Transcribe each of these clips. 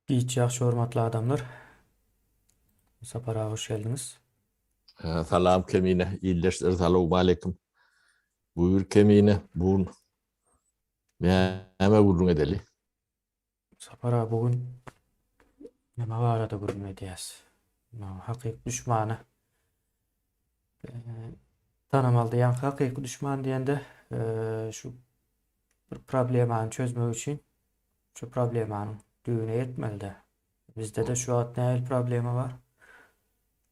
Giç ýagşy hormatly adamlar. Sapar aga hoş geldiňiz. Salam Kemine, ildeşler salowmaleýkim. Buýur Kemine, bu gün näme gürrüň edeli? Sapar aga bu gün näme barada gürrüň edýäs? Hakyky düşmany tanamaly diýen hakyky düşman diýende şu bir problemany çözmek üçin Şu problemanyň düýbüne ýetmelidä. Bizde-de şu wagt nähili problema bar?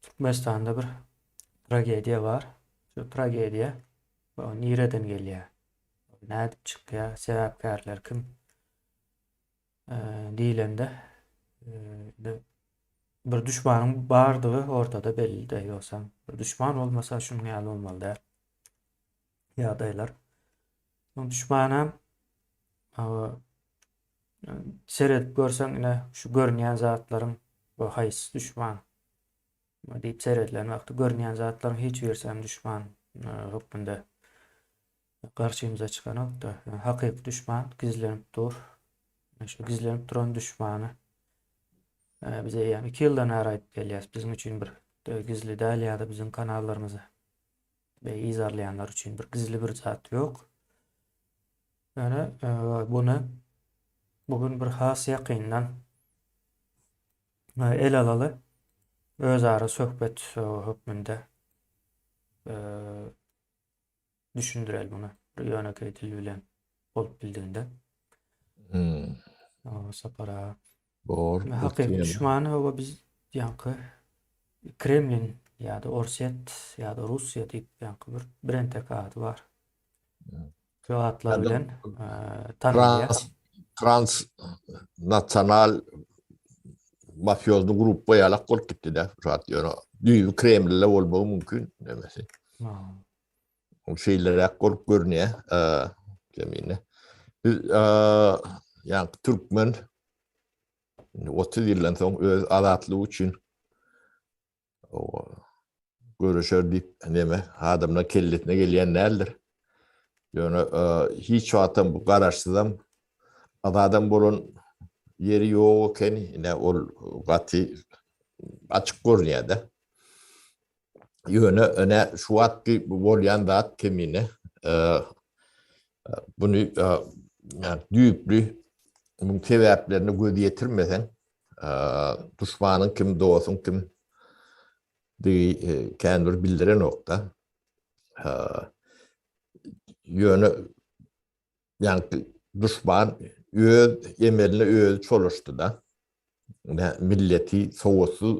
Türkmenistanda bir tragediýa bar. Şu tragediýa nireden gelýär? Nädip çykýar? Sebäpkärler kim? Diýlende, bir düşmanyň bardygy ortada belli-de, ýogsam bir düşman bolmasa şunuň ýaly bolmaly däl ýagdaýlar. Düşmanam seredip görseň ine şu görünýän zatlaryň bu haýsy düşman diýip seredilen wagty görünýän zatlaryň hiç birisi hem düşman hökmünde garşymyza çykanokda. Hakyky düşman gizlenip dur. Şu gizlenip duran düşmany bize eýýäm 2 ýyldan bäri aýdyp gelýäs. Biziň üçin bir gizli däl ýa-da biziň kanallarymyzy we yzarlaýanlar üçin bir gizli bir zat ýok. Ýöne buny bu gün bir has ýakyndan el alaly. Özara söhbet hökmünde düşündireli muny. Bir ýönekeý dil bilen bolup bildiginde. Hmm. Sapar aga. Bor. Hakyky düşmany hawa biz ýaňky Kremlin ýa-da Orsýet ýa-da Russiýa diýip ýaňky bir birentek ady bar. Şu atlar bilen tanalýar. Trans nasional mafiozny gruppa ýalak bolup gitdi-de. Şu at ýöne düýbi Kremlde bolmagy mümkin demesi. Ol şeýleräk bolup görünýär, Kemine. Biz ýa türkmen 30 ýyldan soň öz azatlygy üçin göreşer diýip neme adamlar kellesine gelýän däldir. Ýöne hiç wagtam bu garaşsyzam azadam bolan ýeri ýok ekeni. Ine ol gaty açyk görünýär-de. Ýöne ine şu wagtky bolýan zat kemine buny düýpli muň sebäplerine göz ýetirmeseň duşmanyň kim, dostuň kim digi kän bir bildirenokda. Ýöne ýaňky duşman öz emeline özi çolaşdy-da. Milleti sowatsyz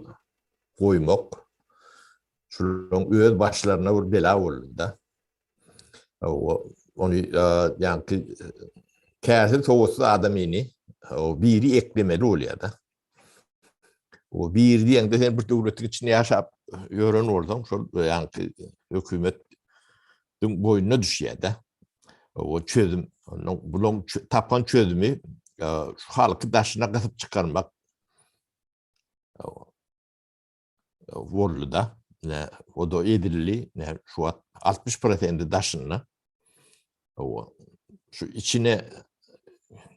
goýmak şularyň öz başlaryna bir bela boldy-da. Ony ýaňky kärsiz sowatsyz adamyny biri eklemeli bolýar-da. O biri diýeňde sen bir döwletiň içinde ýaşap ýören bolsaň, şol ýaňky hökümet boýnuna düşýär-de. O çözüm, onuň bulaň tapan çözümi şu halky daşyna gysyp çykarmak boldy-da. Ne, o da edildi. Ne, şu wagt 60 prosenti daşynda. O şu içine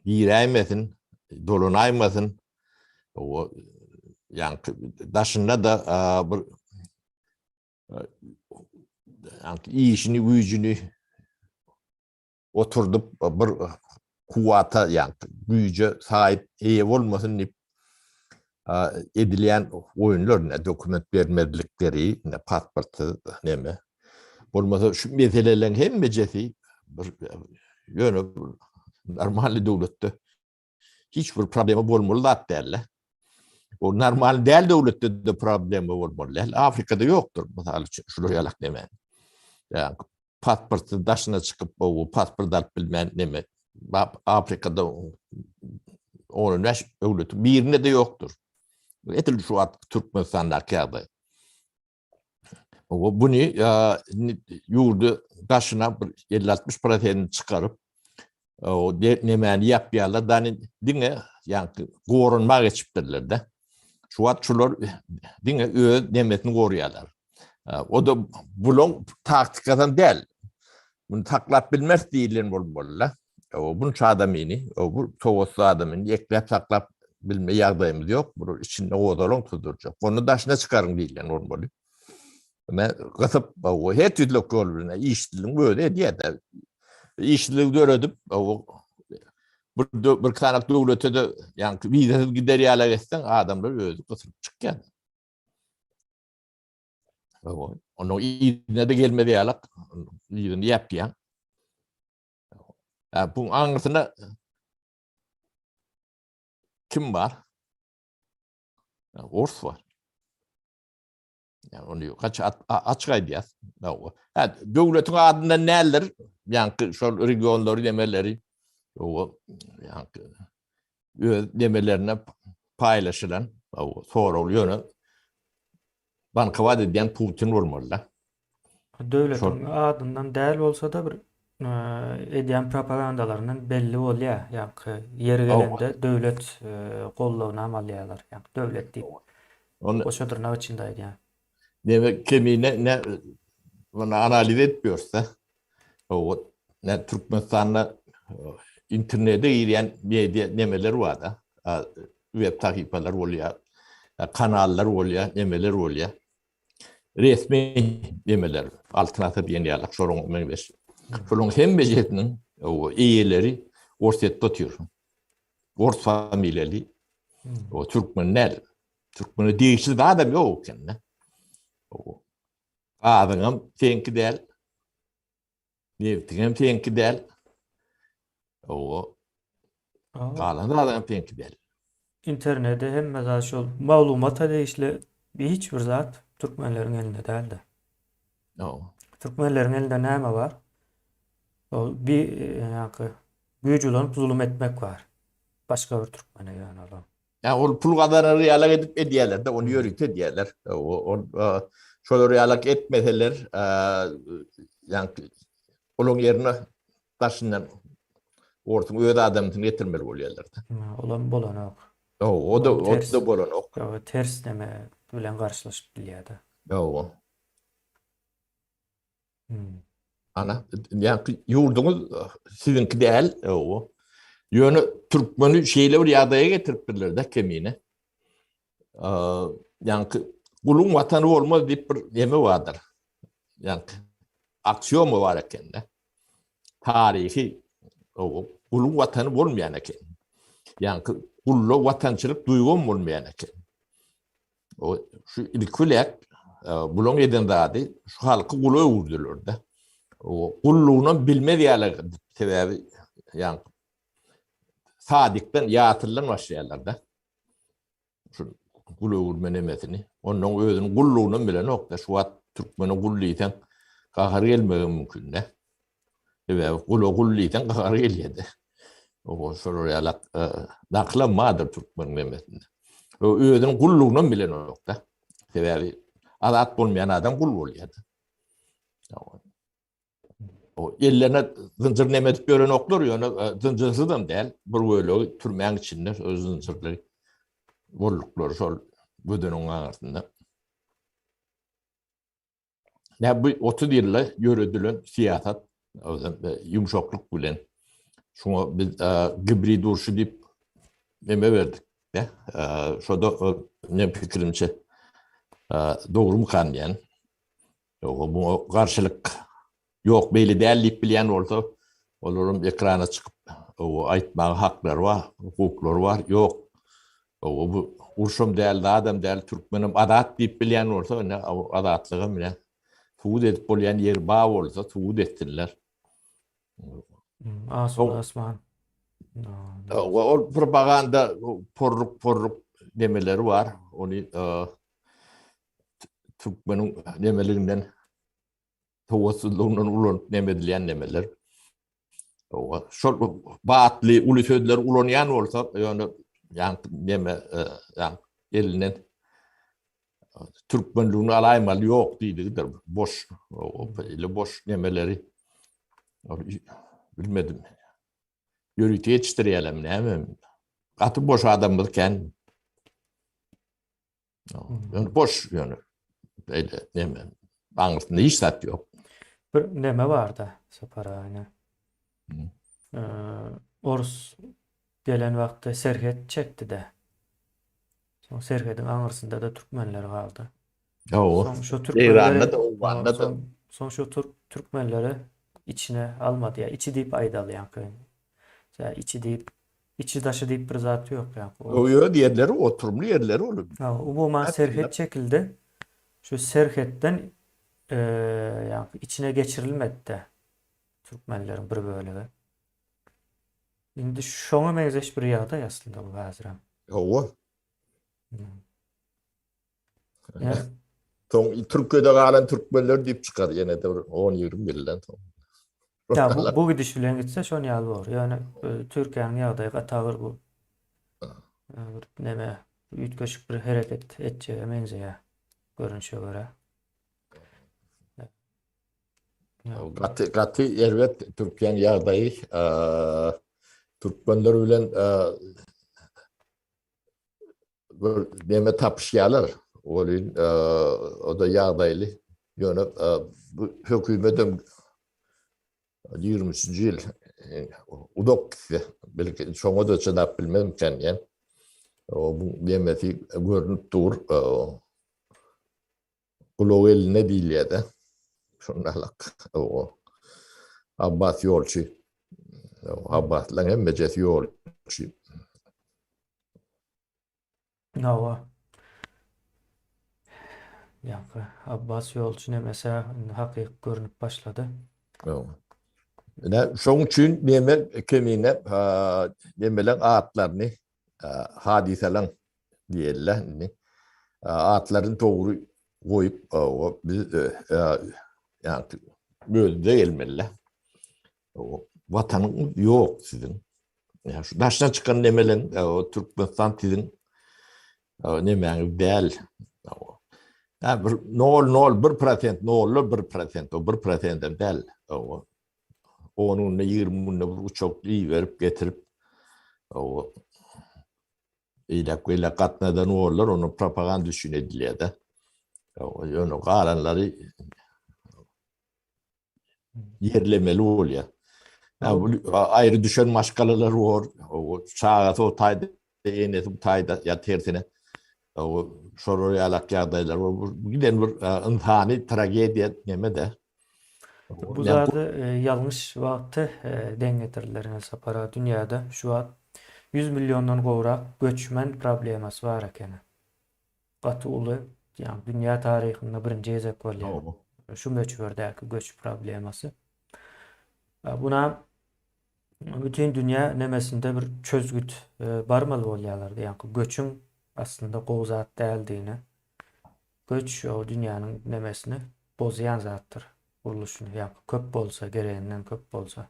giräýmesin, dolanaýmasyn. O ýaňky daşynda da bir işini güýjüni oturdyp bir kuwwata ýa güýje sahip eýe bolmasyn diýip edilýän oýunlar ne dokument bermezlikleri ne pasportsyz neme bolmasa şu meseleleriň hemmejesi bir ýöne normalny döwletde hiç bir problema bolmaly zat däl. O normal däl döwletde de problema bolmaly däl. Afrikada ýokdur, mysal üçin, şular ýalak neme. Ýa pasportsyz daşyna çykyp, o pasport alyp bilmän neme. Afrikada 15 döwletiň birinde de ýokdur. Edil şu wagt Türkmenistandaky ýagdaý. O buny ýurdy daşyna bir 50-60 prosentini çykaryp, o nemäni ýapýarlar, dani diňe ýaňky goranma geçipdirler-de. Şu wagt şular diňe öz nemesini goraýarlar. O da bulaň taktikasam däl. Bunu saklap bilmez diýilen bolmaly-da. O bunça adamyny, o bu sowatly adamyny ekläp saklap. bilme ýagdaýymyz ýok. Bu içinde gozalaň tuzdurjak. Ony daşyna çykaryň diýilýän bolmaly. Men gysyp, o her tüýlük ýol bilen işsizligiň özi edýär-de. Işsizligi döredip, o bir bir sany döwlete de ýa-ni wizasyz gider ýaly etseň, adamlar özi gysylyp çykýar. Onuň yzyna da gelmez ýaly, yzyny ýapýaň. Bu aňyrsyna kim bar? Ors bar. Yani onu kaç açık aýdýas. Ha, döwletiň adyndan näler? Ýaňky şol regionlary demeleri o ýaňky öz demelerine paýlaşylan o soragly ýöne bankomat edýän Putin bolmaly da. Döwletiň adyndan däl bolsa-da bir edýän propagandalaryndan belli bolýar. Ýaňky ýeri gelende döwlet gollawynam alýarlar. Ýaňky döwlet diýip. Ony Goşa dyrnak içinde aýdýan. Neme kemine ne muny analiz edip ýörse. O ne Türkmenistanda internete girýän media nemeler bar-da. Web sahypalar bolýar, kanallar bolýar, nemeler bolýar. Resmi nemeler, Altyn asyr diýen ýaly, şolaryň meňzeş. Şolaryň hemmejesiniň eýeleri Orsýetde otyr. Ors familiýaly. O türkmen däl. Türkmene degişli zadam ýok eken-de. Gazyňam seňki däl. Nebtiňem seňki däl. O galan zadam seňki däl. Internete hemme zat şol maglumata degişli hiç bir zat türkmenleriň elinde däldi. Türkmenleriň elinde näme bar? Ol bir ýa-da güýç ulanyp zulum etmek bar. Başga bir türkmene ýöne olam. Ýa ol pul gazanar ýalak edip edýärler-de, ony ýörite edýärler. Ol şolar ýalak etmeseler, ýaňky olaryň ýerine daşyndan orsuň öz adamsyny getirmeli bolýarlar-da. Olam bolanok. O da o da bolanok. Ters neme bilen garşylaşyp bilýär-de. Hawa. Ana, ýa-ki ýurduňyz siziňki däl, o. Ýöne türkmeni şeýle bir ýagdaýa getiripdirler-de kemine. Ýa-ki guluň watany bolmaz diýip bir neme bardyr. Ýa-ki aksioma bar eken-de. Taryhy o guluň watany bolmaýan eken. Ýa-ki gulda watançylyk duýgam bolmaýan eken. O şu ilki bilen e, bulaň eden zady şu halky gula öwürdüler-de. O gullugynam bilmez ýaly sebäbi ýa sadikden, ýatyldan başlaýarlar-da. Şu gul öwürme nemesini. Ondan özüniň gullugynam bilenok-da. Şu wagt türkmene gul diýseň gahar gelmegi mümkin-de. Sebäbi gula gul diýseň gahary gelýär-de. O şolar ýaly e, nakylam bardyr türkmeniň nemesinde. O özüniň gullugynam bilenok-da. Sebäbi azat bolmaýan adam gul bolýar. O ellerine zynjyr neme edip ýörenoklar, ýöne e, zynjyrsyzam däl, bir bölegi türmäň içinde öz zynjyrly bolduklary şol gödeniň aňyrsynda. Nä bu 30 ýylda ýöredilen syýasat özem e, ýumşaklyk bilen şuňa biz e, gibrid urşy diýip neme berdik de. E, şoda men pikirimçe dogrumykan diýen. Ýok, muňa garşylyk ýok, beýle däl diýip bilýän bolsa, olaryň ekrana çykyp, aýtmaga haklary bar, hukuklary bar. Ýok, bu urşam däl, zadam däl, türkmenem azat diýip bilýän bolsa, ine, azatlygam ine, subut edip bolýan ýeri bar bolsa, subut etsinler. Asuda asman. Ol propaganda porruk-porruk nemeleri bar. Ony türkmeniň nemeliginden sowatsyzlygyndan ulanyp neme edilýän nemeler. Şol batly uly sözleri ulanýan bolsa, ýöne ýaňky neme ýaňky elinden türkmenligini alaýmaly ýok diýdigidir. Boş, beýle boş nemeleri bilmedim. Ýörite ýetişdirýärlermi näme? Gaty boş adamymyz kän. Ýöne boş ýöne. Beýle neme. Aňyrsynda hiç zat ýok. Bir neme barda Sapar aga. Orus gelen wagtda serhet çekdi-de. Soň serhediň aňyrsynda-da türkmenler galdy. Hawa. Soň şo türkmenleri Eýranda-da, Owganda-da. Soň, soň şo türk türkmenleri içine almady ýa içi diýip aýdaly ýaňky. Ýa içi diýip, içi daşy diýip bir zat ýok ýaňky. O öz ýerleri, oturymly ýerleri ol. Hawa, umuman serhet çekildi. Şu serhetden ýaňky içine geçirilmedi-de türkmenleriň bir bölegi. Indi şoňa meňzeş bir ýagdaý aslynda bu häzirem. Hawa. Soň Türkiýede galan türkmenler diýip çykar ýene-de bir 10-20 ýyldan soň. Ya bu, bu gidiş bilen gitse şon ýaly bolar. Ýöne e, Türkiýäniň ýagdaýy gaty agyr bu. E, bir neme üýtgeşik bir hereket etjege meňzeýär görnüşe görä. Gaty gaty erbet Türkiýäniň ýagdaýy. E, türkmenler bilen bir neme tapyşýarlar. Welin o-da ýagdaýly. Ýöne bu hökümetem 23-nji ýyl uzak gitse, belki şoňa-da çydap bilmezmikä diýen. O bu nemesi görnüp dur. Gulagy elinde diýilýär-de. Şonda alak. O Abbas ýolçy. Abbaslaryň hemmejesi ýolçy. Hawa. Ýaňky Abbas ýolçy nemese indi hakyky görnüp başlady. Hawa. Ine, şoň üçin neme kemine nemeleň atlaryny hadysalaň diýeli indi atlaryny dogry goýup biz ýaňky özümize gelmeli. Watanyňyz ýok siziň. Ýa şu daşdan çykan nemeleň Türkmenistan siziň nemäňiz däl. Ýa bir 0,01 prosent, 0,1 prosent, o 1 prosent hem däl. 10 günde, 20 günde bir uçak iberip getirip o eýläk beýläk gatnadan borlar, onu propaganda üçin edilýär-de. Ýöne galanlary ýerlemeli bolýar. Ýa bu aýry düşen maşgalalar bor, o çagasy o taýda, enesi bu taýda ýa tersine. O şolar ýalak ýagdaýlar bor. Bu giden bir ynsany tragediýa neme-de. Bu zady ýalňyş wagty deň getirdiler ine Sapar aga. Dünýäde şu wagt 100 milliondan gowrak göçmen problemasy bar ekeni. Gaty uly, ýagny dünýä taryhynda birinji gezek bolýar. Şu möçberdäki göç problemasy. Buna bütin dünýä nemesinde bir çözgüt e, barmaly bolýarlar. Ýagny göçüň aslynda gowy zat däldigine. Göç o dünýäniň nemesini bozýan zatdyr, gurluşyny. Ýagny köp bolsa, gereginden köp bolsa.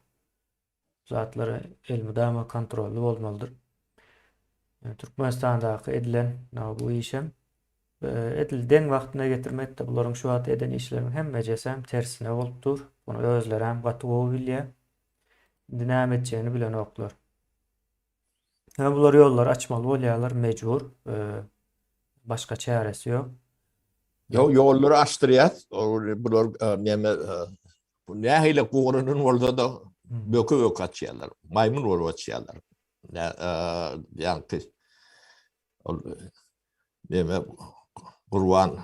Zatlara elmydama kontrolly bolmalydyr. Türkmenistandaky edilen bu işem edil deň wagtyna getirmekde bularyň şu wagt eden işleriniň hemmejesem tersine bolup dur. Muny özlerem gaty gowy bilýär. Indi näme etjegini bilenoklar. Ýa bular ýollary açmaly bolýarlar mejbur. Başga çäresi ýok. Ýo ýollary açdyrýas. Bular näme bu nähili goranan bolsa-da böke böke açýarlar. Maýmyn bolup açýarlar. Ýaňky ol Neme Gurban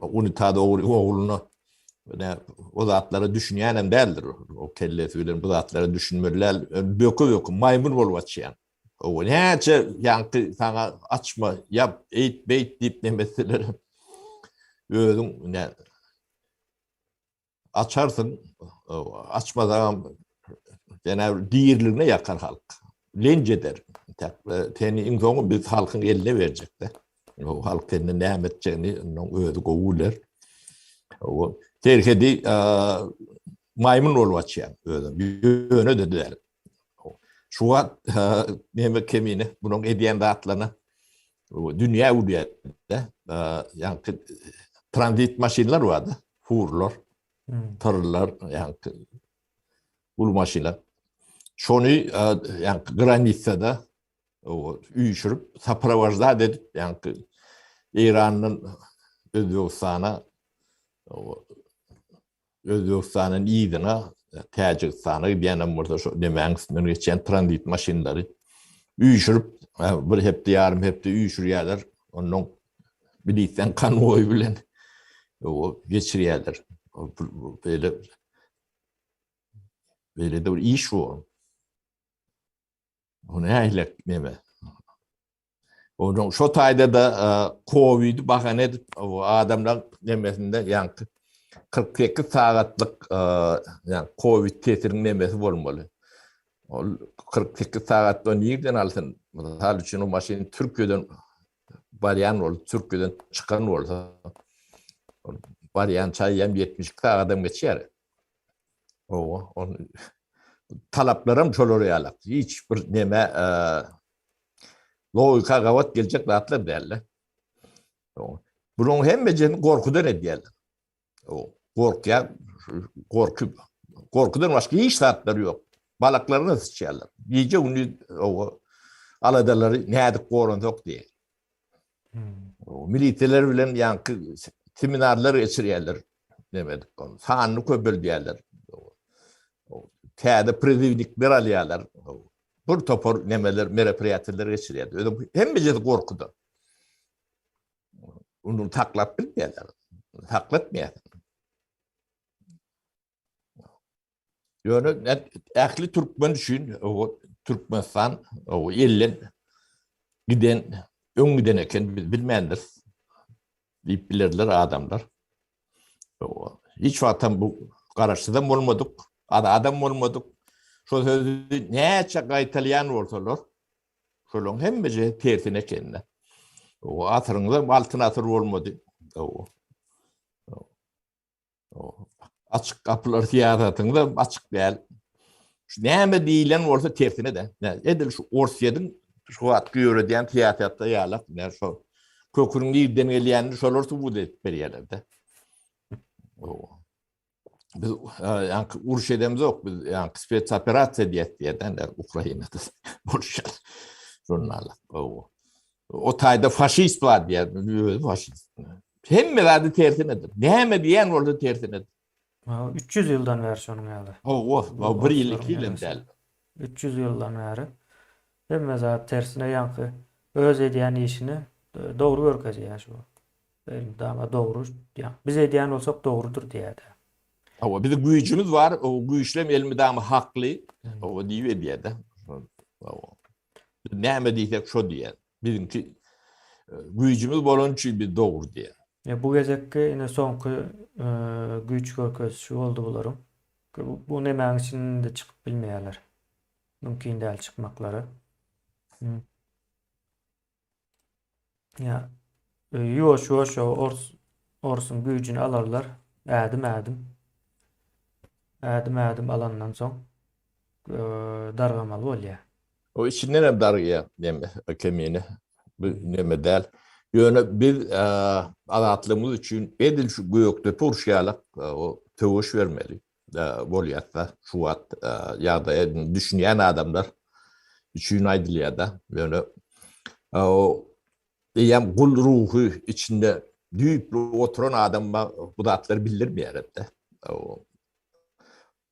unitaz ogry ogluna ne o zatlara düşünýänem däldir. O kellesi bilen bu zatlara düşünmeli däl. Böke böke maýmyn bolup açýan. O näçe ýaňky saňa açma, ýap, eýt, beýt diýip nemetseler özüň ne Açarsyň, açmasaňam ýene diriligine ýakar halk. Lenç eder. Seni iň soňy biz halkyň eline berjekde. O halk senden näme etjegini onuň özi gowy biler. O serhedi maýmyn bolup açýan özüm. Ýöne de däl. Şu wagt näme kemine bunuň edýän zatlaryna dünýä gülýär-de. Ýaňky tranzit maşynlar bar-da. Furlar, tyrlar, ýaňky uly maşynlar. Şony ýaňky granitsada üýşürip, saprowaždat edip, ýaňky Eýrandan Özbegistana, Özbegistandan yzyna Täjigistana gidýän hem bolsa şo nemäň üstünden geçýän tranzit maşynlary üýşürip, bir hepde, ýarym hepde üýşürýärler. Ondan milisiýanyň konwoýy bilen geçirýärler. Beýle beýle de bir iş bu. Bu nähili neme? Onuň şo taýda da Covid bahana edip adamlar nemesinde ýaňky 48 sagatlyk ýa Covid testiniň nemesi bolmaly. Ol 48 sagatda nirden alsyn? Mysal üçin o maşyn Türkiýeden barýan bolsa, Türkiýeden çykan bolsa, ol barýan çaýam 72 sagadam geçýär. Owa, ol talaplaram şolar ýaly. Hiç bir neme logika gabat geljek zatlar däldi. Bunuň hemmesini gorkudan edýärler. Gorkýar, gorky, gorkudan başga hiç zatlary ýok. Balaklaryna syçýarlar. Gije gündüz o aladalary nädip goransak diýe. Hmm. Milisiýalar bilen ýaňky seminarlar geçirýärler. Näme edip, sanyny köpeldýärler. Täze prizywnikler alýarlar. Bir topar nemeler, meropriýatiýalar geçirýärler. Özüm hemmejesi gorkudan. Onu saklap bilmeýärler. Saklatmaýar. Ýöne ähli türkmen üçin o Türkmenistan o elden giden, öň giden eken biz bilmändiris diýip bilerler adamlar. Hiç wagtam bu garaşsyzam bolmadyk, azadam bolmadyk. Şo sözi näçe gaýtalýan bolsalar, Şolaryň hemmesi tersine ekende. O asyryňda altyn asyr bolmady. O. Açyk gapylar syýasatyňda açyk däl. Şu näme diýilen bolsa tersine de. Edil şu Orsýetiň şu wagtky ýöredýän syýasatda ýaly, näme şo köküniň nirden gelýänini şolar subut edip berýärler-de. O. Biz ýaňky uruş edemzok, biz ýaňky spetsoperasiýa diýýäs diýýärler Ukrainada boluşýar. Žurnallar. O taýda faşist bar diýýär, özi faşist. Hemme zady tersinedir. Näme diýen bolsa tersinedir. 300 ýyldan bäri şonuň ýaly. Hawa, bir ýyl, iki ýyl hem däl. 300 ýyldan bäri hemme zat tersine ýaňky öz edýän işini dogry görkezýär şu. Elmydama dogry, ýa biz edýän bolsak dogrudyr diýýärdi. Hawa, biziň güýjümiz bar, o güýçlem elmydama hakly, hawa diýip edýär-de. Hawa. Biz näme diýsek şo diýýär. Biziňki güýjümiz bolany üçin biz dogry diýýär. Ýa bu gezekki ine soňky güýç görkezişi boldy bularyň. Bu nemäň içinde çykyp bilmeýärler. Mümkin däl çykmaklary. Ýa ýuwaş ýuwaş ors orsuň güýjüni alarlar. Ädim ädim. Ädim ädim alandan soň dargamaly bolýar. O içinden hem dargaýar neme kemine. Bu neme däl. Ýöne biz azatlygymyz üçin edil şu Gökdepe urşy ýaly o söweş bermeli. bolýarsa şu wagt ýagdaýa düşünýän adamlar üçin aýdylýar-da. Ýöne o eýýäm gul ruhy içinde düýpli oturan adam bu zatlary bildirmeýär-de.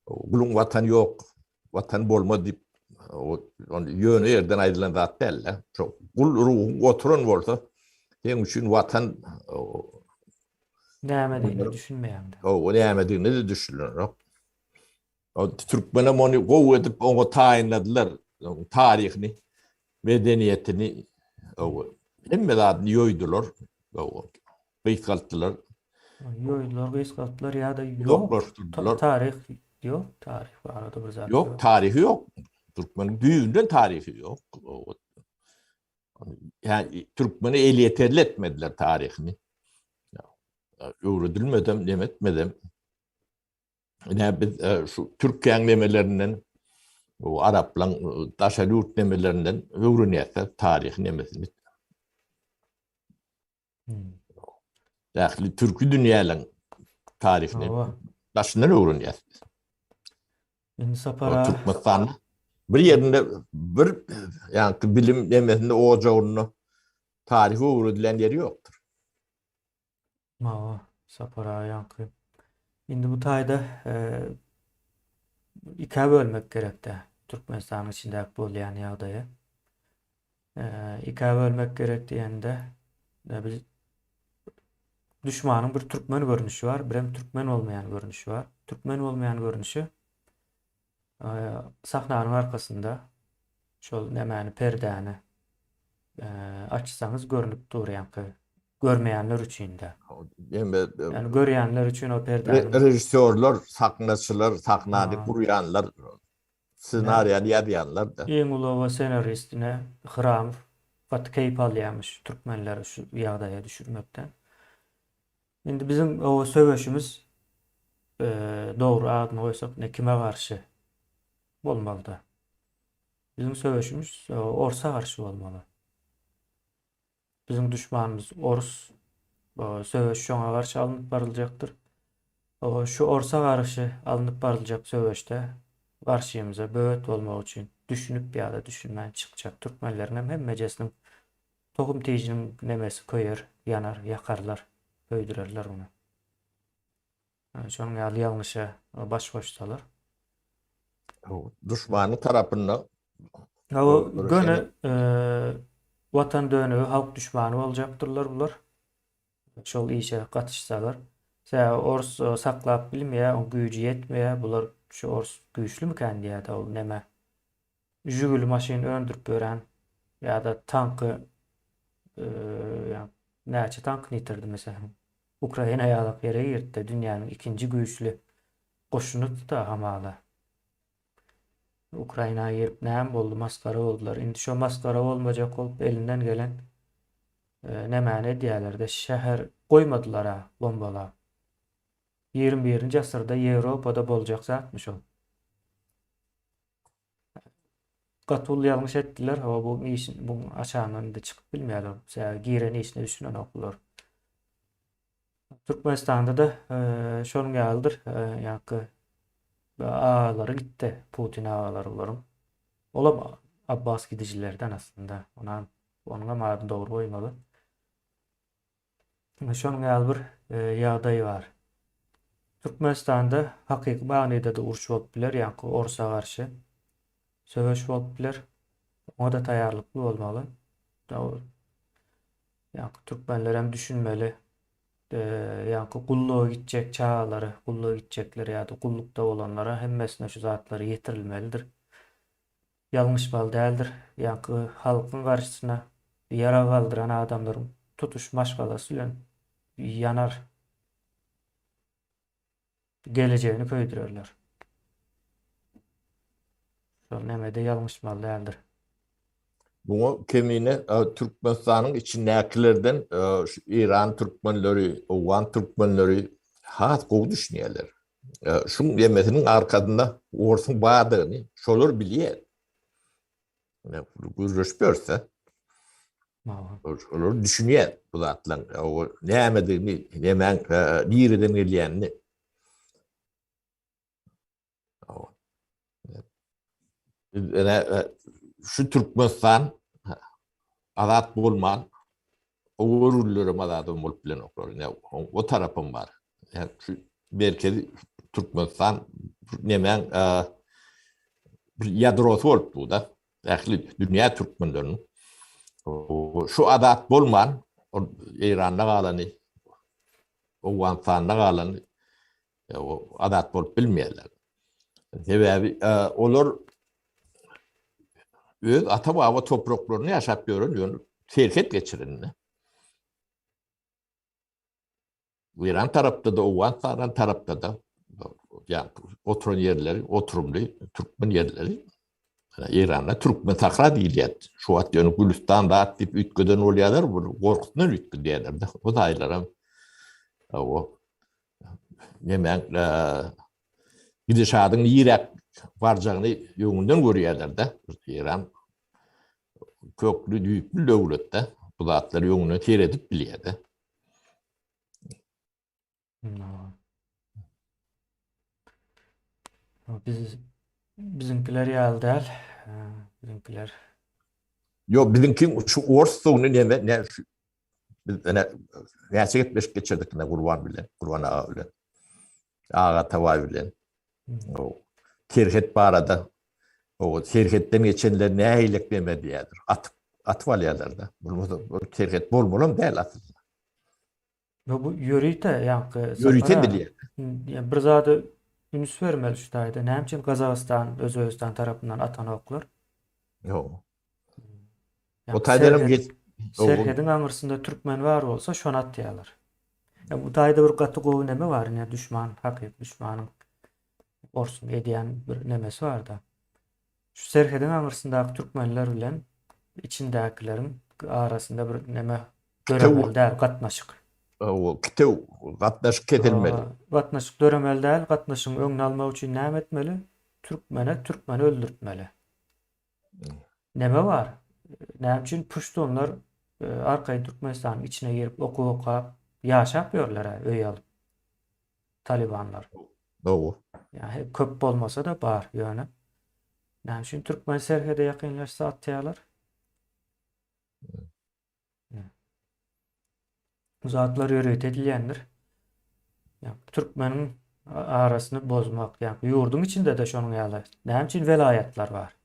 Guluň watany ýok, watan bolmaz diýip, ýöne ýerden aýdylan zat däl-de. Şo gul ruhuň oturan bolsa, seň üçin watan Nämedigine düşünmeýäňde. Hawa, nämedigine-de düşünenok. O türkmenem ony gowy edip oňa taýynladylar. Taryhyny, medeniýetini, hawa, hemme zadyny ýoýdular. Hawa, gysgaltdylar. Ýoýdular, gysgaltdylar ýa-da ýok. Taryh ýok, taryh barada bir zat ýok. Ýok, taryhy ýok. Türkmeniň düýbünden taryhy ýok. Yani türkmene elýeterli etmediler taryhyny. Öwredilmedem, neme etmedem. Ine biz e, şu Türkiýäň nemelerinden, o Araplaň e, daşary ýurt nemelerinden öwrenýäs taryhy nemesini. Hmm. Ähli türki dünýäleň taryhyny daşyndan öwrenýäs. Indi Sapar Türkmenistan bir ýerinde bir ýa bilim nemesinde ojagynda taryhy öwredilen ýeri ýokdur. Hawa, Sapar aga ýaňky. Indi bu taýda e, ikä bölmek gerekde Türkmenistanyň içindäki bolýan ýagdaýy. E, ikä bölmek gerek diýende. Biz düşmanyň bir türkmen görnüşi bar, birem türkmen bolmaýan görnüşi bar. Türkmen bolmaýan görnüşi sahnanyň arkasynda şol nämäni perdäni açsaňyz görnüp dur ýaňky görmeýänler üçin-de. Ýani görýänler üçin o perdäniň režissýorlar, sahnaçylar, sahnany gurýanlar, ssenariýany ýazýanlar-da. Iň uly oba ssenaristine Hramow gaty keýp alýarmyş türkmenleri şu ýagdaýa düşürmekden. Indi biziň o söweşimiz dogry adyny goýsak ne kime garşy bolmalyda. Biziň söweşimiz orsa garşy bolmaly. Biziň duşmanymyz orus. Söweş şoňa garşy alnyp baryljakdyr. Şu orsa garşy alnyp baryljak söweşde garşymyza böwet bolmak üçin düşünip ýa-da düşünmän çykjak türkmenleriň hem hemmejesiniň tohum tijiniň nemesi köýer, ýanar, ýakarlar, köýdürerler ony. Şonuň ýaly ýalňyşa baş goşsalar. Duşmanyň tarapynda göni watan dönügi halk duşmany boljakdyrlar bular. Şol işe gatyşsalar. Sebäbi ors saklap bilmeýär, oň güýji ýetmeýär. Bular şu ors güýçlümikän diýýär-de ol neme. Žiguli maşyn öndürip ýören ýa-da tanky näçe tankyny ýitirdi meselem. Ukraina ýalak ýere girdi-de dünýäniň ikinji güýçli goşunydy-da hamala. Ukraina girip näme boldy masgara boldular. Indi şo masgara bolmajak bolup elinden gelen nämäni edýärler-de şäher goýmadylar-a bombalap. Ýigrimi birinji asyrda Ýewropada boljak zatmy şol? Gaty uly ýalňyş etdiler. Hawa bu iş bu aşagyndan indi çykyp bilmeýärler. Sebäbi giren işine düşünenok bular. Türkmenistanda-da şonuň ýalydyr. Ýaňky agalary gitdi. Putin agalary bularyň. Olam Abbas gidijilerden aslynda. Onam onuňam adyny dogry goýmaly. Şonuň ýaly bir ýagdaý bar. Türkmenistanda hakyky manyda-da uruş bolup biler, ýaňky orsa garşy söweş bolup biler. Oňa-da taýýarlykly bolmaly. Ýaňky türkmenler hem düşünmeli. Ýaňky gulluga gitjek çagalary, gulluga gitjekler ýa-da gullukda bolanlara hemmesine şu zatlar ýetirilmelidir. Ýalňyşmaly däldir. Ýaňky halkyň garşysyna ýarag galdyran adamlaryň tutuş maşgalasy bilen ýanar. Gelejegini köýdürerler. Şol nemede ýalňyşmaly däldir. Muňa kemine Türkmenistanyň içindäkilerden şu Eýran türkmenleri, Owgan türkmenleri has gowy düşünýärler. Şuň ýemesiniň arkasynda orsuň bardygyny şolar bilýär. Gürleşip ýörse, olar düşünýär bu zatlaryň nämedigini, nämäň nireden gelýänini. Şu Türkmenistan azat bolman, o görürlerem azat bolup bilenoklar. O tarapym bar. Şu merkezi Türkmenistan nemäň bir ýadrosy bolup dur da. Ähli dünýä türkmenleriniň şu azat bolman, Eýranda galany, Owganystanda galany azat bolup bilmeýärler. Sebäbi olar öz ata-baba topraklarynda ýaşap ýören, ýöne serhet geçirende. Eýran tarapda-da, Owganystan tarapda-da ýa oturan ýerleri, oturymly türkmen ýerleri Eýranda türkmen sahra diýilýär. Şu wagt ýöne Gülüstan zat diýip üýtgeden bolýarlar, bu gorkusyna üýtgedýärler-de. O daýylaram o Nemäň gidişadyň niräk barjagyny öňünden görýärler-de. Eýran kökli, düýpli döwlet-de. Bu zatlary öňünden seredip bilýär-de. Biz biziňkiler ýaly däl. Biziňkiler. Ýok, biziňki şu orsdugyny neme, ne Biz ene näçe gepleşik geçirdik ine Gurban bilen, Gurban aga bilen. Aga Tawaý bilen. O serhet barada o serhetden geçenler nähili neme diýýärdir. Atyp. Atyp alýarlar-da. Bolmasa serhet bolmalam däl aslynda. Ýok, bu ýörite ýaňky Ýörite edilýär. Ýa bir zada üns bermeli şu taýda. Näme üçin Gazagystan, Özbegistan tarapyndan atanoklar? Ýok. O taýdan hem geç Serhediň aňyrsynda türkmen bar bolsa şony atýarlar. Ýa bu taýda bir gaty gowy neme bar, ine düşman, hakyky düşmanyň orsuň edýän bir nemesi bar-da. Şu serhediň aňyrsyndaky türkmenler bilen içindäkileriň arasynda bir neme döremeli däl gatnaşyk. Hawa, kitew gatnaşyk kesilmeli. Gatnaşyk döremeli däl, gatnaşygyň öňüni almak üçin näme etmeli? Türkmene türkmeni öldürtmeli. Neme bar? Näme üçin puştunlar arkaýyn Türkmenistanyň içine girip okuw okap ýaşap ýörler-ä öý alyp? Talibanlar. Dogry. Ýa köp bolmasa-da bar ýöne. Näme üçin türkmen serhede ýakynlaşsa atýarlar? Bu zatlar ýörite edilýändir. Ýa türkmeniň arasyny bozmak, ýa ýurduň içinde-de şonuň ýaly. Näme üçin welaýatlar bar?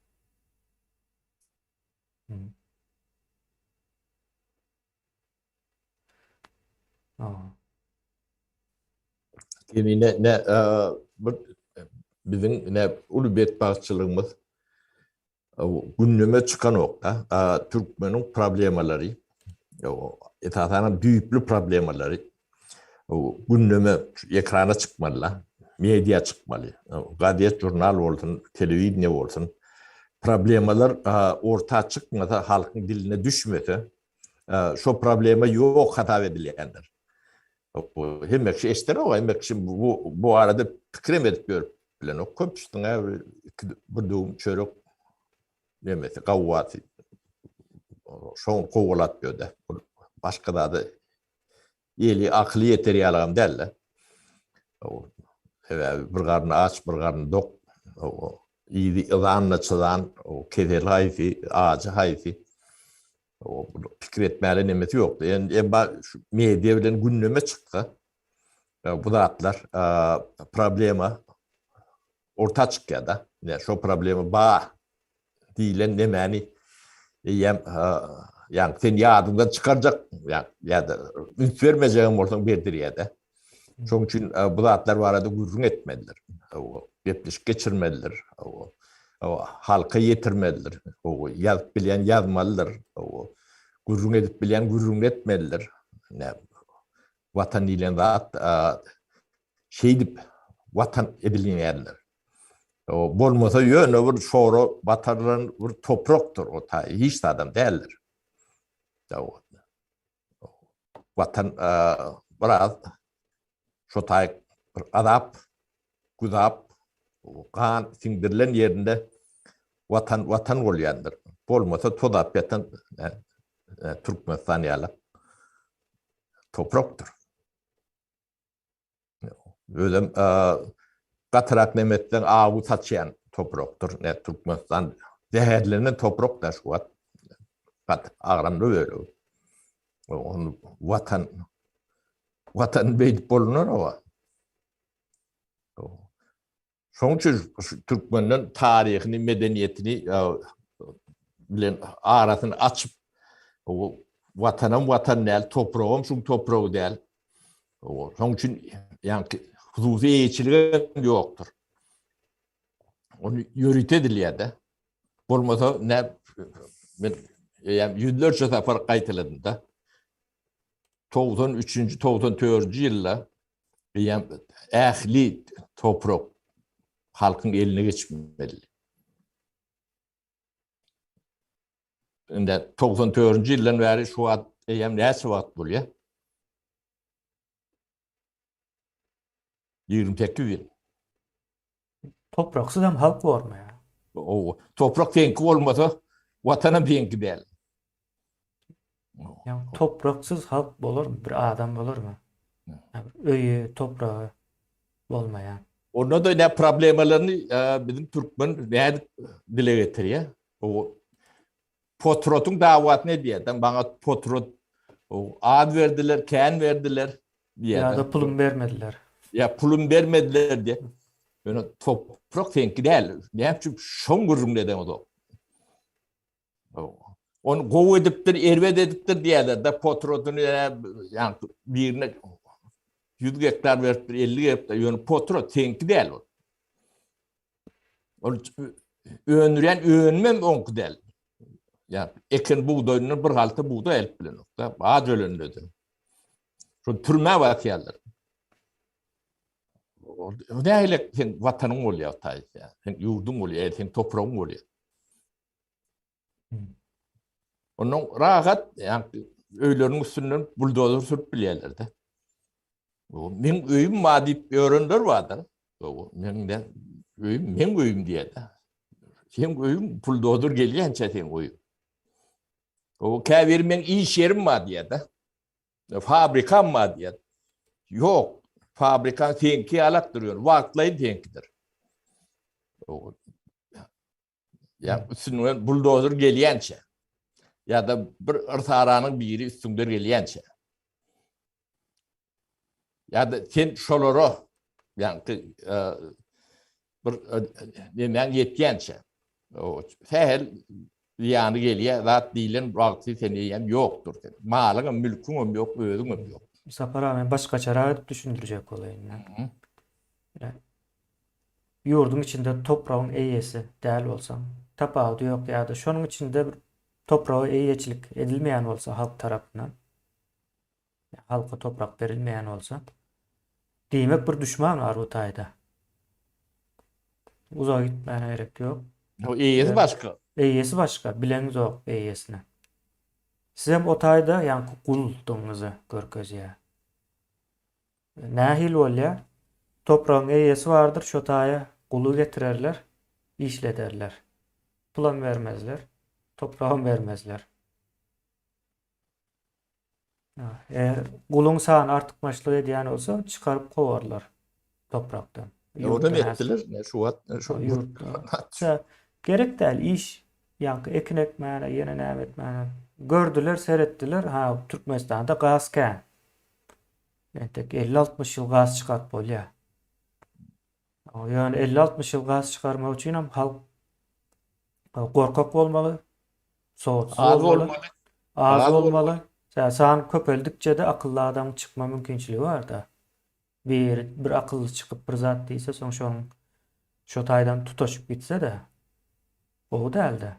Hmm. Ýöne ne ne bir biziň ne uly betbagtçylygymyz gündeme çykanok-da. Türkmeniň problemalary, esasan hem düýpli problemalary gündeme ekrana çykmaly-da, media çykmaly. Gazet, žurnal bolsun, telewideniýe bolsun. Problemalar orta çykmasa, halkyň diline düşmese, şo problema ýok hasap edilýändir. Hemme kişi eşdenok, hemme kişi bu bu arada pikirem edip ýörüp bilenok. Köpüsiniň bir döwüm çörek nemesi, gawwasy şoň kowalap ýörde. Başga zada eli akyly ýeter ýalygam däl-de. Sebäbi bir garny aç, bir garny dok. Yzy yzan-da çyzan, keseli haýsy, ajy haýsy. Pikir etmäli nemesi ýokdy. Endi emma şu media bilen gündeme çyksa, bu zatlar problema orta çykýar-da. Ine, şo problema bar diýlen nemäni eýýäm ýa sen ýadyňdan çykarjak ýa-da üns bermejegem bolsaň berdirýär-de. Şonuň üçin bu zatlar barada gürrüň etmelidir. Gepleşik geçirmelidir. Halka ýetirmelidir. Ýazyp bilýän ýazmalydyr. Gürrüň edip bilýän gürrüň etmelidir. Watan diýlen zat şeýdip watan edilýändir. Bolmasa ýöne bir şora batyrylan bir toprakdyr o taý, hiç zadam däldir. Watan biraz şo taý bir azap, güzap, gan siňdirilen ýerinde watan watan bolýandyr. Bolmasa tozap ýatan Türkmenistan ýaly toprakdyr. Özem gatyrak neme etseň awy saçýan toprakdyr. Ne Türkmenistan zäherlenen toprak da şu wagt. Gaty agramly bölegi. Ony watan watan beýdip bolunar owa. Şonuň üçin şu türkmenden taryhyny, medeniýetini bilen arasyny açyp, watanam watan däl, topragam şuň topragy däl. Şonuň üçin ýaňky hususy eýeçilik hem ýokdur. Ony ýörite edilýär-de. Bolmasa ne men eýýäm ýüzlerçe sapar gaýtaladym-da. 93-nji, 94-nji ýylda Eýýäm ähli toprak halkyň eline geçmeli. Indi 94-nji ýyldan bäri şu wagt eýýäm näçe wagt bolýar? 28 ýyl. Topraksyz hem halk bormy ýa? Ow, toprak seňki bolmasa, watanam seňki däl. Ýa topraksyz halk bolarmy, bir adam bolarmy? Öýi, topragy bolmaýan. Onda-da ne problemalaryny biziň türkmen nädip dile getirýär? O Potrotyň dawasyny edýär. Maňa potrot az berdiler, kän berdiler diýýär. Ýa-da pulum bermediler. Ýa pulum bermediler diýip. Ýöne toprak seňki däl. Näme üçin şoň gürrüňini edeňizok? Ony gowy edipdir, erbet edipdir diýerler-de, potrodyny ýa birine 100 gektar beripdir, 50 gektar, ýöne potrot seňki däl ol. Ol öndürýän önümem oňky däl. Ýa eken bugdaýyndan bir halta bugdaý alyp bilenok-da, az ölende-de. Şol türmä basýarlar. Nähili sen watanyň bolýar taýsa, sen ýurduň bolýar, sen topragyň bolýar. Ondan rahat, ýa öýleriniň üstünden buldozer sürüp bilýärler-de. Meň öýüm bar diýip ýörenler bardyr. Meň de öýüm, meň öýüm diýýär-de. Seň öýüň buldozer gelýänçä seň öýüň. O käbiri meň iş ýerim bar diýýär-de. Fabrikam bar diýýär. Ýok, fabrikaň seňki ýalakdyr ýöne, wagtlaýyn seňkidir. Ýa üstünden buldozer gelýänçä. Ýa-da bir yrsaranyň biri üstüňden gelýänçä. Ýa-da sen şolara ýa-da e, bir e, nemäň ýetýänçä. O sähel zyýany gelýär, zat diýlen wagty sen eýýäm ýokdur sen. Malyňam, mülküňem ýok, özüňem ýok. Sapar aga men başgaçarak edip düşündirjek bolaýyn. Ýurduň içinde topragyň eýesi däl bolsaň, tapawudy ýok ýa-da şonuň içinde bir topraga eýeçilik edilmeýän bolsa halk tarapyndan, halka toprak berilmeýän bolsa, diýmek bir duşman bar bu taýda. Uzaga gitmäne gerek ýok. O eýesi başga. Eýesi başga, bileňzok eýesini. Sizem o taýda ýaňky guldygyňyzy görkezýär. Nähili bolýar? Topragyň eýesi bardyr, şo taýa guly getirerler, işlederler. Pulam bermezler, topragam bermezler. Eger guluň sany artykmaçlyk edýän bolsa, çykaryp kowarlar toprakdan. Onam etdiler, şu wagt şo ýurtda. Gerek däl iş, ýaňky ekin ekmäne, ýene näme etmäne. Gördüler, seretdiler, ha Türkmenistanda gaz kän. Entek 50-60 ýyl gaz çykaryp bolýar. Ýöne 50-60 ýyl gaz çykarmak üçin hem halk gorkak bolmaly, sowatsyz bolmaly, az bolmaly. San köpeldikçe-de akylly adamyň çykma mümkinçiligi bar-da. Bir bir akylly çykyp bir zat diýse, soň şoň şo taýdan tutaşyp gitse-de gowy däl-de.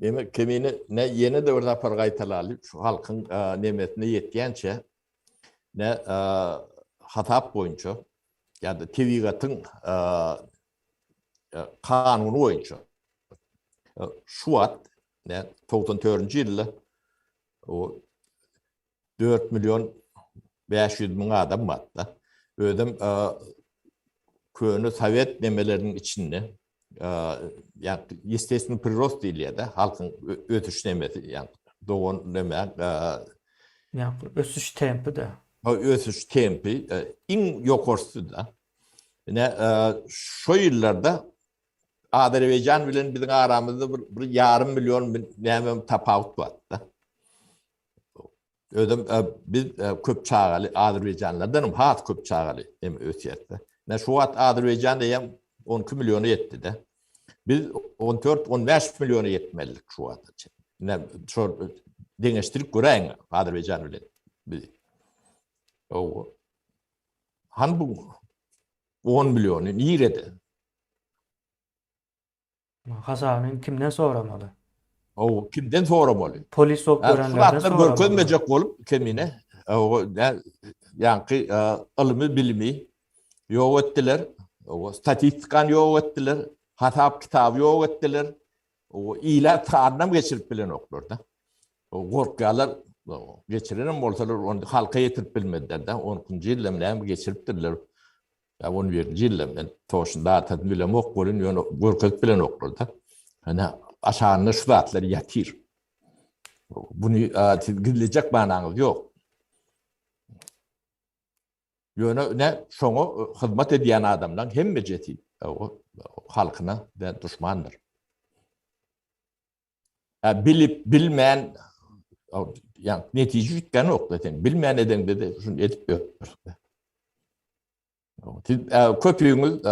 Demek kemine ne ýene-de bir sapar gaýtalaly, şu halkyň nemesine ýetýänçä ne hasap boýunça ýa-da tebigatyň kanuny boýunça şu wagt ne 94-nji ýylda o 4 million 500 müň adam barda. Özem köne sowet nemeleriniň içinde ýa естественный прирост diýilýär-de, halkyň ösüş nemesi, ýa dogan neme ýa ösüş tempi-de. Ösüş tempi iň ýokarsy-da. Ine şo ýyllarda Azerbaýjan bilen biziň aramyzda bir, bir ýarym million näme tapawut bar-da. Özem e, biz e, köp çagaly Azerbaýjanlardan hem has köp çagaly hem ösýärdi. Ne şu wagt Azerbaýjan diýen 12 milliona ýetdi-de. Biz 14-15 milliona ýetmelidik şu wagta çenli. Ne şu deňeşdirip göräýiň Azerbaýjan bilen bizi. O Han bu 10 milliony nirede? Hasabyny kimden soramaly? O kimden soramaly? Polis bolup görenlerden soramaly. Görkezmejek bolup kemine ýaňky ylmy bilimi ýok etdiler. O statistikany ýok etdiler. Hasap kitaby ýok etdiler. O ilat sanynam geçirip bilenoklar-da. O gorkýarlar. Geçirenem bolsalar ony halka ýetirip bilmediler-de. 12-nji ýylda näme geçiripdirler. Ýa on birinji ýylda men toşny datasyny bilemok welin ýöne görkezip bilenoklar-da. Ine aşagynda şu zatlar ýatyr. Buny siz gizlejek manaňyz ýok. Ýöne ne şoňa hyzmat edýän adamlaryň hemmejesi halkyna duşmandyr. Bilip, bilmän, ýa netije üýtgänok-da sen. Bilmän edeňde-de şuny edip ýörsüň. Siz köpüňiz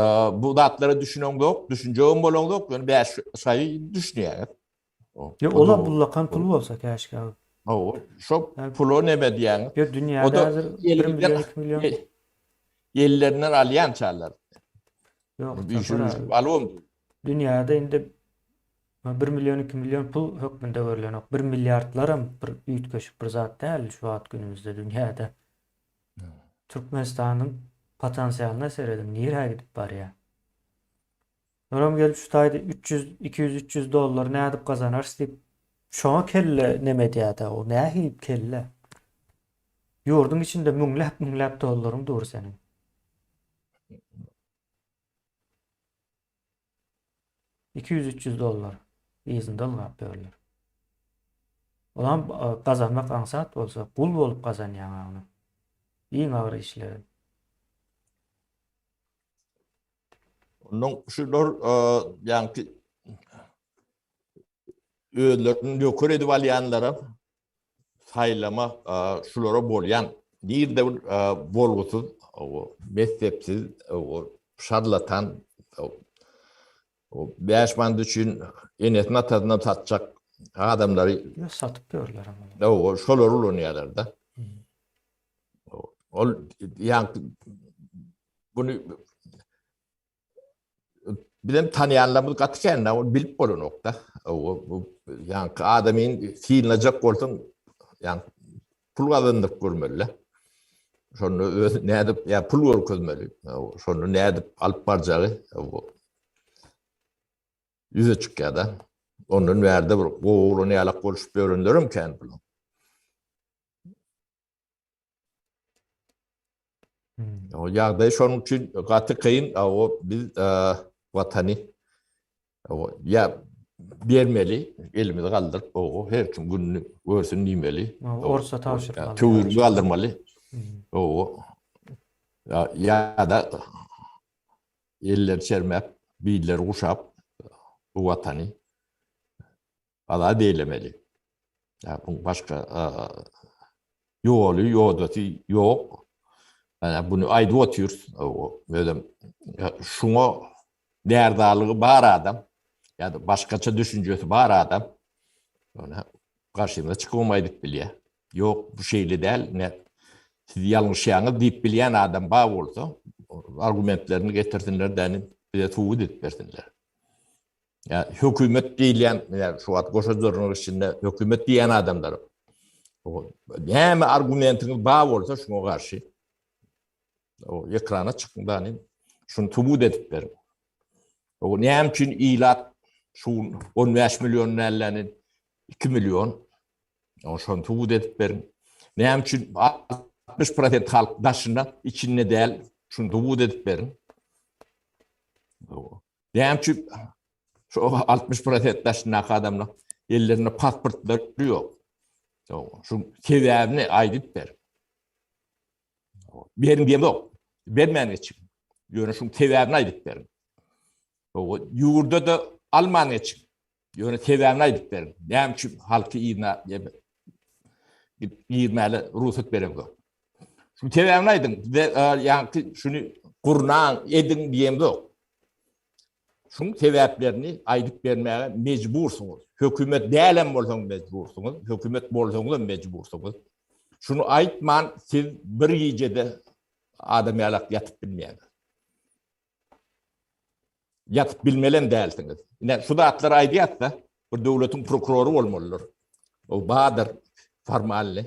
bu zatlara düşüneňzok, düşünjegem bolaňzok, ýöne 5 şaýy düşünýäňiz. Ýok, ola bullakan pul bolsa käşgä. Hawa, şo pula neme diýýäňiz? Ýok, dünýäde häzir 1 million, 2 million. Ellerinden alýançalar. Ýok, alybam. Dünýäde indi 1 million, 2 million pul hökmünde görlenok. 1 milliardlaram bir üýtgeşik bir zat däl şu wagt günümizde dünýäde. Türkmenistanyň potensialyna serediň, nirä gidip barýar? Olam gelip şu taýda 300, 200, 300 dollar nädip gazanarys diýip, şoňa kelle neme edýär-dä, o nähili kelle? Ýurduň içinde müňläp-müňläp dollaryň dur seniň. 200-300 dollar yzynda ylgap ýörler. Olam gazanmak aňsat bolsa, gul bolup gazanýaň ony. Iň agyr işleri. Ondan şular ýaňky özlerini nöker edip alýanlara saýlama şulara bolýan nirde bir bolgusyz, messepsiz, şarlatan 5 manat üçin enesini atasyny satjak adamlary satyp ýörler. Şolary ulanýarlar-da. Ol ýaňky Bunu bizem tanýanlarymyz gaty kän, ol bilip bolanok-da. Bu ýaňky adamyň synlajak bolsaň, ýaňky pul gazandyryp görmeli. Şonda öz nädip ýa pul görkezmeli. Şonda nädip alyp barjagy ýüze çykýar-da. Ondan bärde bir gowy oglan ýalak boluşyp ýörenlerem kän bulaň. O ýagdaý şonuň üçin gaty kyn, o biz watany o ýa bermeli, elimizi galdyryp, o her kim gününi görsün diýmeli. Orsa tabşyrmaly. Töwirimi galdyrmaly. O ýa-da elleri çermäp, billeri guşap bu watany azat eýlemeli. Ýa bu başga ýoly, ýodasy ýok. Ýa bunu aýdyp otyrys. Özem şuňa därdalygy bar adam ýa-da başgaça düşünjesi bar adam ýöne garşymyza çykybam aýdyp bilýär. Ýok, bu şeýle däl, ne siz ýalňyşýaňyz diýip bilýän adam bar bolsa, argumentlerini getirsinler däni bize subut edip bersinler. Ýa hökümet diýilýän, ýa şu wagt goşa dörnüň içinde hökümet diýen adamlar. Näme argumentiňiz bar bolsa şuňa garşy o ekrana çykyň da şuny subut edip beriň. O näme üçin ilat şu 15 million dälläni 2 million o şony subut edip beriň. Näme üçin 60% halk daşynda, içinde däl, şuny subut edip beriň. Näme üçin şu 60 prosent daşyndaky adamlar ellerinde pasportlary ýok. Şu sebäbini aýdyp ber. Beriň diýemok. Bermän geçiň. Ýöne şuň sebäbini aýdyp beriň. Ýurda da alman geçiň. Ýöne sebäbini aýdyp beriň. Näme üçin halky yzyna girmäli rugsat bereňzok. Şu sebäbini aýdyň. Bize ýaňky şuny gurnaň, ediň diýemzok. Şuň sebäplerini aýdyp bermäge mejbursyňyz. Hökümet dälem bolsaň mejbursyňyz, hökümet bolsaňyzam mejbursyňyz. Şuny aýtman siz bir gijede adam ýalak ýatyp bilmeýäňiz. Ýatyp bilmelem dälsiňiz. Ine şu zatlary aýdýas-da, bir döwletiň prokurory bolmalydyr. O bardyr formalny.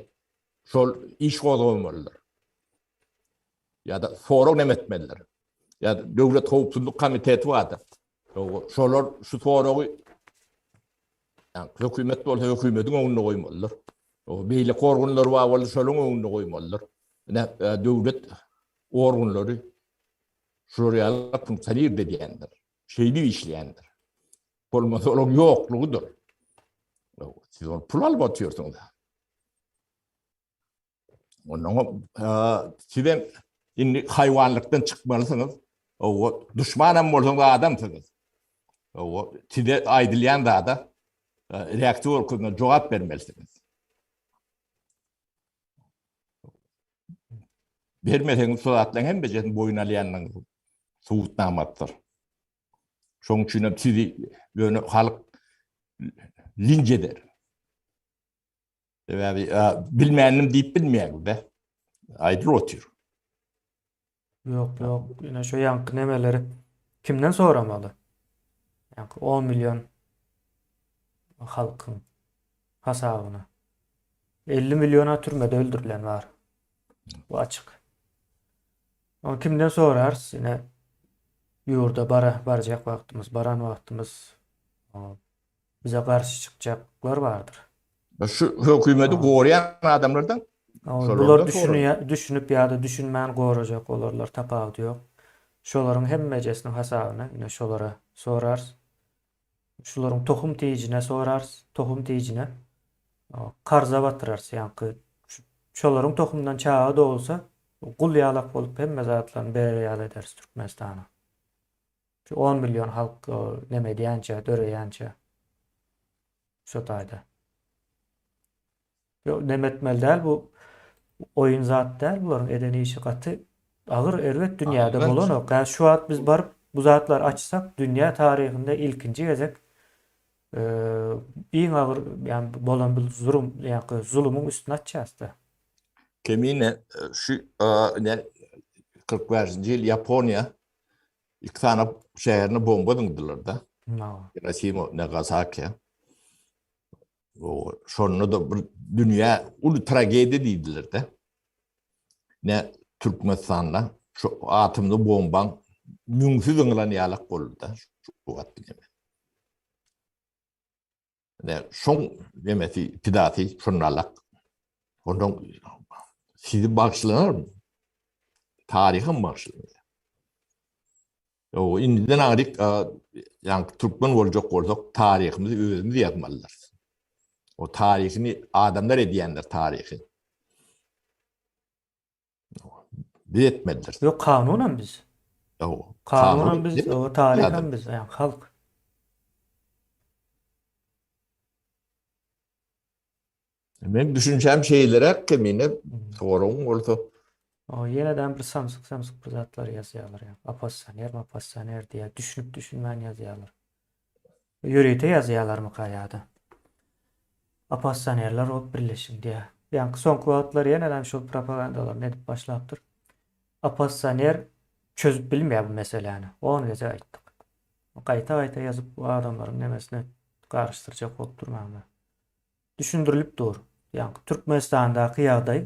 Şol iş gozgamalydyr. Ýa-da sorag neme etmelidir. Ýa-da döwlet howpsuzlyk komiteti bardyr. Şolar şu soragy ýa hökümet bolsa hökümetiň öňünde goýmalydyr. O beýleki organlar bar bolsa şolaryň öňünde goýmalydyr. Ine e, döwlet organlary Şular ýaly funksionir edýändir. Şeýdip işleýändir. Bolmasa olaryň ýoklugydyr. Siz ol pul alyp otyrsyňyz. Ondan sizem indi haýwanlykdan çykmalysyňyz. O duşmanam bolsaňyz adamsyňyz. O size aýdylýan zada reaksiýa görkezmeli, jogap bermelisiňiz. Bermeseňiz şu zatlaryň hemmejesini boýun alýanlygyňyzyň subutnamasydyr. Şonuň üçin hem sizi ýöne halk linç eder. Sebäbi bilmändim diýip bilmeýäňiz-de. Aýdylyp otyr. Ýok, ýok. Ine şu ýaňky nemeleri kimden soramaly? Ýaňky 10 million halkyň hasabyna. 50 milliona türmede öldürilen bar. Bu açyk. Ony kimden sorarys? Ine ýurda bara barjak wagtymyz, baran wagtymyz bize garşy çykjaklar bardyr. Şu hökümeti goraýan adamlardan Bular düşünýär, düşünip ýa-da düşünmän gorajak bolarlar, tapawudy ýok. Şolaryň hemmejesiniň hasabyny ine şolara sorarys. Şularyň tohum tijine sorarys, tohum tijine karza batyrarys, ýaňky şolaryň tohumyndan çaga dogulsa, gul ýalak bolup hemme zatlaryny berer ýaly ederis Türkmenistana. Şu 10 million halk neme edýänçä, döreýänçä. Şo taýda. Ýok, neme etmeli däl bu oýun zat däl bularyň eden işi gaty agyr erbet dünýäde bolanok. Hä şu wagt biz baryp bu zatlary açsak dünýä taryhynda ilkinji gezek iň agyr ýa bolan bir zurum ýa zulumyň üstüni açýasda. Kemine şu ne 45-nji ýyl Ýaponiýa Iki sany şäherine bomba zyňdylar-da. Hirosima, Nagasaki. O şonda-da bir dünýä uly tragediýa diýdiler-de. Ne Türkmenistanda şu atomly bombaň müňsi zyňylan ýalak boldy-da şu wagt diýme. Ne şoň nemesi pidasy şonalak. Ondan sizi bagşlanarmy? Taryhym bagşlanýar. O indiden aňryk ýaňky türkmen boljak bolsak taryhymyzy özümiz ýazmalydyrys. O taryhyny adamlar edýändir taryhy. Biz etmelidiris. Ýok kanunam biz. Ýok. Kanunam biz, o taryham biz, ýa halk. Men düşünjäm şeýleräk kemine soragyň bolsa. O ýeneden bir samsyk samsyk bir zatlar ýazýarlar ýa. Oppozisioner, oppozisioner diýýär. Düşünip düşünmän ýazýarlar. Ýörite ýazýarlarmyka ýa-da. Oppozisionerler bolup birleşiň diýýär. Ýaňky soňky wagtlar ýenedem şol propagandalaryny edip başlapdyr. Oppozisioner çözüp bilmeýär bu meseläni. On gezek aýtdyk. Gaýta-gaýta ýazyp bu adamlaryň nemesini garyşdyrjak bolup durmaňlar. Düşündirilip dur. Ýaňky Türkmenistandaky ýagdaý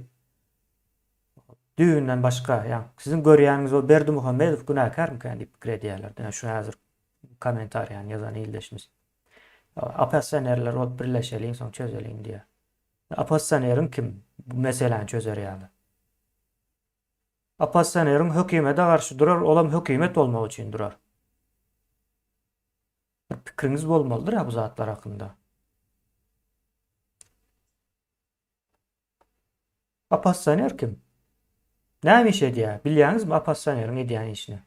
düýbünden başga. Ýaňky siziň görýäniňiz ol Berdimuhamedow günäkärmikän diýip pikir edýärler. Diňe şu häzir kommentariýany ýazan ildeşimiz. Oppozisionerler bolup birleşeliň soň çözeliň diýýär. Oppozisioneriň kim bu meseläni çözer ýaly? Oppozisioneriň hökümete garşy durar, olam hökümet bolmak üçin durar. Bir pikiriňiz bolmalydyr bu zatlar hakynda. Oppozisioner kim? Näme iş edýär? Bilýäňizmi oppozisioneriň edýän işini?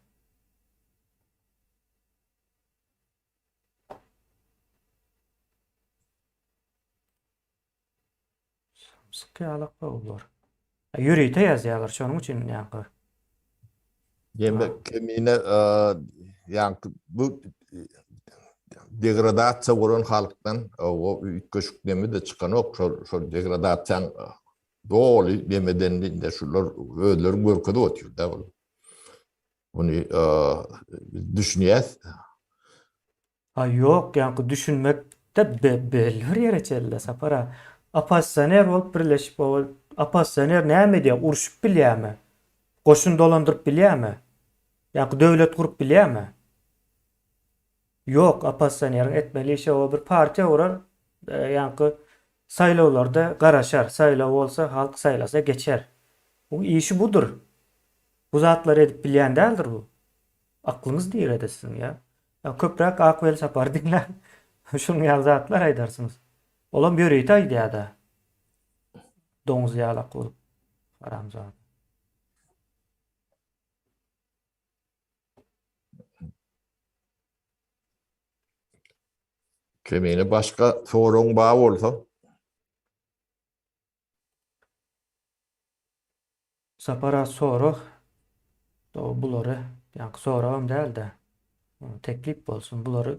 Samsyk ýalak olar. Ýörite ýazýarlar şonuň üçin ýaňky. Demek kemine ýaňky bu degradasiýa bolan halkdan o üýtgeşik neme de çykanok şol şol degradasiýaň doly nemeden indi şular özleri görkezip otyr da ol. Muny biz düşünýäs. A ýok ýaňky düşünmekde belli bir ýere çenli Sapar aga. Oppozisioner bolup birleşip o oppozisioner näme edýär urşup bilýärmi? Goşun dolandyryp bilýärmi? Ýaňky döwlet gurup bilýärmi? Ýok oppozisioneriň etmeli işi o bir partiýa gurar ýaňky saýlawlarda garaşar saýlaw bolsa halk saýlasa geçer. Bu işi budur. Bu zatlary edip bilýän däldir bu. Aklyňyz nirede siziň ýa? Ýa köpräk Ak Welsapary diňläň, şunuň ýaly zatlar aýdarsyňyz. Olam ýörite aýdýada. Doňuz ýalak bolup, haramzada. Kemine başga soragyň bar bolsa. Sapar az sorag bulary ýaňky soragam däl-de teklip bolsun bulary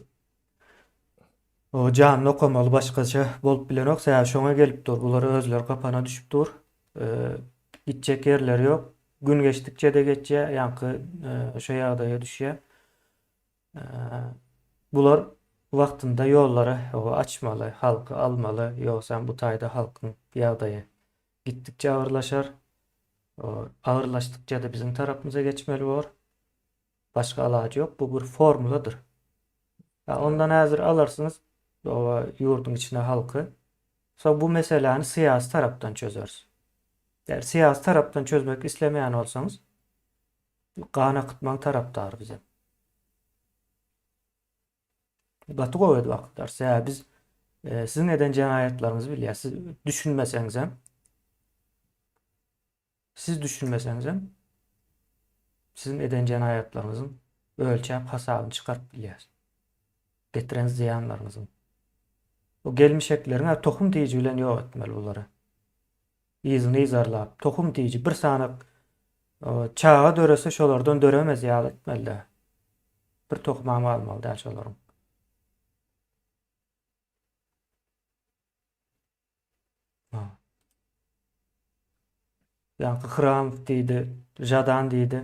o janly okamaly başgaça bolup bilenok sebäbi şoňa gelip dur bular özleri gapana düşüp dur gitjek ýerleri ýok gün geçdikçe-de geçýär ýaňky şo ýagdaýa düşýär bular wagtynda ýollary açmaly halky almaly ýogsam bu taýda halkyň ýagdaýy Gitdikçe agyrlaşar. Agyrlaşdykça-da biziň tarapymyza geçmeli bor. Başga alajy ýok. Bu bir formuladyr. Ondan häzir alarsyňyz ýurduň içine halky. Soň bu meseläni syýasy tarapdan çözeris. Eger syýasy tarapdan çözmek islemeýän bolsaňyz, gan akytmagyň tarapdary bizem. Gaty gowy edip akyldar. Sebäbi biz e, siziň eden jenaýatlaryňyzy bilýäris. Siz düşünmeseňizem siz düşünmeseňizem siziň eden jenaýatlaryňyzyň ölçäp hasabyny çykaryp bilýäris. Getiren zyýanlaryňyzyň. Bu gelmişekleriň tohum tiji bilen ýok etmeli bulary. Yzyny yzarlap, tohum tiji bir sany çaga dörese şolardan döremez ýaly etmeli-dä. Bir tohumam galmaly däl şolaryň. Ýaňky Hramow diýdi, Žadan diýdi.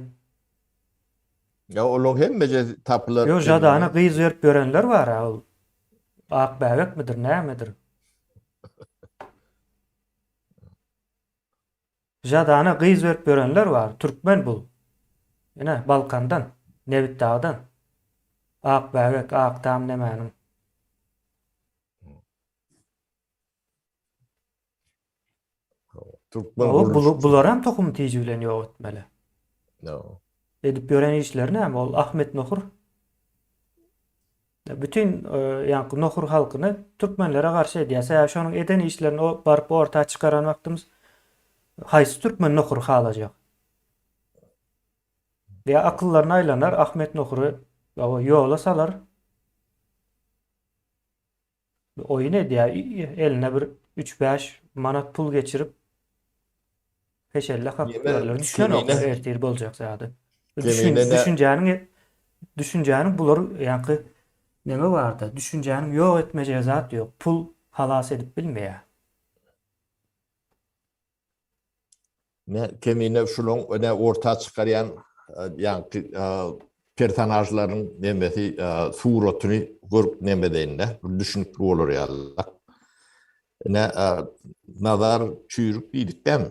Ýa olaň hemmejesi tapylar. Ýok, Žadana gyz berip ýörenler bar-a, ol ak bäbekmidir, nämedir. Žadana gyz berip ýörenler bar. Türkmen bul. Ine, Balkandan, Nebitdagdan. Ak bäbek, ak tam nemäniň. Türkmen O bul bularam tohum tiji bilen ýok etmeli. No. Edip ýören işleri näme ol Ahmet Nohur? Bütin ýaňky nohur halkyny türkmenlere garşy edýär. Sebäbi şonuň eden işlerini o baryp orta çykaran wagtymyz haýsy türkmen nohury halajak? Ýa akyllaryna aýlanar Ahmet Nohury ýola salar. Oýun edýär. Eline bir üç-bäş manat pul geçirip peşelle kakyp ýörler. Düşünenoklar ertir boljak zady. Düşün, düşünjäniň düşünjäniň bular ýaňky neme barda, düşünjäniň ýok etmejegi zat ýok. Pul halas edip bilmeýär. Ne kemine şulaň ne orta çykarýan ýaňky personažlaryň nemesi suratyny görüp neme edeýin-de, bir düşünikli bolar ýaly. Ne Nazar Çüýrük diýdik dämi?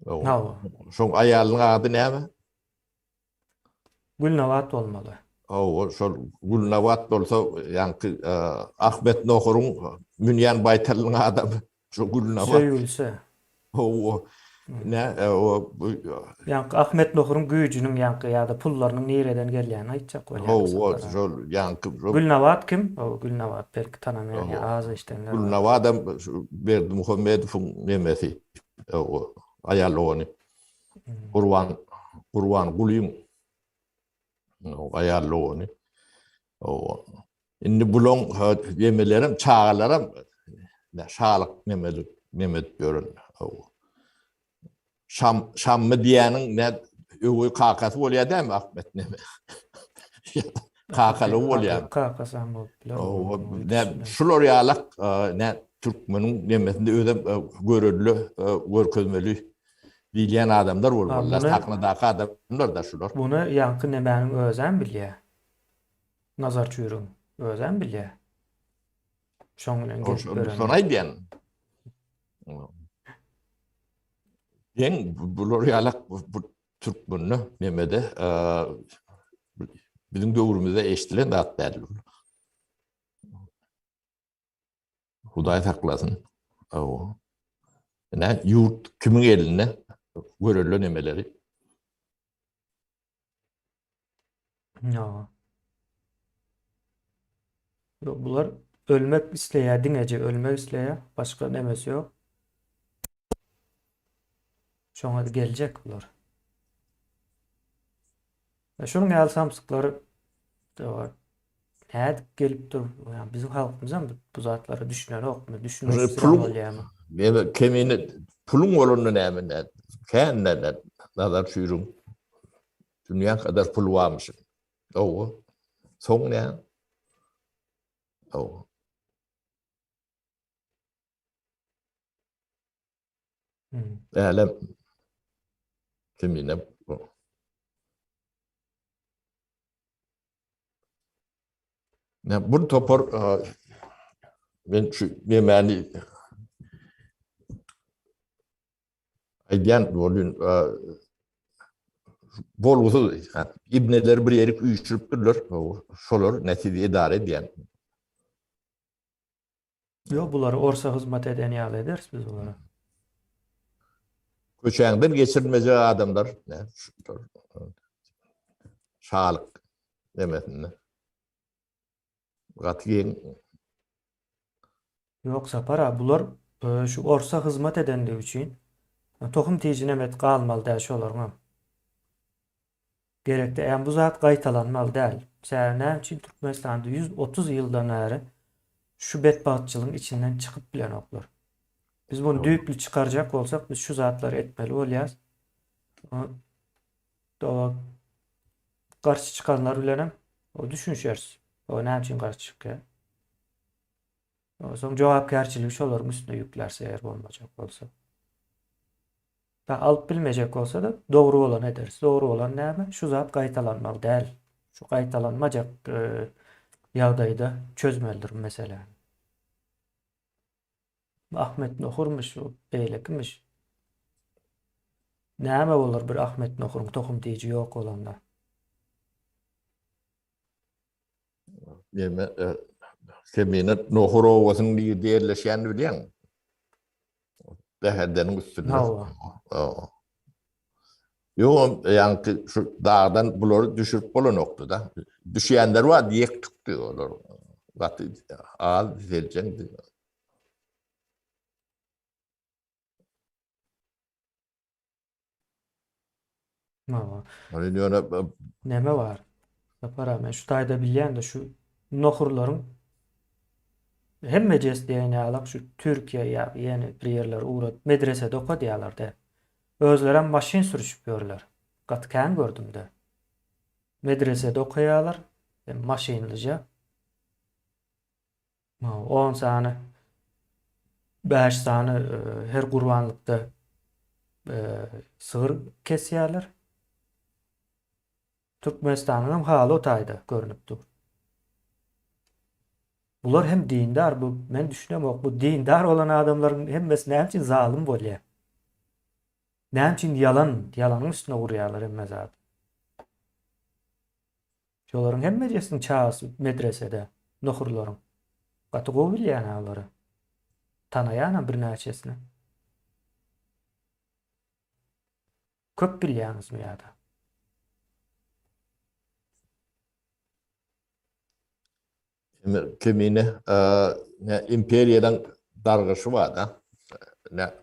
Hawa. Şoň aýalynyň ady näme? Gülnabat bolmaly. Hawa, şol Gülnabat bolsa, ýaňky Ahmet Nohuryň münýän baýtalynyň adamy. Şo Gülnabat. Söýgülisi. Hawa. Ne, o bu Ýaňky Ahmet Nohuryň güýjüniň ýaňky ýa-da pullarynyň nireden gelýänini aýtjak bolýar. Hawa, şol ýaňky. Gülnabat kim? Hawa, Gülnabat belki tanamaýan ýa az eşidenler bar. Gülnabadam şu Berdimuhamedowyň nemesi, aýal dogany. Gurban Gurban Gulyň aýal dogany. Indi bulaň ýemelerim, çagalaram şalyk neme neme edip ýören. Şam Şammy diýýäniň ne öweý kakasy bolýar dämi Ahmet neme? Kakalygy bolýar. Kakasy hem bolup biler. Ne şular ýalak ne türkmeniň nemesinde özem görelde görkezmeli diýilýän adamlar bolmalylar. Sahnadaky adamlar da şular. Muny ýaňky nemäniň özem bilýär. Nazar Çüriň özem bilýär. Şoň bilen gezip ýören. Şony aýdýan. Deň bular ýalak bu türkmende nemede biziň döwrümizde eşdilen zat däl. Hudaý saklasyn. Aw. Ine ýurt kimiň elinde görelde nemeleri. Ýa. Ýok, bular ölmek isleýär, diňeje ölmek isleýär. Başga nemesi ýok. Şoňa geljek bular. E, şunuň ýaly samsyklar nädip gelip dur? Ýa biziň halkymyz hem bu zatlara düşünenokmy? Düşünmek Puluň bolýarmy? Näme kemine puluň bolanda näme? Kän Nazar Çüýrüň dünýä kadar pul barmyş. Hawa. Soň näme? Hawa. Älem Kemine bu. Ne bu topar men şu nemäni aýdýan bolun bolgusyz ibneler bir ýerik üýşüripdirler. Şolar nesizi edara edýän. Ýok, bulary orsa hyzmat eden ýaly ederis biz olara. Köçäňden geçirilmejek adamlar ne şalyk nemesinde. Gaty geň. Ýok Sapar aga bular şu orsa hyzmat edendigi üçin tohum tijinem et galmaly däl şolaryňam. Gerekde ýa bu zat gaýtalanmaly däl. Sebäbi näme üçin Türkmenistanda 130 ýyldan bäri şu betbagtçylygyň içinden çykyp bilenoklar. Biz muny düýpli çykarjak bolsak biz şu zatlary etmeli bolýas. Doga garşy çykanlar bilenem o düşünişeris. O näme üçin garşy çykýar? Soň jogapkärçiligi şolaryň üstüne ýükläris eger bolmajak bolsa. Da alyp bilmejek bolsa-da dogry bolany ederis. Dogry bolan näme? Şu zat gaýtalanmaly däl. Şu gaýtalanmajak e, ýagdaýda çözmelidir meseläni. Ahmet Nohurmyş, bu beýlekimiş. Näme bolar bir Ahmet Nohuryň tohum tiji ýok bolanda? Ýeme, e, Kemine Nohur obasynyň nirde ýerleşýänini bilýäňmi? Bäherdeniň üstünde. Hawa. Hawa. Ýok, ýaňky şu dagdan bulary düşürip bolanokdy-da. Düşýänler bar, ýek tükdi olar. Gaty az seljeňdi. Hawa. Ony ýöne Näme bar? Sapar aga, men şu taýda bilýän-de şu nohurlaryň hemmejes diýen ýalak şu Türkiýe ýa ýene bir ýerlere ugradyp medresede okadýarlar-da. Özlerem maşyn sürüşip ýörler. Gaty kän gördüm-de. Medresede okaýarlar, hem maşynlyja. On sany, bäş sany her gurbanlykda sygyr kesýärler. Türkmenistanyň hem haly o taýda görnüp dur. Bular hem dindar, bu men düşünemok, bu dindar bolan adamlaryň hemmesi näme üçin zalym bolýar? Näme üçin ýalan, ýalanyň üstüne gurýarlar hemme zady? Şolaryň hemmejesiniň çagasy medresede, nohurlaryň. Gaty gowy bilýän-ä olary. Tanaýanam birnäçesini. Köp bilýäňizmi ýa-da? Kemine ne imperiýadan dargaşy bar da. Ne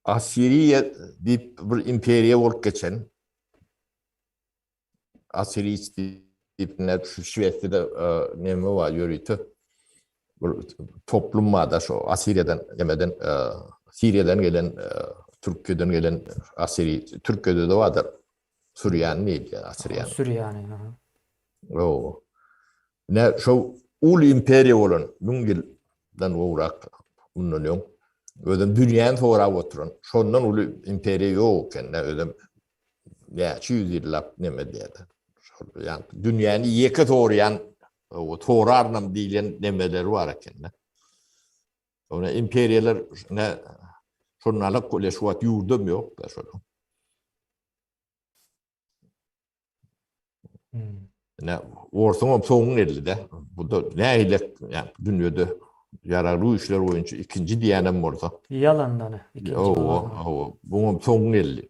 Assiriýa diýip bir imperiýa bolup geçen. Assiriýs diýip ne şu Şwesiýada neme bar ýörite bir toplum bar da şu Assiriýadan nemeden Siriýadan gelen Türkiýeden gelen Assiriý Türkiýede-de bardyr. Sürýän diýilýär Assiriýan. Sürýäni. Hawa. Ne şo uly imperiýa bolan 1000 ýyldan gowrak mundan öň özem dünýäni sorap oturan şondan uly imperiýa ýok eken ne özem näçe ýüz ýyllap neme diýýär. Şol ýa dünýäni ýeke soraýan sorarnam diýlen nemeleri bar eken. Ona imperiýalar ne şondan alyp bolýar şu wagt ýurdam ýok da şonuň. Hmm. Ne orsuň soňuň geldi de. Bu da nähili ýa dünýede ýaragly güýçler boýunça ikinji diýenem bolsa. Ýalandan ikinji. Hawa, hawa. Buňam soňuň geldi.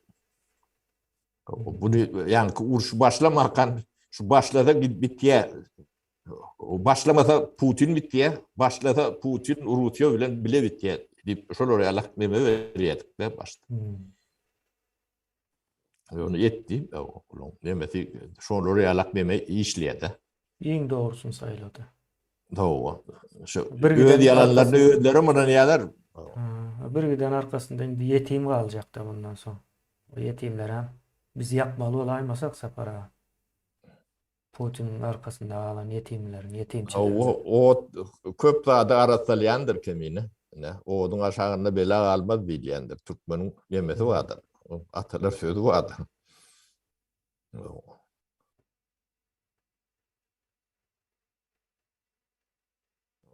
Bunu ýaňky uruş başlamakan şu başlasa bitýär. Başlamasa Putin bitýär, başlasa Putin Russiýa bilen bile bitýär diýip şolar ýaly neme berýärdik de başda. Hmm. Ony etdi. Onuň nemesi şolar ýalak neme işleýär-de. Iň dogrusyny saýlady. Hawa. Şu öz ýalanlaryny özleri mynanýarlar. Bir giden arkasynda indi ýetim galjakda bundan soň. O ýetimlerem biz ýakmaly bolaýmasak Sapar aga. Putiniň arkasynda galan ýetimleriň, ýetimçileriň. Hawa, ot köp zady arassalýandyr kemine. Ine, oduň aşagynda bela galmaz diýilýändir. Türkmeniň nemesi bardyr. Atalar sözi bardyr.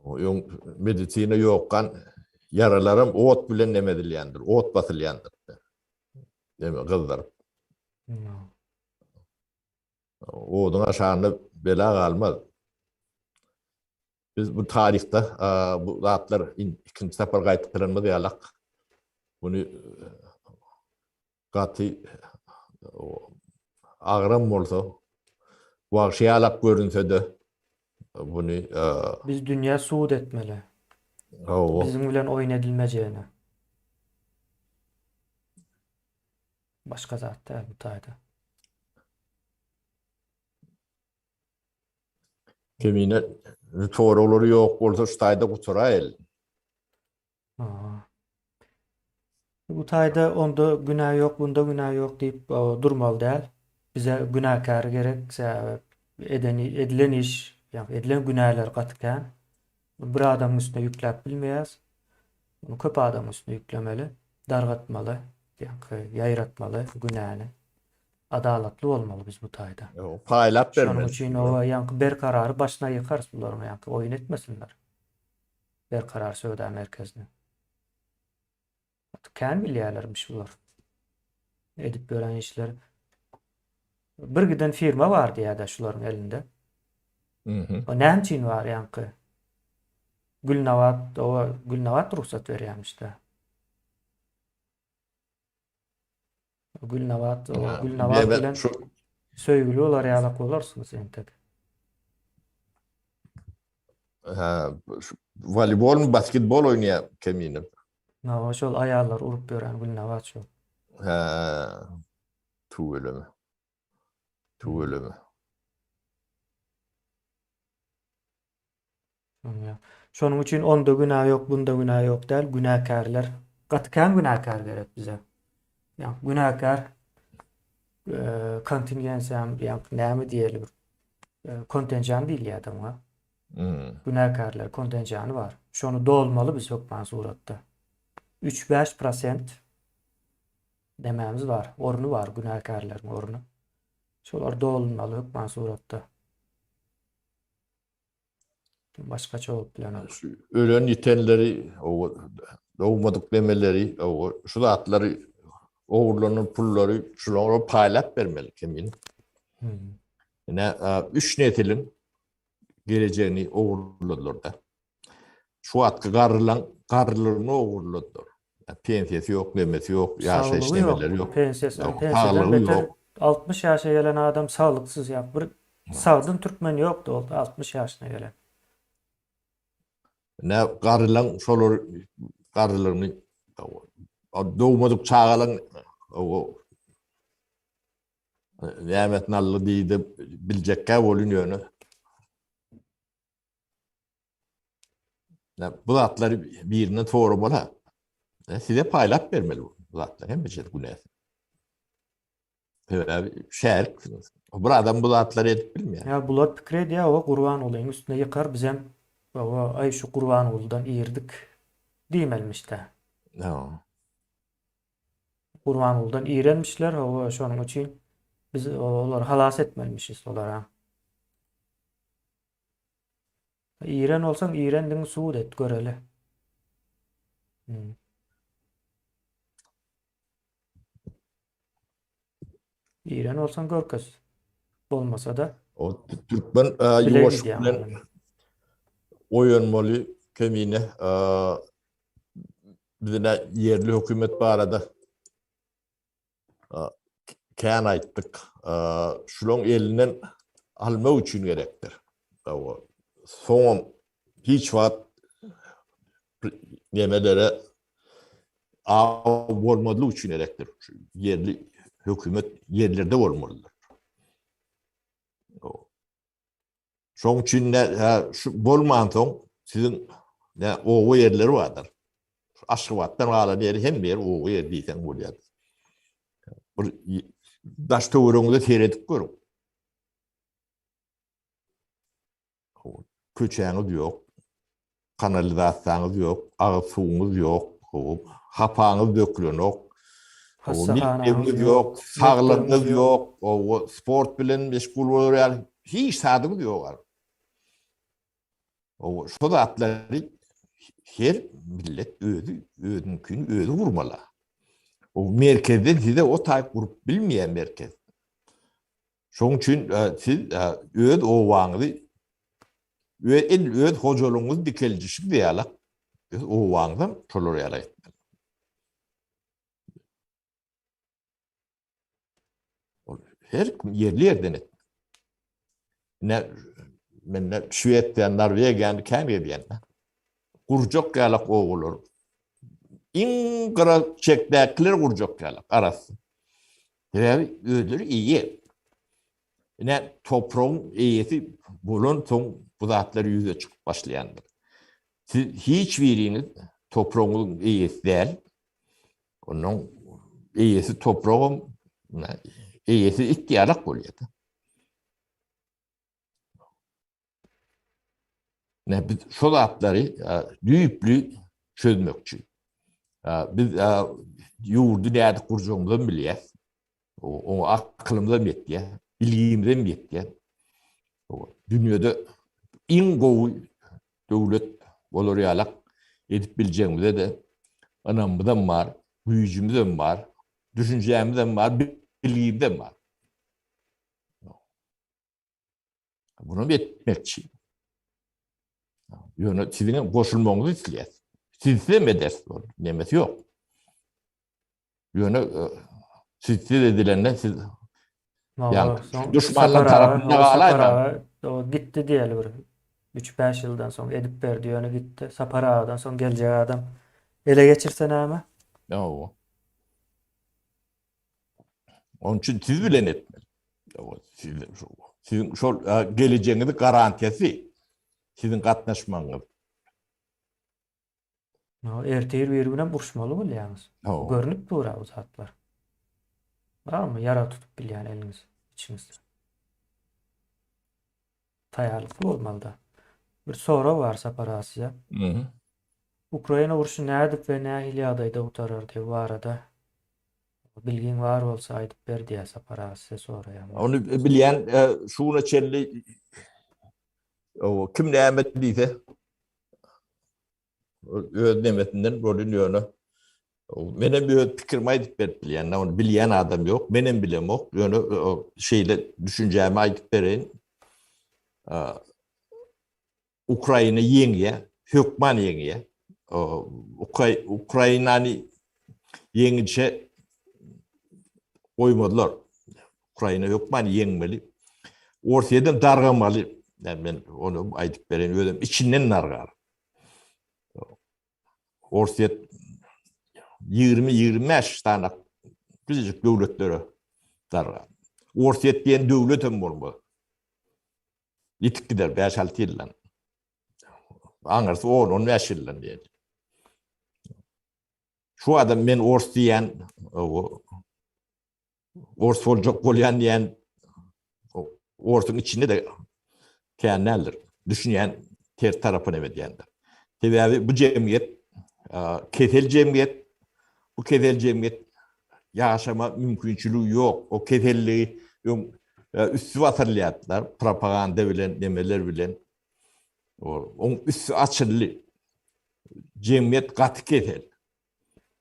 Öň medisina ýokkan ýaralaram ot bilen neme edilýändir, ot basylýandyr. Neme gyzdyryp. Oduň aşagynda bela galmaz. Biz bu taryhda bu zatlar ikinji sapar gaýtalanmaz ýalak. Muny gaty agram bolsa, wagşy ýalak görünse-de buny Biz dünýä subut etmeli. Hawa. Biziň bilen oýun edilmejegini. Başga zat däl bu taýda. Kemine soraglary ýok bolsa şu taýda gutaraýyl. Bu taýda onda günä ýok, bunda günä ýok diýip durmaly däl. Bize günäkär gerek, sebäbi eden edilen iş, ýagny edilen günäler gaty kän. Bir adamyň üstüne ýükläp bilmeýäs. Muny köp adamyň üstüne ýüklemeli, dargatmaly, ýagny ýaýratmaly günäni. Adalatly bolmaly biz bu taýda. Paýlap bermeli. Şonuň üçin o ýaňky berkarary başyna ýykarys bularyň ýaňky oýun etmesinler. Berkarar söwda merkezini. Gaty kän bilýärlermiş bular. Edip ýören işler. Bir giden firma bar diýýär-de şularyň elinde. Mhm. O näme üçin bar ýaňky? Gülnabat, o Gülnabat rugsat berýärmiş-de. Gülnabat, o Gülnabat bilen şu söýgüli bolar ýalak bolarsyňyz entek. Ha, şu voleybol mu basketbol oýnaýar Kemine. Hawa, şol aýallar urup ýören Gülnabat şol. Ha, tüweleme. Tüweleme. Şonuň üçin onda günä ýok, bunda günä ýok däl, günäkärler. Gaty kän günäkär gerek bize. Ýa günäkär kontingensiýam, ýa näme diýeli bir kontenjan diýilýär-de muňa. Günäkärler kontenjany bar. Şony dolmaly biz hökman suratda. 3-5 prosent nemämiz bar, orny bar günäkärleriň orny. Şolar dolunmaly hökman suratda. Başgaça bolup bilenok. Şu ölen ýitenleri, dogmadyk demeleri, şu zatlary ogurlanan pullary şulara paýlap bermeli kemini. Ine, üç nesiliň gelejegini ogurladylar da. Şu wagtky garrylaň garrylygyny ogurladylar. Pensiýasy ýok, nemesi ýok, ýaşaýyş nemeleri ýok. Pensiýasy, pensiýadan beter 60 ýaşa gelen adam saglyksyz ýa bir sagdyn türkmen ýokdy ol 60 ýaşyna gelen. Ne garrylaň şolar garrylygyny dogmadyk çagalaň nämesini aldy diýdi biljekkä bolun ýöne. Bu zatlary birinden soramaly. Size paýlap bermeli bu zatlar hemme şey günäsi. Sebäbi şäriksiňiz. Bir adam bu zatlary edip bilmeýär. Ýa bular pikir edýär, o Gurbangulyň üstüne ýykar bizem owa aý şu Gurbangulydan irdik diýmelimişdä. Ýa. Gurbangulydan irenmişler, owa şonuň üçin biz olary halas etmelimişis olara. Iren bolsaň irendigiňi subut et göreli. Hmm. Iren bolsaň görkez. Bolmasa-da. O türkmen e, ýuwaş bilen oýanmaly kemine e, bizine ýerli hökümet barada Kän aýtdyk. Şulaň elinden almak üçin gerekdir. Soňam hiç wagt nemelere aw bolmazlyk üçin gerekdir. Ýerli hökümet ýerlerde bolmalydyr. Şoň üçin şu bolmansoň siziň oba ýerleri bardyr. Aşgabatdan galan ýeri hemme ýer oba ýeri diýseň bolýar. Bir daş töweregiňize seredip görüň. Köçäňiz ýok, kanalizasiýaňyz ýok, agyz suwuňyz ýok, hapaňyz dökülenok, mekdebiňiz ýok, saglygyňyz ýok, sport bilen meşgul bolar ýaly hiç zadyňyz ýok. Şo zatlary her millet özi özüniňkini özi gurmaly. O merkezden size o taýyp gurup bilmeýär merkez. Şonuň üçin siz öz obaňyzy we edil öz hojalygyňyzy dikeldişiňiz ýaly öz obaňyzam şolar ýaly etmeli. Ol her kim ýerli ýerden etmeli. Ne men ne Şwesiýa, Norwegiýany kän gezýän. Gurjak ýalak obalar. Iň gyra çekdäkiler gurjak ýalak arassa. Sebäbi özleri eýe. Ine topragyň eýesi bolan soň bu zatlar ýüze çykyp başlaýandyr. Siz hiç biriňiz topragyň eýesi däl. Onuň eýesi topragam eýesi it ýalak bolýar. Ne biz şo zatlary düýpli çözmekçi. Biz ýurdy nädip gurjagymyzam bilýäs. Oňa akylymyzam ýetýär, bilgimizem ýetýär. Dünýede iň gowy döwlet bolar ýalak edip biljegimize-de ynamymyzam bar, güýjümizem bar, düşünjämizem bar, bilgimizem bar. Bunam etmekçi. Ýöne siziň hem goşulmagyňyzy isleýäs. Sizsizem ederis, nemesi ýok. Ýöne e, sizsiz edilende siz ýa duşmanlar tarapynda galaýmaň. O gitdi diýeli bir 3-5 ýyldan soň edip berdi, ýöne gitdi. Sapar agadan soň geljek adam ele geçirse näme? Ýa. Onun üçin siz bilen etmeli. Siz, siziň şol gelejegiňizi garantiýasy siziň gatnaşmagyňyz. No, ertir bir günem uruşmaly bolýaňyz. Görnüp dur bu zatlar. Barmy ýara tutup bilýän eliňiz içiňizde. Taýýarlykly bolmaly-da. Bir sorag bar Sapar aga size. Ukraina urşy nädip we nähili ýagdaýda gutarar diýip barada bilgiň bar bolsa aýdyp ber diýýär Sapar aga size soraýan. Ony bilýän şu güne çenli kim näme diýse öz nemesinden bolun ýöne menem öz pikirimi aýdyp berip bilýän ony bilýän adam ýok menem bilemok ýöne şeýle düşünjämi aýdyp bereýin Ukraina ýeňýär hökman ýeňýär Ukrainany ýeňilşe goýmazlar Ukraina hökman ýeňmeli Orsýedem dargamaly men ony aýdyp bereýin özem içinden dargar Orsýet 20-25 sany kiçijik döwletlere dargar. Orsýet diýen döwlet hem bolmaz. Ýitip gider 5-6 ýyldan. Aňyrsy 10-15 ýyldan diýeli. Şu adam men ors diýen, Ors boljak bolýan diýen orsuň içinde de kän däldir. Düşünýän ters tarapyna edýändir. Sebäbi bu jemgyýet kesel jemgyýet, bu kesel jemgyýet ýaşama mümkinçiligi ýok. O keselligi öň üsti basyrylýardylar propaganda bilen, nemeler bilen. Oň üsti açyldy. Jemgyýet gaty kesel.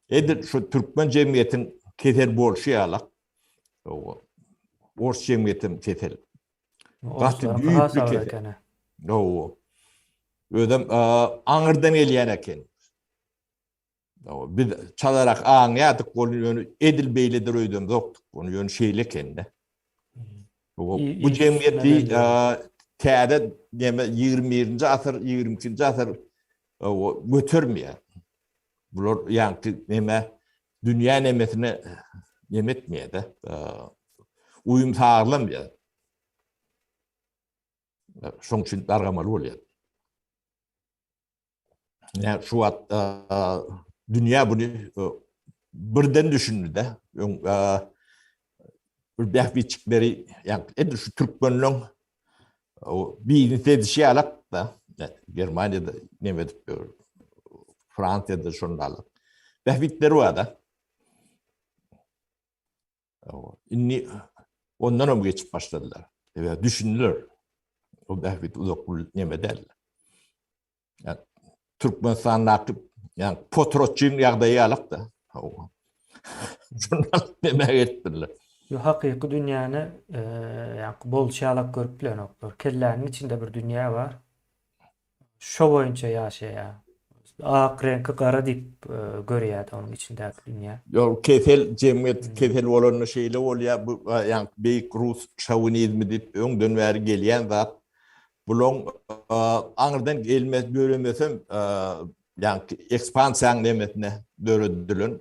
Edil şu türkmen jemgyýetiň kesel bolşy ýalak, ors jemgyýetem kesel. Gaty düýpli kesel. Hawa. Özem aňyrdan gelýän eken. Biz çalarak aňýardyk, ol ýöne edil beýledir öýdemzokdyk. Ony ýöne şeýle eken-de. Bu jemgyýeti täze neme 21-nji asyr, 22-nji asyr götermeýär. Bular ýaňky neme dünýä nemesine neme etmeýär-de. Uýum saglamýar. Şoň üçin dargamaly bolýar. Ýa şu wagt. Dünýä buny birden düşündi-de. Öň bir bähbitçikleri, ýagny edil şu türkmenleň biznes edişi ýalak-da, Germaniýada neme edip ýör, Fransiýada şonda bähbitleri bar-da. Indi ondan hem geçip başladylar. Sebäbi düşündiler. O bähbit uzak neme däl. Yani Türkmenistandaky yani potratçyň ýagdaýy ýalak-da. Şundan neme etdiler. Ýo hakyky dünýäni ýaňky bolşy ýalak görüp bilenoklar. Kelläniň içinde bir dünýä bar. Şo boýunça ýaşaýar. Ak reňki gara diýip görýärdi onuň içindäki dünýä. Ýok, kesel, jemgyýet kesel bolanda şeýle bolýar. Bu ýaňky beýik rus şowinizmi diýip öňden bäri gelýän zat. Bulaň aňyrdan gelme döremesem ýaňky ekspansiýaň nemesine döredilen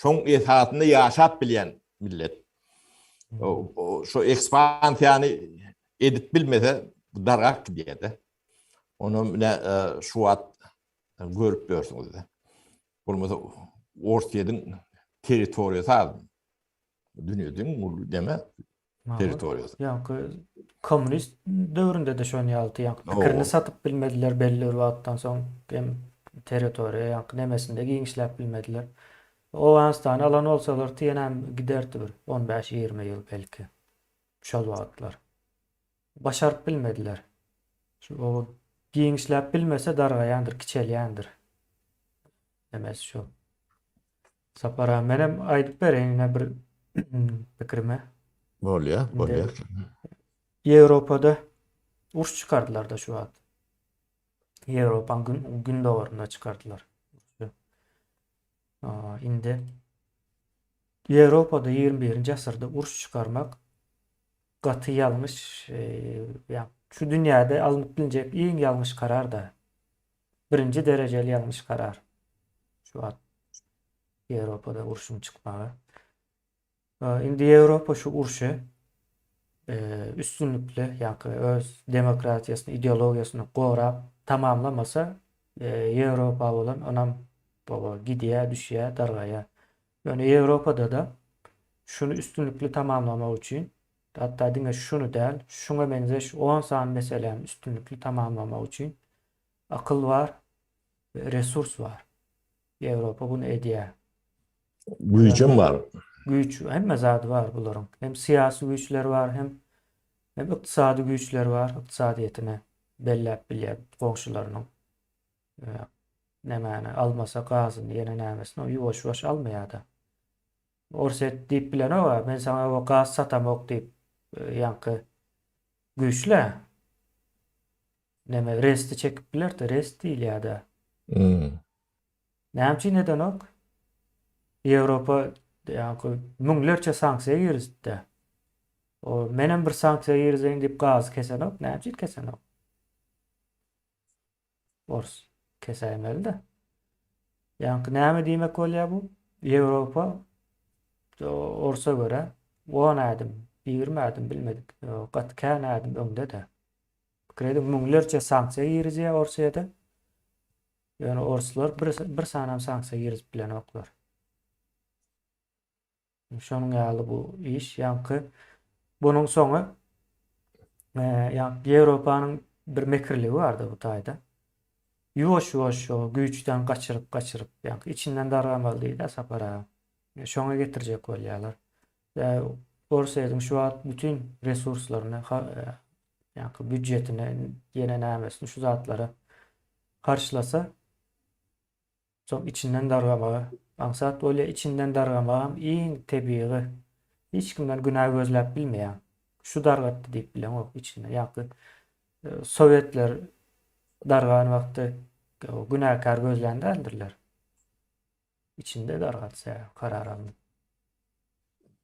şoň esasynda ýaşap bilýän millet. Şo ekspansiýany edip bilmese dargap gidýär-de. Onam ine şu wagt görüp ýörsüňiz-de. Bolmasa Orsýetiň territoriýasy az. Dünýede iň uly neme territoriýasy. Ýaňky kommunist döwründe-de şony ýalydy. Ýaňky pikirini satyp bilmediler belli bir wagtdan soň hem territoriýa ýaňky nemesinde giňişläp bilmediler. Owganystany alan bolsalar ýenem giderdi bir on bäş-ýigrimi ýyl belki. Şol wagtlar. Başaryp bilmediler. Şu o giňişläp bilmese dargaýandyr, kiçelýändir. Nemesi şu. Sapar aga menem aýdyp bereýin ine bir pikrimi. Bolýar, bolýar. Ýewropada uruş çykardylar-da şu wagt. Ýewropaň gün gündogarynda çykardylar. Indi Ýewropada 21-nji asyrda uruş çykarmak gaty ýalňyş, ýa şu dünýäde alnyp bilinjek iň ýalňyş karar-da. Birinji derejeli ýalňyş karar. Şu wagt Ýewropada urşuň çykmagy. Indi Ýewropa şu urşy üstünlikli, ýaňky öz demokratiýasyny, ideologiýasyny gorap tamamlamasa, Ýewropa bolan ynam gidýär, düşýär, dargaýar. Ýöne Ýewropada-da şuny üstünlikli tamamlamak üçin, hatda diňe şuny däl, şuňa meňzeş on sany meseläni üstünlikli tamamlamak üçin akyl bar we resurs bar. Ýewropa buny edýär. Güýjem bar. Güýç, hemme zady bar bularyň. Hem syýasy güýçleri bar, hem hem ykdysady güýçleri bar, ykdysadyýetini belläp bilýär goňşularynyň. Nämäni almasa gazyny ýene nämesini o ýuwaş-ýuwaş almaýar-da. Orsýet diýip bilenok-a, men saňa o gaz satamok diýip, ýaňky güýçli-ä. Näme resti çekip bilerdi, rest diýilýär-dä. Näme üçin edenok? Ýewropa ýaňky müňlerçe sanksiýa girizdi-dä. O menem bir sanksiýa girizeýin diýip gazy kesenok, näme üçin kesenok? Ors kesäýmeli-de. Ýaňky näme diýmek bolýar bu? Ýewropa orsa görä on ädim, 20 ädim bilmedik. Gaty kän ädim öňde-de. Pikir ediň, müňlerçe sanksiýa girizýär Orsýete. Ýöne orslar bir, bir sanam sanksiýa girizip bilenoklar. Şonuň ýaly bu iş ýaňky bunuň soňy ýaňky Ýewropanyň bir mekirligi bardy bu taýda. Ýuwaş-ýuwaş şo güýçden gaçyryp gaçyryp ýaňky içinden dargamaly diýdi Sapar aga. Şoňa getirjek bolýarlar. Orsýetiň şu wagt bütin resurslaryny ýaňky býudjetini ýene nämesini şu zatlara harçlasa Soň içinden dargamagy aňsat bolýar. Içinden dargamagam iň tebigy. Hiç kimden günä gözläp bilmeýäň. Şu dargatdy diýip bileňok içinden. Ýaňky sowetler dargan wagty günäkär gözlän däldirler. Içinde dargatsa karar alnyp.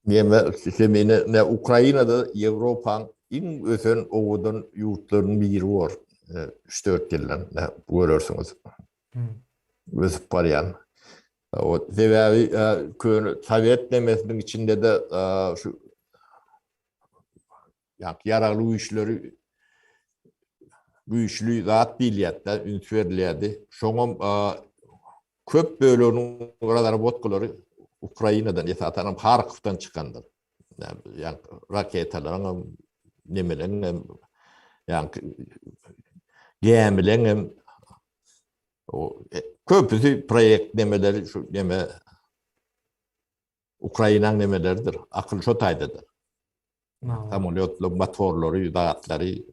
Neme Semine ne Ukrainada Ýewropaň iň ösen owadan ýurtlarynyň biri bor. 3-4 ýyldan görersiňiz. Ösüp barýan. O sebäbi köne sowet nemesiniň içinde-de şu ýaragly güýçleri güýçli zat diýilýärdi, üns berilýärdi. Şoňam. Köp böleginiň razrabotkalary Ukrainadan, esasan hem Harkowdan çykandyr. Ýa raketalaryň hem, nemeleň hem, ýa gämileň hem köpüsi proýekt nemeleri şu neme Ukrainaň nemeleridir. Akyl şo taýdadyr. Samolýotlar, motorlary, zatlary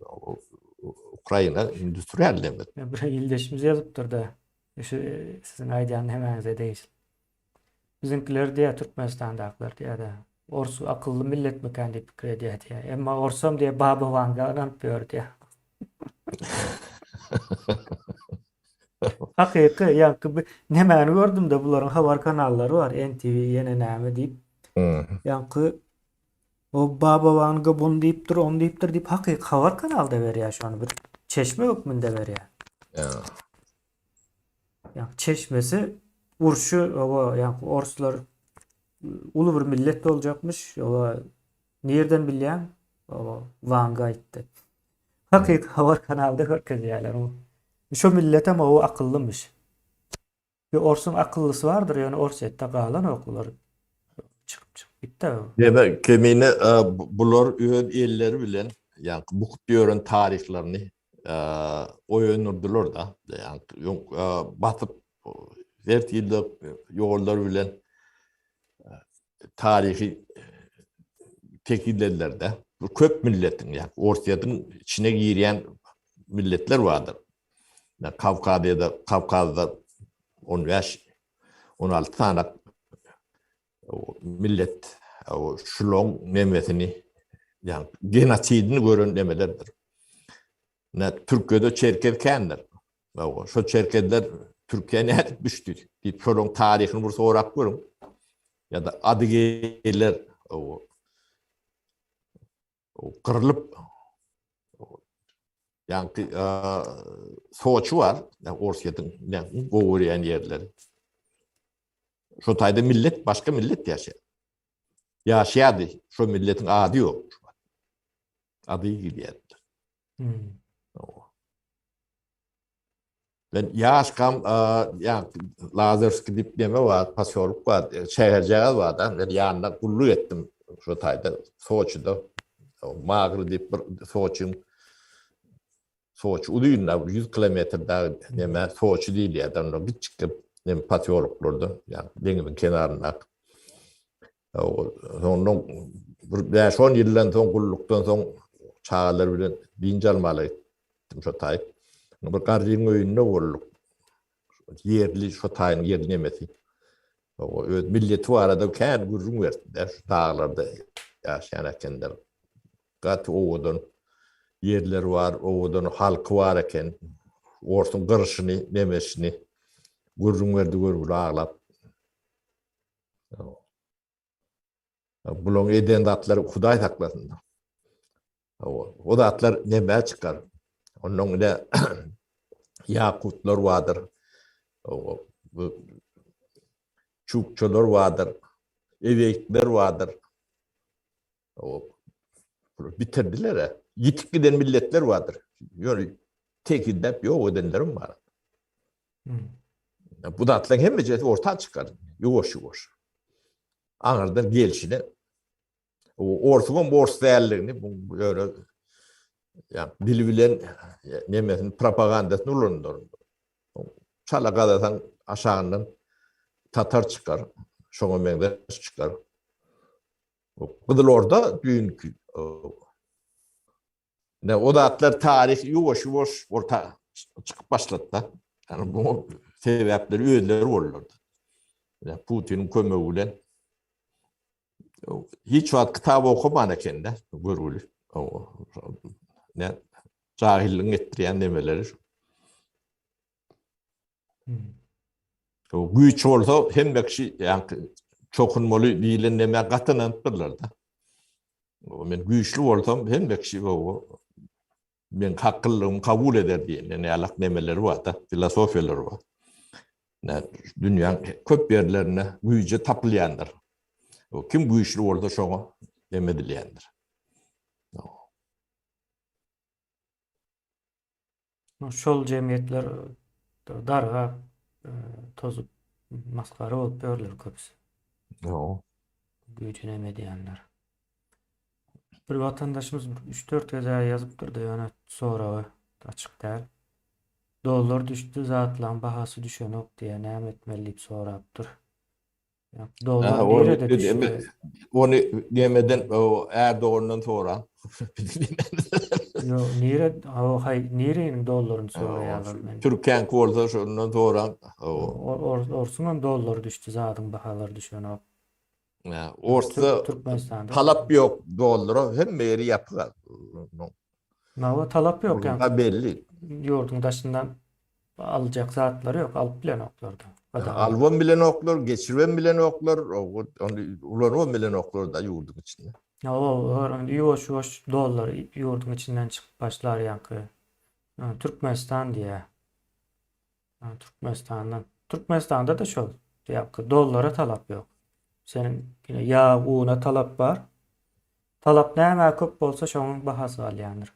Ukraina industrial neme. Bir ildeşimiz ýazypdyr-da. Şu siziň aýdýan hemäňize degişli. Biziňkiler diýýär, Türkmenistandakylar diýýär-de, ors akylly milletmikän diýip pikir edýär diýýär. Emma orsam diýýär, Baba Wanga ynanyp ýör diýýär. Hakyky, ýaňky bir nemäni gördüm-de, bularyň habar kanallary bar, NTV ýene näme diýip. Ýaňky o Baba Wanga buny diýipdir, ony diýipdir diýip hakyky habar kanalda berýär şony bir çeşme hökmünde berýär. Ýaňky çeşmesi urşy, oba, ýaňky orslar uly bir millet boljakmyş, oba, nirden bilýäň? Oba, Wanga aýtdy. Hakyky habar kanalda görkezýärler. Şo milletem oba akyllymyş. Bir orsuň akyllysy bardyr, ýöne Orsýetde galanok bular. Çykyp çykyp gitdi. Demek, kemine bular öz elleri bilen, ýaňky bukup ýören taryhlaryny oýanyrdylar-da, ýaňky basyp her hili ýollar bilen taryhy tekizlediler-de. Bu köp milletiň, ýa Orsýetiň içine girýän milletler bardyr. Kawkazyýada, Kawkazda 15, 16 sany millet şulaň nemesini, ýa genosidini gören nemelerdir. Ne Türkiýede çerkez kändir. Şo çerkezler Türkiýä nädip düşdi diýip şolaryň taryhyny bir sorap görüň. Ýa-da adygeýler gyrlyp ýaňky Soçi bar, Orsýetiň gowy görýän ýerleri. Şo taýda millet, başga millet ýaşaýar. Ýaşaýardy, şo milletiň ady ýok. Ady gidýärdi. Hmm. Ben ýaşkam, ýa Lazerski diýip neme bar, posýoluk bar, şäherjagaz bar da, men ýanynda gulluk etdim şo taýda, Soçida. Magry diýip bir Soçiň Soçi uzyn da 100 kilometr dagy neme Soçi diýilýär, onda kiçjik neme posýoluklarda, ýa deňiziň kenarynda. Soňundan bir 5-10 ýyldan soň gullukdan soň çagalar bilen dynç almaly gitdim şo taýyp. Bir garryň öýünde bolduk. Ýerli şo taýyň ýerli nemesi. Öz milleti barada kän gürrüň berdi. Şu daglarda ýaşaýan ekenler. Gaty owadan ýerleri bar, owadan halky bar eken. Orsuň gyryşyny, nemesini gürrüň berdi görgüli aglap. Bularyň eden zatlary Hudaý saklasyn. O zatlar nämä çykar? Ondan ine ýakutlar bardyr. Bu çukçalar bardyr. Eweýkler bardyr. Bitirdiler. Ýitip giden milletler bardyr. Ýöne tekizläp ýok edenlerim bar. Bu zatlaryň hemmesi orta çykar. Ýuwaş-ýuwaş. Aňyrdan gelşine orsuňam ors däldigini bu ýöne ýa dili bilen nemesini propagandasyny ulandyr. Çala gazasaň aşagyndan tatar çykar, şoňa meňzeş çykar. Gyzylorda düýnki Ne o zatlar taryh ýuwaş-ýuwaş orta çykyp başlady-da. Yani bu sebäpleri özleri boldular. Yani Putiniň kömegi bilen hiç wagt kitap okaman eken-de, görgüli. Ne jahilligiň etdirýän nemeleri şu. Hmm. Güýç bolsa hemme kişi ýaňky çokunmaly diýlen nämä gaty ynanypdyrlar-da. Men güýçli bolsam hemme kişi men haklylygymy kabul eder diýen ýalak nemeleri bar-da, filosofiýalary bar. Dünýäň köp ýerlerinde güýje tapylýandyr. Kim güýçli bolsa şoňa neme edilýändir. Şol jemgyýetler dargap, tozup. Masgara bolup ýörler köpüsi. Ýok. Güýjüni em edýänler. Bir watandaşymyz bir 3-4 gezek ýazypdyr-da, ýöne soragy açyk däl. Dollar düşdi, zatlaryň bahasy düşenok diýýär, näme etmeli diýip sorapdyr. Dollar Aha, ony, nirede düşdi? ony nemeden o Erdogandan soraň. Ýok, nire, o haý, nireniň dollaryny soraýarlar men. Türkiýäňki bolsa şondan soraň. O, Orsuň hem dollary düşdi, zadyň bahalary düşenok. ýa, Orsda Türkmenistanda. talap ýok dollara, hemme ýeri ýapyk. Nawa talap ýok ýa. Ha belli. Ýurduň daşyndan aljak zatlary ýok, alyp bilenoklar-da. Alybam bilenoklar, geçiribem bilenoklar, ony ulanybam bilenoklar da ýurduň içinde. Hawa, ýuwaş-ýuwaş dollar ýurduň içinden çykyp başlar ýaňky. Türkmenistan diýýär. Türkmenistandan. Türkmenistanda-da şol. Ýaňky dollara talap ýok. Seniň ýene ýag, una talap bar. Talap nämä köp bolsa şonuň bahasy galýandyr.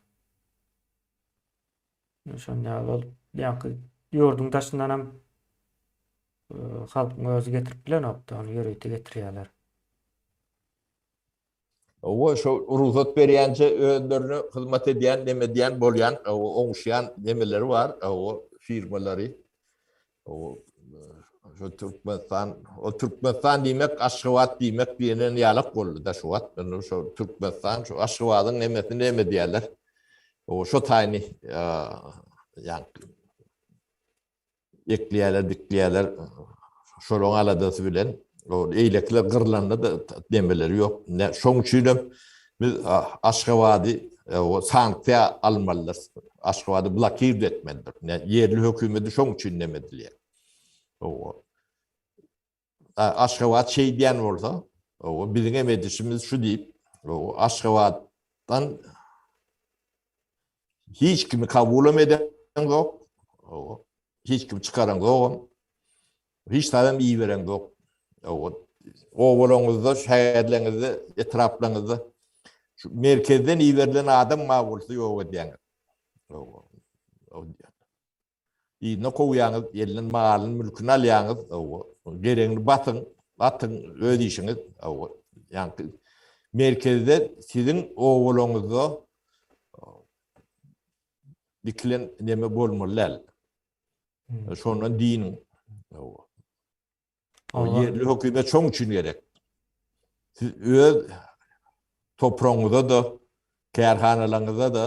Şonda ýaly bolup, ýaňky ýurduň daşyndan hem e, halkyň özi getirip bilenokdy, ony ýörite getirýärler. Owa, şo rugsat berýänçe özlerine hyzmat edýän, neme edýän, bolýan, oňuşýan nemeleri bar, owa, firmalary. Owa, şo Türkmenistan, o Türkmenistan diýmek Aşgabat diýmek diýenen ýalak boldy da şu wagt. Indi şo Türkmenistan, şu Aşgabadyň nemesini neme edýärler. Owa, şo taýyny, ýa, ekleýärler, dikleýärler. Şolaryň aladasy bilen o eýlekiler gyrlanda-da demeleri ýok. Şoň üçin hem biz Aşgabady o sanksiýa almalydyr. Aşgabady blokird etmelidir. Ýerli hökümeti şoň üçin neme edilýär. O Aşgabat şeýdýän bolsa, o biziň hem edişimiz şu diýip, o Aşgabatdan Hiç kimi kabulam edeňzok. Hiç kimi çykaraňzogam. Hiç zadam ibereňzok. Obalaryňyzda, şäherleriňizde, etraplaryňyzda şu merkezden iberilen adam bar bolsa ýok edýäňiz. Yzyna kowýaňyz, elinden malyny, mülküni alýaňyz, geregini basyň, atyň, öz işiňiz. Ýaňky merkezde siziň obalaryňyzda dikilen neme bolmaly däl. Şondan diniň. O ýerli hökümet şoň üçin gerek. Siz öz topragyňyza-da, kärhanalaryňyza-da,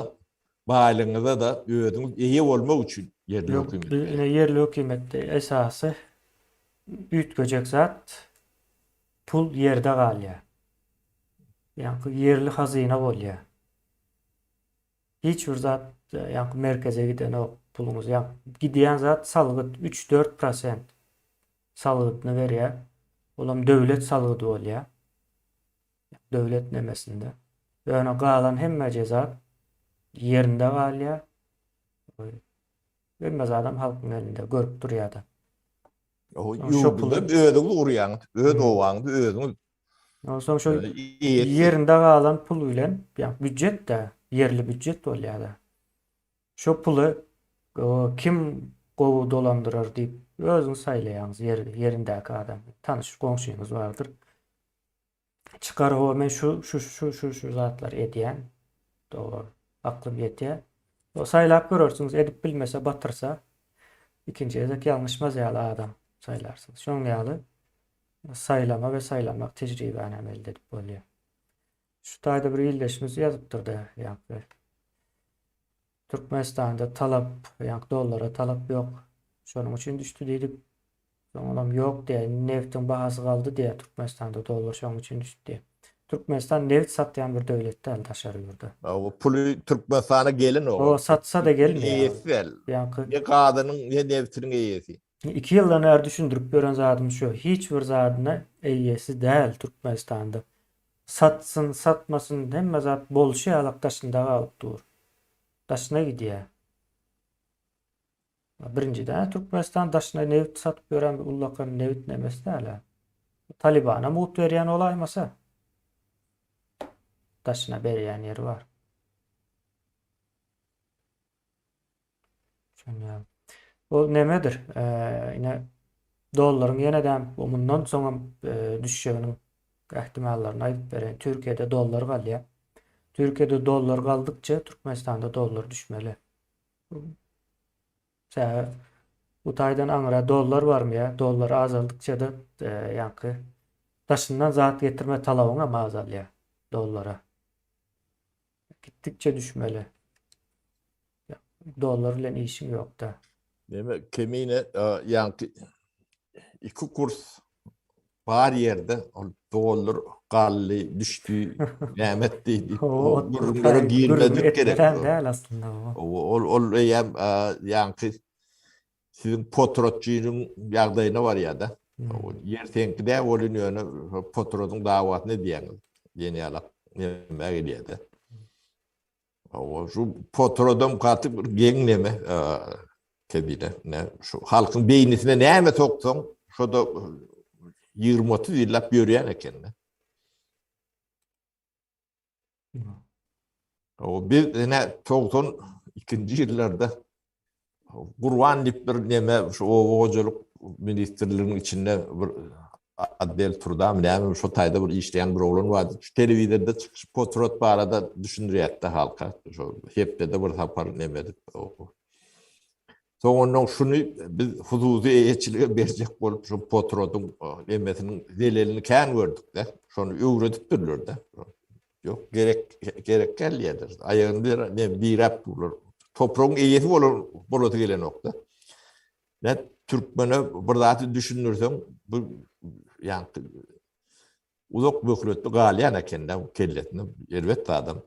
baýlygyňyza-da özüňiz eýe bolmak üçin ýerli hökümet gerek. Ine ýerli hökümetde esasy üýtgejek zat pul ýerde galýar. Ýaňky ýerli hazyna bolýar. Hiç bir zat ýaňky merkeze gidenok puluňyz. Ýaňky gidýän zat salgyt 3-4 prosent salgydyny berýär. Olam döwlet salgydy bolýar. Döwlet nemesinde. Ýöne galan hemmeje zat ýerinde galýar. Hemme zadam halkyň elinde görüp durýar-da. Ýurduňyzy özüňiz gurýaňyz, öz obaňyzy özüňiz. Onsoň şo ýerinde galan pul bilen, ýa býujet-de, ýerli býujet bolýar-da. Şo puly kim gowy dolandyrar diýip özüňiz saýlaýaňyz ýer ýerindäki adam. Tanyş goňşyňyz bardyr. Çykar hawa men şu şu şu şu şu zatlary edýän. Dogry. Aklym ýetýär. O saýlap görersiňiz, edip bilmese, batyrsa ikinji gezek ýalňyşmaz ýaly adam saýlarsyňyz. Şonuň ýaly saýlama we saýlanmak tejribäni hem elde edip bolýar. Şu taýda bir ildeşimiz ýazypdyr-da, ýaňky Türkmenistanda talap, ýaňky dollara talap ýok. Şonuň üçin düşdi diýdik. Soň olam ýok diýýär. Nebtiň bahasy galdy diýýär Türkmenistanda dollar şonuň üçin düşdi diýýär. Türkmenistan nebit satýan bir döwlet däl daşary ýurda. O puly Türkmenistana gelenok. O satsa-da gelmeýär. Eýesi däl. Ýaňky Ne gazynyň, ne nebtiniň eýesi. 2 ýyldan bäri düşündirip ýören zadym şu. Hiç bir zadyna eýesi däl Türkmenistanda. Satsyn, satmasyn hemme zat bolşy ýalak daşynda galyp dur. Daşyna gidýär. Birinjiden Türkmenistan daşyna nebit satyp ýören bir ullakan nebit nemesi däl. Talibana mugt berýän bolaýmasa. Daşyna berýän ýeri bar. Şonýa. Ol nemedir? Ee, ine. Dollaryň ýene-de mundan soňam düşjeginiň ähtimallaryny aýdyp bereýin. Türkiýede dollar galýar. Türkiýede dollar galdykça Türkmenistanda dollar düşmeli. Sebäbi bu taýdan aňyra dollar barmaýar. Dollar azaldykça-da ýaňky daşyndan zat getirme talabyň hem azalýar dollara. Gitdikçe düşmeli. Dollar bilen işiň ýokda. Neme kemine ýaňky iki kurs bar ýerde ol dollar galdy, düşdi, näme etdi diýip o gürrüňlere girmezlik gerek. Däl aslynda o. Ol ol eýýäm ýaňky siziň potratçynyň ýagdaýyna barýar-da. Ýer seňki däl welin ýöne potradyň dawasyny edýäňiz diýen ýalak nämä gelýär-de. Hawa, şu potradam gaty bir geň neme, kebile. Ne, şu halkyň beýnisine näme soksaň, şo-da 20-30 ýyllap ýörýän eken-de. Hawa, biz ine 92-nji ýyllarda Gurban diýip bir neme şu oba hojalyk ministrliginiň içinde bir otdel trudamy näme şo taýda bir işleýän bir oglan bardy. Şu telewizorda çykyş potrat barada düşündirýärdi halka. Şo hepdede bir sapar neme edip. Soň ondan şuny biz hususy eýeçilige berjek bolup şu potradyň nemesiniň zelelini kän gördük-de. Şony öwredipdirler-de. Ýok, gerek gerek däl diýýärler. Aýagyny bir ne diräp durlar. Topragyň eýesi bolan bolasy gelenok-da. Ne türkmene bir zady düşündirseň, bu ýa uzak möhletli galýan eken-de kellesinde erbet adam.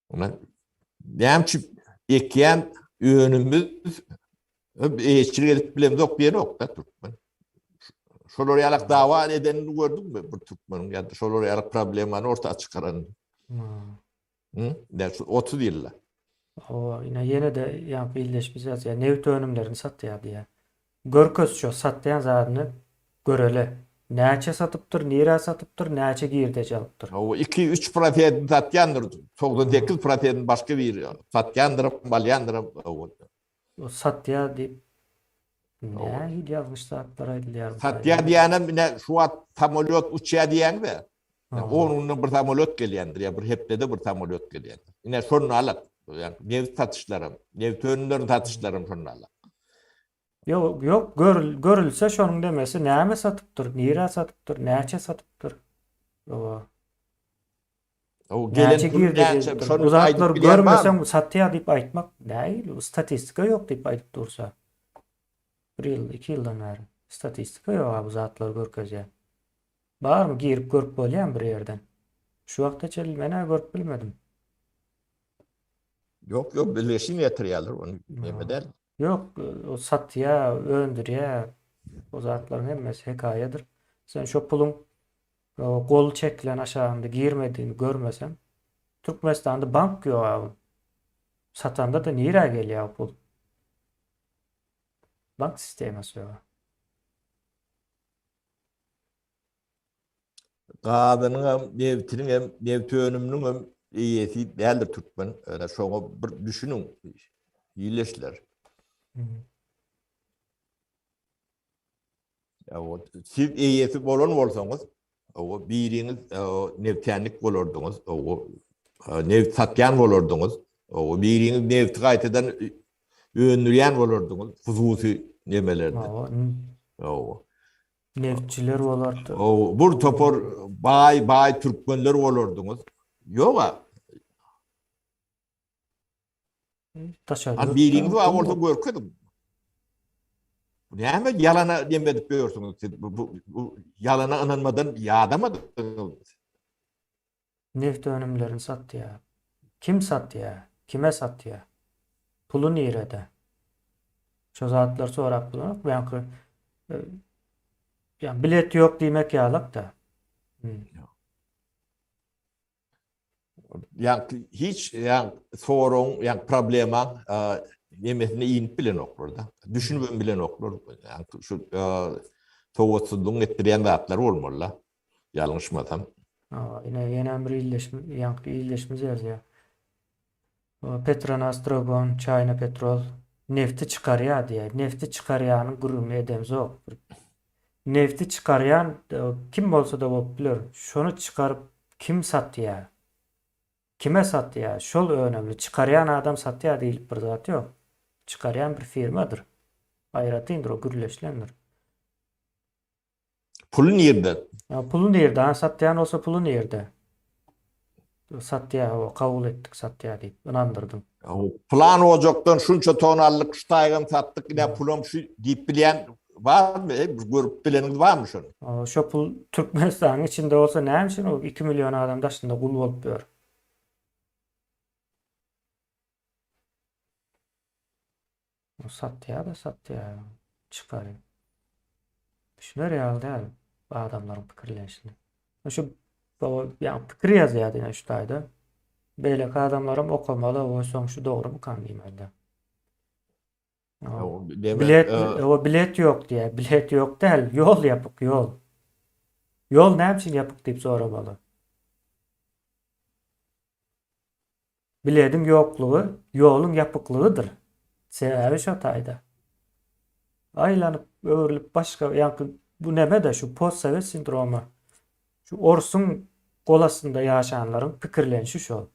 Ona näme üçin ekýän önümimiz eýeçilik edip bilemzok diýenok-da türkmen. Şolar ýalak dawa edenini gördüňmi bir türkmeniň ýa-da şolar ýalak problemany orta çykaranyny? Hmm. Hı? Ne şu 30 ýylda. Hawa, ine ýene-de ýaňky ildeşimiz ýazýar, nebit önümlerini satýar diýýär. Görkez şo satýan zadyny göreli. Näçe satypdyr, nirä satypdyr, näçe girdeji alypdyr. Hawa, iki-üç prosentini satýandyr, 98 prosentini başga biri satýandyram, alýandyram. O satýar diýip nähili ýalňyş zatlar aýdylýar. Satýar diýýänem ine şu wagt samolýot uçýar diýýäňiz-ä. On günde bir samolýot gelýändir ýa bir hepdede bir samolýot gelýändir. Ine şonda alak. Ýa nebit satyşlaram, nebit önümleriniň satyşlaram şonda alak. Ýok, ýok, görülse şonuň demesi näme satypdyr, nirä satypdyr, näçe satypdyr. Ýoga. O gelen pul näçe, şony aýdyp bilýän barmy? Görmeseň satýar diýip aýtmak nähili, statistika ýok diýip aýdyp dursa. Bir ýyl, iki ýyldan bäri statistika ýok bu zatlary görkezýän. Barmy girip görüp bolýamy bir ýerden? Şu wagta çenli men-ä görüp bilmedim. Ýok, ýok, birleşim getirýärler ony neme däl. Ýok, o satýa, öndürýä, o zatlaryň hemmesi hekaýadyr. Sen şo puluň gol çekilen aşagynda girmedigini görmeseň, Türkmenistanda bank ýok a. Satanda-da nirä gelýär o pul? Bank sistemasy ýok. Gazynyň hem, nebtiniň hem, nebit önüminiň hem eýesi däldir türkmen. Öne şoňa bir düşüniň, ýilleşler. Siz eýesi bolan bolsaňyz, o biriňiz nebtänlik bolardyňyz, o nebit satýan bolardyňyz, o biriňiz nebti gaýtadan öndürýän bolardyňyz hususy nemelerde. Hawa. Nebitçiler bolardy. O bir topar baý baý türkmenler bolardyňyz. Ýoga. Daşary ýurtda. Biriňiz bar bolsa görkeziň. Näme ýalana neme edip ýörsüňiz siz? Bu, bu, bu ýalana ynanmadan ýadamadyňyz. Neft önümlerini satýar. Kim satýar? Kime satýar? Puly nirede? Şo zatlary sorap bolanok. Bu ýaňky ýa bilet ýok diýmek ýalak-da. Ýaňky hiç ýa soragyň, ýa problemaň nemesine inip bilenoklar-da. Düşünip hem bilenoklar. Ýaňky şu sowatsyzlygyň etdirýän zatlary bolmaly-da. Ýalňyşmasam. Hawa, ine ýenem bir ildeşim, ýaňky ildeşimiz ýazýar. Petronas, Dragon, China Petrol. Nefti çykarýar diýýär. Nefti çykarýanyň gürrüňini edemzok. Nefti çykarýan kim bolsa-da bolup biler. Şony çykaryp kim satýar? Kime satýar? Şol önemli. Çykarýan adam satýar diýlip bir zat ýok. Çykarýan bir firmadyr. Aýratyndyr o gürleşilendir. Puly nirde? Puly nirde? Ha satýan bolsa puly nirde? Satýar, hawa, kabul etdik satýar diýip ynandyrdyň. Plan ojakdan şunça ton aldyk, şu taýgam satdyk, ine pulam şu diýip bilýän barmy? E, bir görüp bileniňiz barmy şony? Şo pul Türkmenistanyň içinde bolsa näme üçin o 2 million adam daşynda gul bolup ýör? Satýar-da satýar. Çykaryp. Düşüner ýaly däl bu adamlaryň pikirlenişini. Şu baba ýa pikir ýazýar diýen şu taýda. Beýleki adamlaram okamaly, o soň şu dogrumykan diýmeli. Bilet, o bilet ýok diýýär. Bilet ýok däl, ýol ýapyk, ýol. Ýol näme üçin ýapyk diýip soramaly. Bilediň ýoklugy ýoluň ýapyklygydyr. Sebäbi şo taýda. Aýlanyp, öwrülip başga ýaňky bu neme-de şu postsowet sindromy. Şu orsuň gol astynda ýaşanlaryň pikirlenişi şol.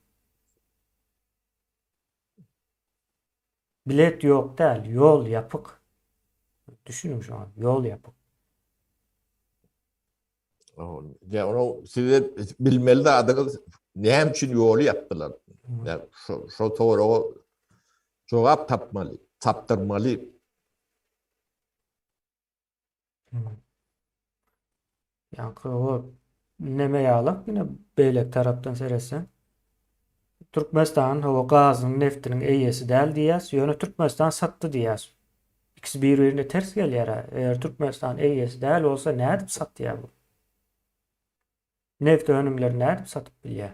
Bilet ýok däl, ýol ýapyk. Düşüniň şoňa, ýol ýapyk. Ýa ony size bilmeli zadyňyz näme üçin ýoly ýapdylar? Ýa şo şo soraga jogap tapmaly, tapdyrmaly. Ýaňky o neme ýalak ýene beýleki tarapdan seretseň. Türkmenistan hawa gazynyň neftiniň eýesi däl diýýäs, ýöne Türkmenistan satdy diýýäs. Ikisi bir-birine ters gelýär-ä. Eger Türkmenistan eýesi däl bolsa nädip satýar bu? Neft önümlerini nädip satyp bilýär?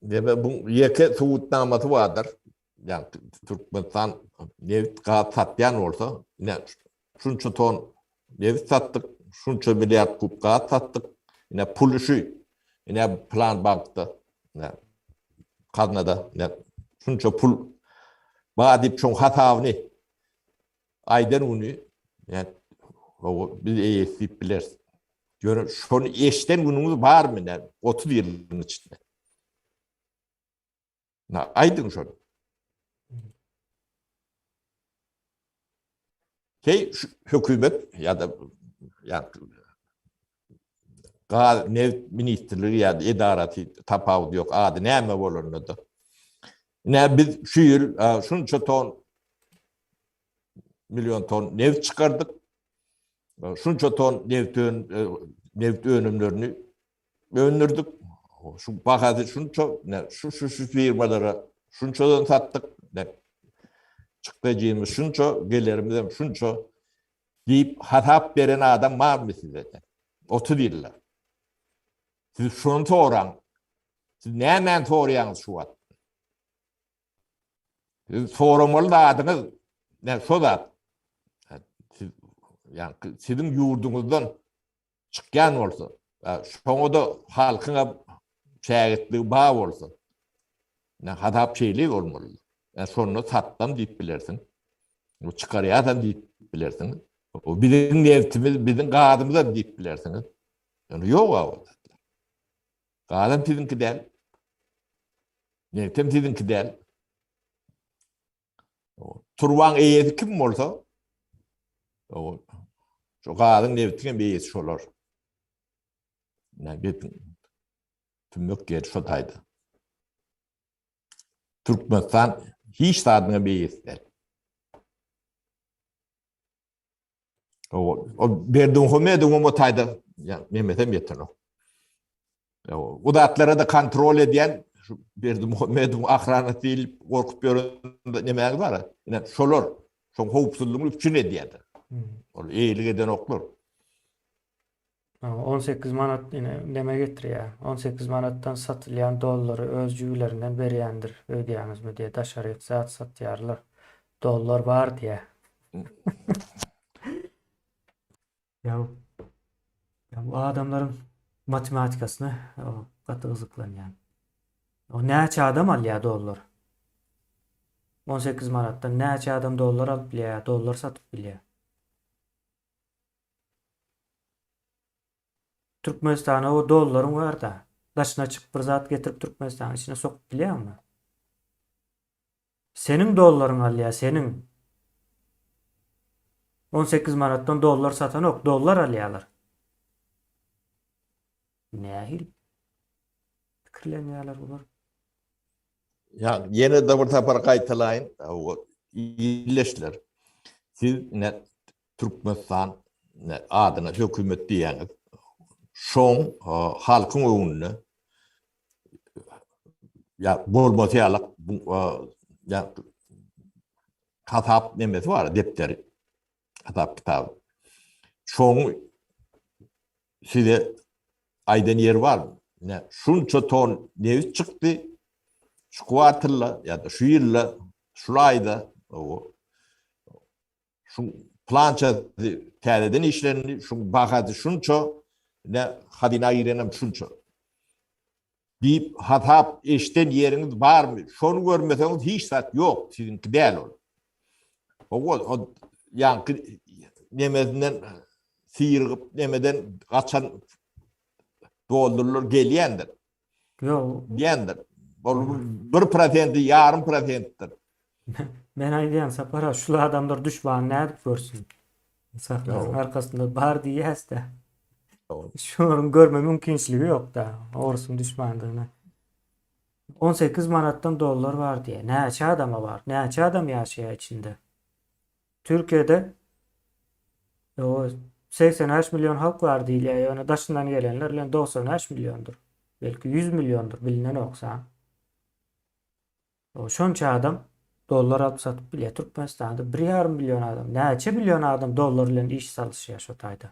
Deme bu ýeke subutnamasy bardyr. Ýa Türkmenistan neft gaz satýan bolsa, ine şunça ton neft satdyk, şunça milliard kub gaz satdyk. Ine puly şu. Ine plan bankda, ine gaznada, ine şunça pul bar diýip şoň hasabyny aýdan güni, ýa biz eýesi diýip bileris. Ýöne şony eşden günüňiz barmy ine 30 ýylyň içinde? Na aýdyň şony. Hey şu hökümet ýa-da ýa gaz neft ministrligi ýa-da edarasy tapawudy ýok ady näme bolanda-da. Ine biz şu ýyl şunça ton million ton neft çykardyk. Şunça ton neft neft önümlerini öndürdik. Şu bahasy şunça, şu şu şu firmalara şunçadan satdyk. Çykdajymyz şunça, gelerimiz hem şunça diýip hasap beren adam barmy size? 30 ýylda. Siz şony soraň. Siz nämäni soraýaňyz şu wagt? Siz soramaly zadyňyz ne şo zat. Siz ýa siziň ýurduňyzdan çykýan bolsa, şoňa-da halkyň hem şägirtligi bar bolsa, ne hasap şeýle bolmaly. Ýa şonda satdam diýip bilersiň. Bu çykarýarsan diýip bilersiň. O biziň neftimiz, biziň gazymyz diýip bilersiňiz. Ýöne ýok o zatlar. Gazam siziňki däl. Neftem siziňki däl. Turbaň eýesi kim bolsa, o şu gazyň nebtiň hem eýesi şolar. Ne gepiň? Tümmek ýeri şo taýda. Türkmenistan hiç zadyň hem eýesi däl. O, o Berdimuhamedowyň o taýda nemesem ýetenok. O zatlara da kontrol edýän şu Berdimuhamedowyň ahranasy diýlip gorkup ýören nemäňiz bar? Ine şolar şoň howpsuzlygyny üpjün edýärler. Hmm. Ol eýlik edenoklar. 18 manat ine neme getirýär? 18 manatdan satylýan dollary öz jübülerinden berýändir öýdýäňizmi diýe daşary zat satýarlar. Dollar bar diýä. Ya, ya bu adamlaryň matematikasyna gaty gyzyklanýan. O näçe adam alýar dollar? 18 manatdan näçe adam dollar alyp bilýär, dollar satyp bilýär. Türkmenistana o dollaryň bar-da. Daşyna çykyp bir zat getirip Türkmenistanyň içine sokup bilýäňmi? Seniň dollaryň alýar, seniň. 18 manatdan dollar satanok, dollar alýarlar. Nähili pikirlenýärler bular? Ýa ýene-de bir sapar gaýtalaýyn, illeşler. Siz ne Türkmenistan adyna hökümet diýýäňiz. Şoň halkyň öňünde ýa bolmasy ýaly ýa hasap nemesi bar, depderi. Hasap kitaby. Şoň size aýdan ýeri barmy? Ine, şunça ton nebit çykdy şu kwartalda ýa-da şu ýylda, şu aýda, şu plança täzeden işlendi, şu bahasy şunça, ine hazyna girenem şunça. Diýip hasap eşden ýeriňiz barmy? Şony görmeseňiz hiç zat ýok, siziňki däl ol. Hawa, o ýaňky nemesinden syrygyp nemeden gaçan dollarlar gelýändir. Ýok. Diýendir. Ol bir prosenti, ýarym prosentdir. Men aýdýan Sapar aga, şul adamlar duşmany nädip görsün? Sahnanyň arkasynda bar diýýäs-de. Şolaryň görme mümkinçiligi ýok-da, orsuň duşmandygyny. 18 manatdan dollar bar diýýär. Näçe adama bar? Näçe adam ýaşaýar içinde? Türkiýede o 85 million halk bar diýilýär, ýöne daşyndan gelenler bilen 95 milliondyr. Belki 100 milliondyr, bilinenok san. O şonça adam dollar alyp satyp bilýär. Türkmenistanda 1,5 million adam, näçe million adam dollar bilen iş salyşýar şo taýda.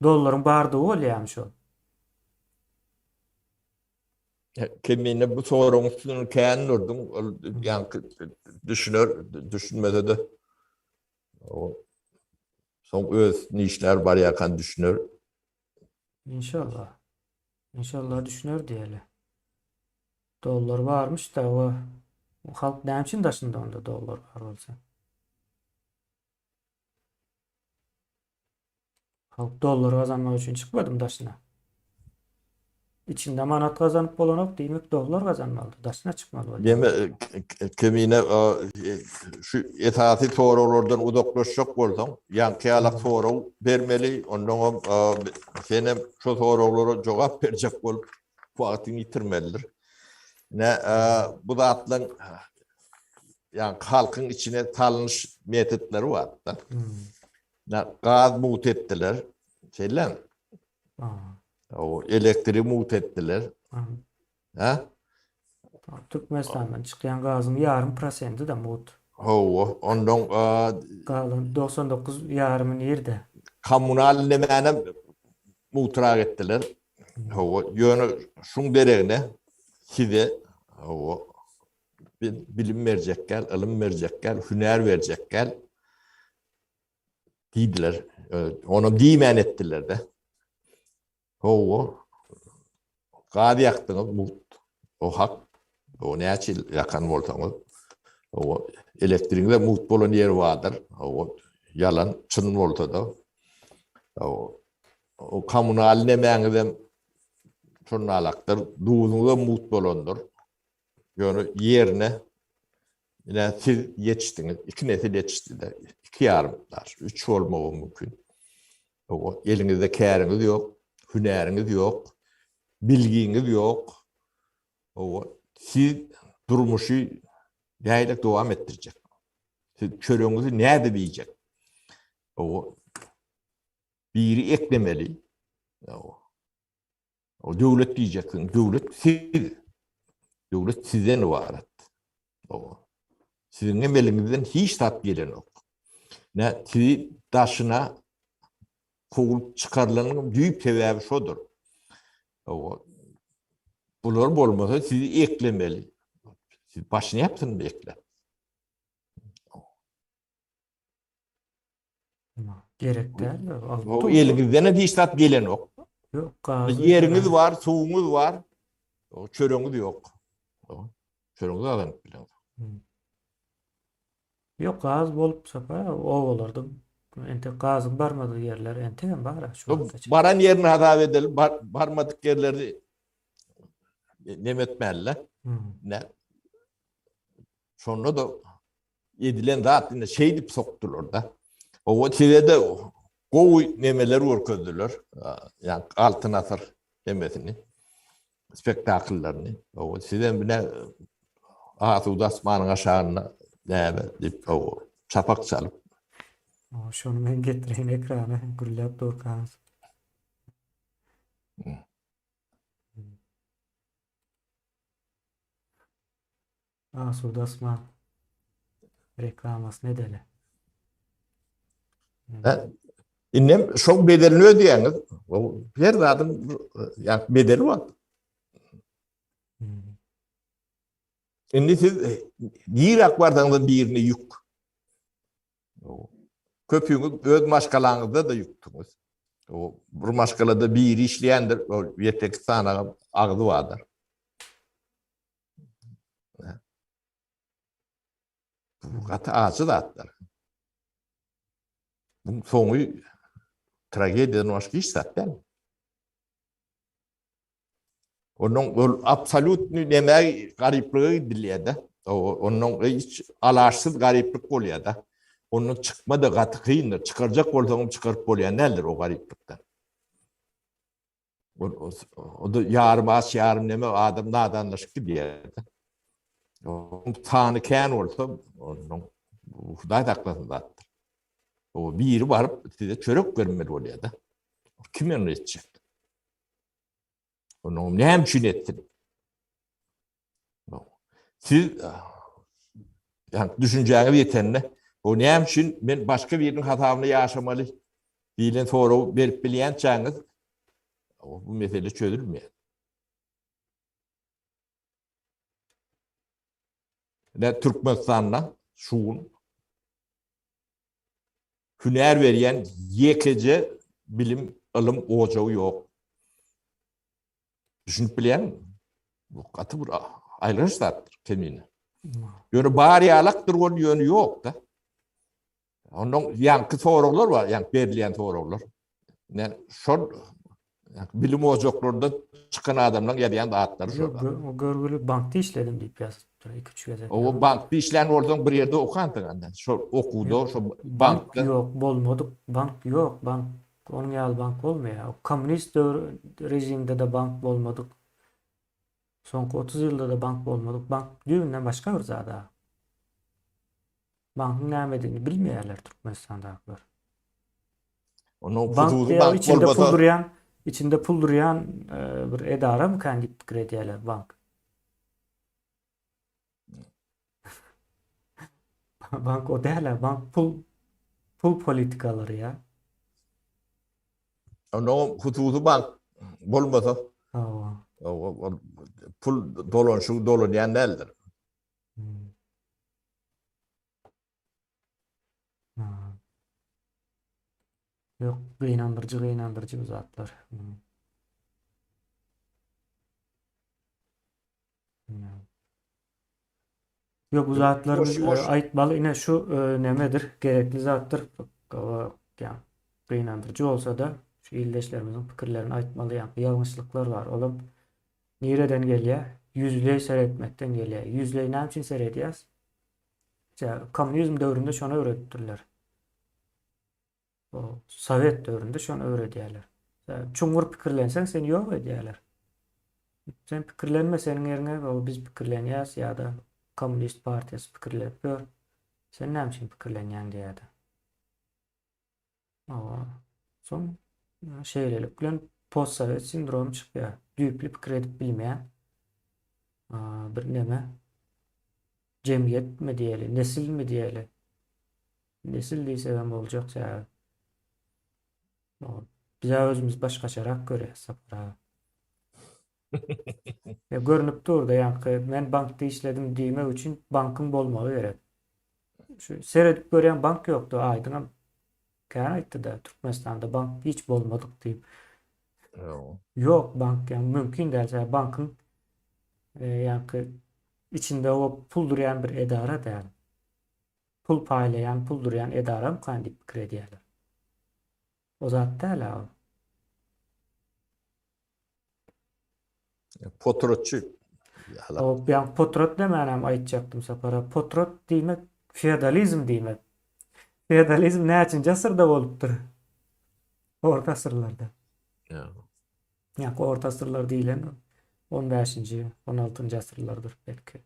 Dollaryň bardygy bolýarmy şol? Kemine bu soragyň üstünde kän durdum. Ol ýaňky düşüner, düşünmese-de o soň öz işler barýarkan düşüner. İnşallah. İnşallah düşüner diýeli. Dollar barmyş da o halk näme üçin daşynda onda dollar bar bolsa? Halk dollar gazanmak üçin çykmadymy daşyna? İçinde manat gazanyp bolanok, diýmek dollar gazanmalydy, daşyna çykmaly bolýar. Deme kemine e, şu esasy soraglardan uzaklaşjak bolsaň, ýaňky ýalak sorag bermeli, ondan hem sen hem şu soraglara jogap berjek bolup wagtyňy ýitirmelidir. Ne bu zatlaryň ýaňky halkyň içine salnyş metodlary bar-da. Na gaz mugt etdiler. Şeýle. O elektrigi mugt etdiler. Ha? Türkmenistandan çykýan gazyň ýarym prosenti de mugt. Hawa, ondan galan 99 ýarymy nirde? Kommunal nemänem mugtrak etdiler. Hawa, ýöne şuň deregine size hawa bilim berjek gel, ylym berjek gel, hünär berjek gel. Diýdiler. Onam diýmän etdiler-de. Hawa. Gaz ýakdyňyz mugt. O hak. O näçe ýyl ýakan bolsaňyz. Hawa, elektrigiň-de mugt bolan ýeri bardyr. Hawa, ýalan, çyn bolsa-da. Hawa. O kommunal nemäňizem şonalakdyr. Duzuňyzam mugt bolandyr. Ýöne ýerine Ine siz ýetişdiňiz, iki nesil ýetişdi-de, iki ýarym daş, üç bolmagy mümkin. O eliňizde käriňiz ýok, hünäriňiz ýok, bilgiňiz ýok. O siz durmuşy nähili dowam etdirjek? Siz çöregiňizi nädip iýjek? O biri eklemeli. O O döwlet diýjeksiň, döwlet siz. Döwlet sizden ybarat. O. Siziň hem eliňizden hiç zat gelenok. Ne sizi daşyna kowulyp çykarylanyň düýp sebäbi şodur. O. Bular bolmasa sizi eklemeli. Siz başyny ýapsyn ekläp. Gerek däl. O eliňizden hiç zat gelenok. Ýok, gaz. Ýeriňiz bar, suwuňyz bar, çöregiňiz ýok. Çöregiňizi gazanyp bileňzok. Ýok, gaz bolup Sapar obalarda entek gazyň barmadyk ýerler entegem bar şu wagta çenli. Baran ýerini hasap edeli, barmadyk ýerleri neme etmäli-le. Ne? Şonda-da edilen zat indi şeýdip sokdular-da. Owa size-de gowy nemeler görkezdiler. Ýa Altyn asyr nemesini, spektakllaryny. Owa sizem bile asuda asmanyň aşagynda näme diýip, owa çapak çalyp. Şony men getireýin ekrana gürläp durkaňyz. Asuda asman reklamasyny edeli. Indem şoň bedelini ödeýäňiz. Her zadyň ýa bedeli bar. Hmm. Indi siz niräk barsaňyz birine ýük. Köpüňiz öz maşgalaňyzda-da ýükdüňiz. O bir maşgalada biri işleýändir, o ýetek sanaga agzy bardyr. Bu gaty ajy zatlar. Bu soňy tragediýadan başga hiç zat däl. Onuň ol absolýutny näme garyplyga gidilýär-de. Onuň hiç alaçsyz garyplyk bolýar-da. Ondan çykma-da gaty kyndyr. Çykarjak bolsaňam çykaryp bolýan däldir o garyplykdan. O da ýarym aç, ýarym neme adam nadanlaşyp gidýär. Onuň sany kän bolsa, onuň Hudaý saklasyn zatdyr. O biri baryp size çörek bermeli bolýar-da. Kim ony etjek? Onuň näme üçin etsin? Siz ýa düşünjäňiz ýetende, o näme üçin men başga biriniň hasabyna ýaşamaly diýlen soragy berip bilýänçäňiz, bu mesele çözülmeýär. Ne Türkmenistanda şu gün hünär berýän ýekeje bilim, ylym ojagy ýok. Düşünip bilýäňmi? Bu gaty bir aýylganç zatdyr kemine. Ýöne bar ýalakdyr ol ýöne ýok-da. Ondan ýaňky soraglar bar, ýaňky berilýän soraglar. Ne şol bilim ojaklaryndan çykan adamlaryň ýazýan zatlary şol. O görgüli bankda işledim diýip ýazypdyr 2-3 gezek. O bankda işlän bolsaň bir ýerde okansyň anda. Şol okuwda, şo bankda. Ýok, bolmadyk bank ýok, bank Onuň ýaly bank bolmaýar. Kommunist döwür režimde-de bank bolmadyk. Soňky 30 ýylda-da bank bolmadyk. Bank düýbünden başga bir zat-a. Bankyň nämedigini bilmeýärler Türkmenistandakylar. Onuň Bank hususy diýýär, bank içinde pul bolmasa, durýan, içinde pul durýan e, bir edaramykan diýip pikir edýärler bank. Bank o däl-ä, bank pul pul politikalary ýa. Onuň hususy bank bolmasa, Hawa. ol pul dolanyşygy dolanýan däldir. Hmm. Ha. Ýok, gynandyryjy, gynandyryjy bu zatlar. Hmm. Ýok, bu zatlar biz Ýuwaş, ýuwaş. aýtmaly, ine şu nemedir, gerekli zatdyr. Ýa gynandyryjy bolsa-da, şu ildeşlerimiziň pikirlerini aýtmaly, ýa ýalňyşlyklar bar. Olam nireden gelýär? Ýüzleý seretmekden gelýär. Ýüzleý näme üçin seredýäs? Kommunizm döwründe şony öwredipdirler. O sowet döwründe şony öwredýärler. Çuňňur pikirlenseň seni ýok edýärler. Sen pikirlenme seniň ýeriňe o biz pikirlenýäs ýa-da kommunist partiýasy pikirlenip ýör. Sen näme üçin pikirlenýäň diýýärdi. Owa. Soň şeýlelik bilen postsowet sindromy çykýar. Düýpli pikir edip bilmeýän bir neme jemgyýetmi diýeli, nesilmi diýeli. Nesil diýsegem boljak sebäbi. Biz özümiz başgaçarak görýäs Sapar aga. Ya görnüp dur-da ýaňky men bankda işledim diýmek üçin bankyň bolmagy gerek. Şu seredip görýän bank ýokdy Aýdyňam kän aýtdy-da Türkmenistanda bank hiç bolmadyk diýip. Ýok. Ýok bank ýa mümkin däl sebäbi bankyň e, ýaňky. içinde o pul durýan bir edara däl. Pul paýlaýan, pul durýan edaramykan diýip pikir edýärler. O zat däl-ä ol. Potratçy. O ýa potrat demänäm aýtjakdym Sapara. Potrat diýmek feodalizm diýmek. Feodalizm näçinji asyrda bolupdyr? Orta asyrlarda. Ýa. Ýa orta asyrlar diýlen 15-nji, 16-njy asyrlardyr belki.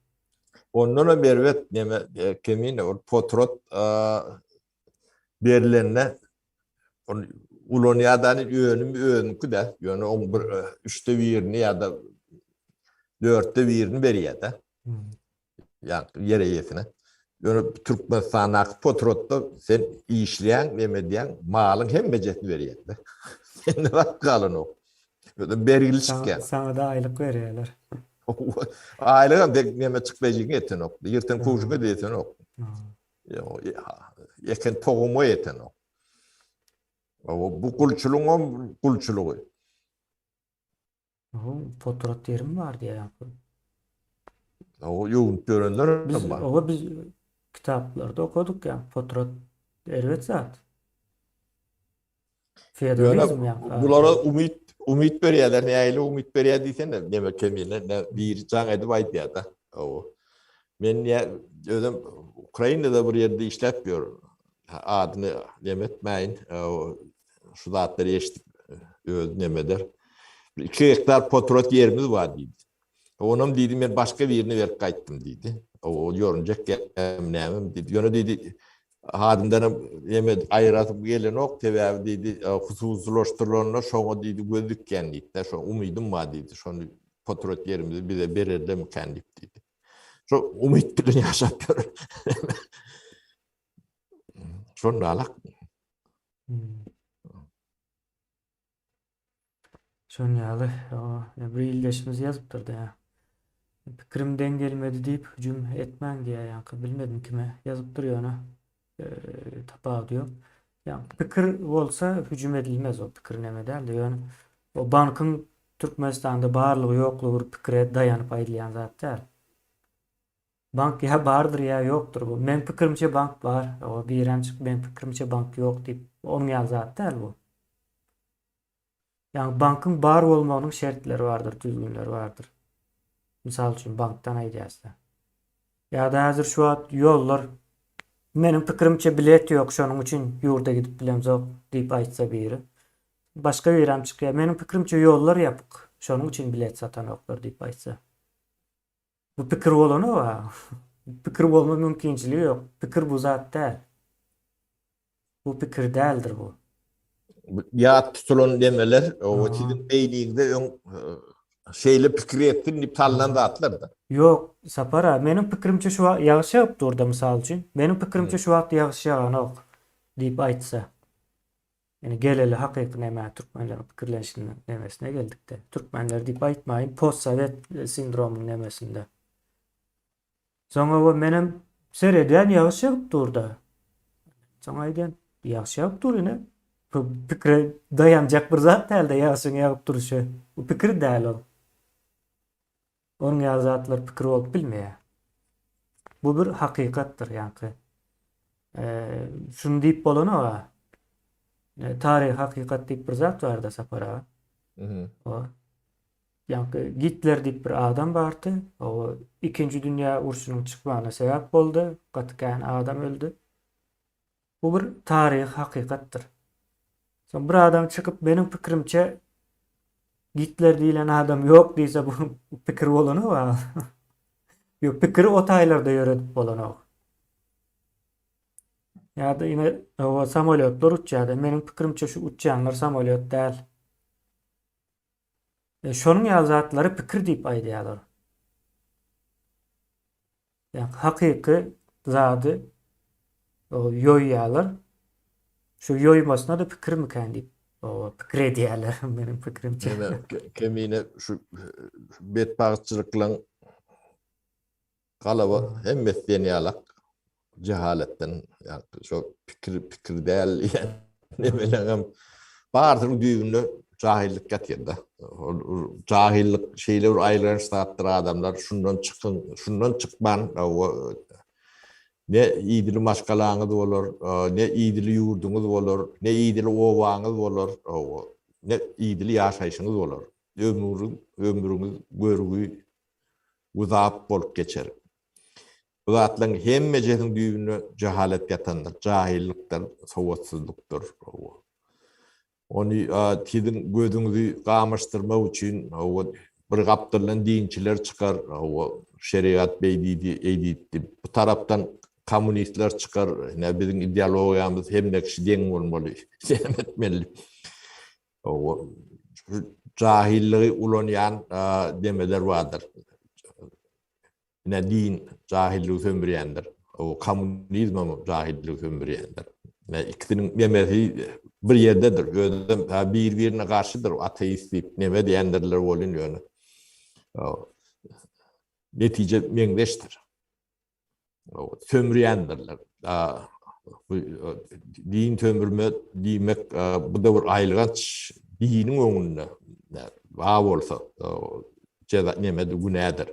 Ondan hem erbet neme e, kemine ol potrat berlende ol ulanýadany önüm özüňki de, ýöne oň bir e, üçde birini ýa-da dörtde birini berýär-de. Hmm. Ýa ýer eýesine. Ýöne Türkmenistandaky potratda sen işleýäň, neme edýäň, malyň hemmejesini berýär-de. Sende zat galanok. Özem bergili çykýar. Saňa da aýlyk berýärler. Aýlygam dek neme çykdajyň ýetenok. Ýerten kowşuňa ýetenok. Eken tohuma ýetenok. Bu gulçulygyň gulçulygy. Oho, potrat ýerim bar diýýär. O ýuwunyp ýörenler hem bar. Oho, biz kitaplarda okadyk ýa, potrat erbet zat. Feodalizm ýa. Bulara umyt umyt berýärler, nähili umyt berýär diýsene, neme kemine, ne biri jaň edip aýdýar-da. Oho. Men ýa özüm Ukrainada bir ýerde işläp ýörün. Adyny neme etmäýin. Şu zatlary eşidip öz neme eder. 2 gektar potrat ýerimiz bar diýdi. Onam diýdi men başga birine berip gaýtdym diýdi. O ýorunjak näme diýdi. Ýöne diýdi Hadymdanam neme aýyrasym gelenok, sebäbi diýdi hususylaşdyrylanda şoňa diýdi göz dikýän diýdi. Şo umydym bar diýdi. Şony potrat ýerimizi bize bererlermikän diýip diýdi. Şo umyt bilen ýaşap ýör. Şonda alak. Hmm. Şon ýaly, bir ildeşimiz ýazypdyr da. Pikirim deň gelmedi diýip hüjüm etmäň diýýär ýaňky bilmedim kime ýazypdyr ýöne e, tapawudy ýok. Ýa pikir bolsa hüjüm edilmez o pikir neme däldi ýöne o bankyň Türkmenistanda barlygy ýoklugy bir pikire daýanyp aýdylýan zat däl. Bank ýa bardyr ýa ýokdur bu. Meň pikirimçe bank bar. O birem çykyp meň pikirimçe bank ýok diýip onuň ýaly zat däl bu. Ýagny bankyň bar bolmagynyň şertleri bardyr, düzgünleri bardyr. Mysal üçin bankdan aýdýarsa. Ýa-da häzir şu wagt ýollar meniň pikirimçe bilet ýok, şonuň üçin ýurda gidip bilemzok diýip aýtsa biri. Başga birem çykýar, meniň pikirimçe ýollar ýapyk, şonuň üçin bilet satanoklar diýip aýtsa. Bu pikir bolanok-a. Pikir bolma mümkinçiligi ýok. Pikir bu zat däl. Bu pikir däldir bu. Ýat tutulan demeler, o siziň beýniňizde öň şeýle pikir etsin diýip salnan zatlar-da. Ýok, Sapar aga, meniň pikirimçe şu wagt ýagyş ýagyp dur-da, mysal üçin. Meniň pikirimçe şu wagt ýagyş ýaganok diýip aýtsa. Ýöne geleli hakyky nämä türkmenleriň pikirlenişiniň nemesine geldikde. Türkmenler diýip aýtmaýyn, postsowet sindromyň nemesinde. Soň oba menem seredýän ýagyş ýagyp durda. Soň aýdýan, ýagyş ýagyp dur ine. Bu pikire daýanjak bir zat dälde ýagyşyň ýagyp durşy. Bu pikir däl ol. Onuň ýaly zatlar pikir bolup bilmeýär. Bu bir hakykatdyr ýaňky. Şuny diýip bolanok-a. Taryhy hakykat diýip bir zat bar-da Sapar aga. O ýaňky Gitler diýip bir adam bardy. O ikinji dünýä urşunyň çykmagyna sebäp boldy. Gaty kän adam öldi. Bu bir taryhy hakykatdyr. Soň bir adam çykyp meniň pikirimçe Gitler diýlen adam ýok diýse bu pikir bolanok. Ýok pikiri o taýlarda ýöredip bolanok. Ýa-da ine o samolýotlar uçýar. Meniň pikirimçe şu uçýanlar samolýot däl. E, şonuň ýaly zatlary pikir diýip aýdýarlar. Ýa hakyky zady ýoýýarlar. Şu ýoýmasyna-da pikirmikän diýip pikir edýärler meniň pikirimçe. Kemine şu betbagtçylyklaryň Galaba hemmesi diýen ýalak jehaletden, ýa şo pikir pikir däl diýen nemeleňem barsynyň düýbünde. jahyllyk ýatyr-da. Ol jahyllyk şeýle bir aýylganç zatdyr adamlar şundan çykyň, şundan çykman ne idili maşgalaňyz bolar, ne idili ýurduňyz bolar, ne idili obaňyz bolar, ne idili ýaşaýşyňyz bolar. Ömrüň, ömrüňiz görgi, güzap bolup geçer. Bu zatlaryň hemmejesiniň düýbünde jahalet ýatandyr, jahillykdyr, sowatsyzlykdyr. Ony siziň gözüňizi gamaşdyrmak üçin bir gapdaldan dinçiler çykar, şerigat beý diýdi, eý diýdi diýip. Bu tarapdan kommunistler çykar, ine biziň ideologiýamyz hemme kişi deň bolmaly, näme etmeli. Jahillygy ulanýan demeler bardyr. Ine din jahillygy söndürýändir. O kommunizmem jahillygy söndürýändir. Ine ikisiniň nemesi bir ýerdedir. Özem bir-birine garşydyr. Ateist diýip neme diýendirler welin ýöne. Netije meňzeşdir. Sömürýändirler. Bu din sömürme diýmek bu da bir aýylganç diniň öňünde bar bolsa jeza nemedir günädir.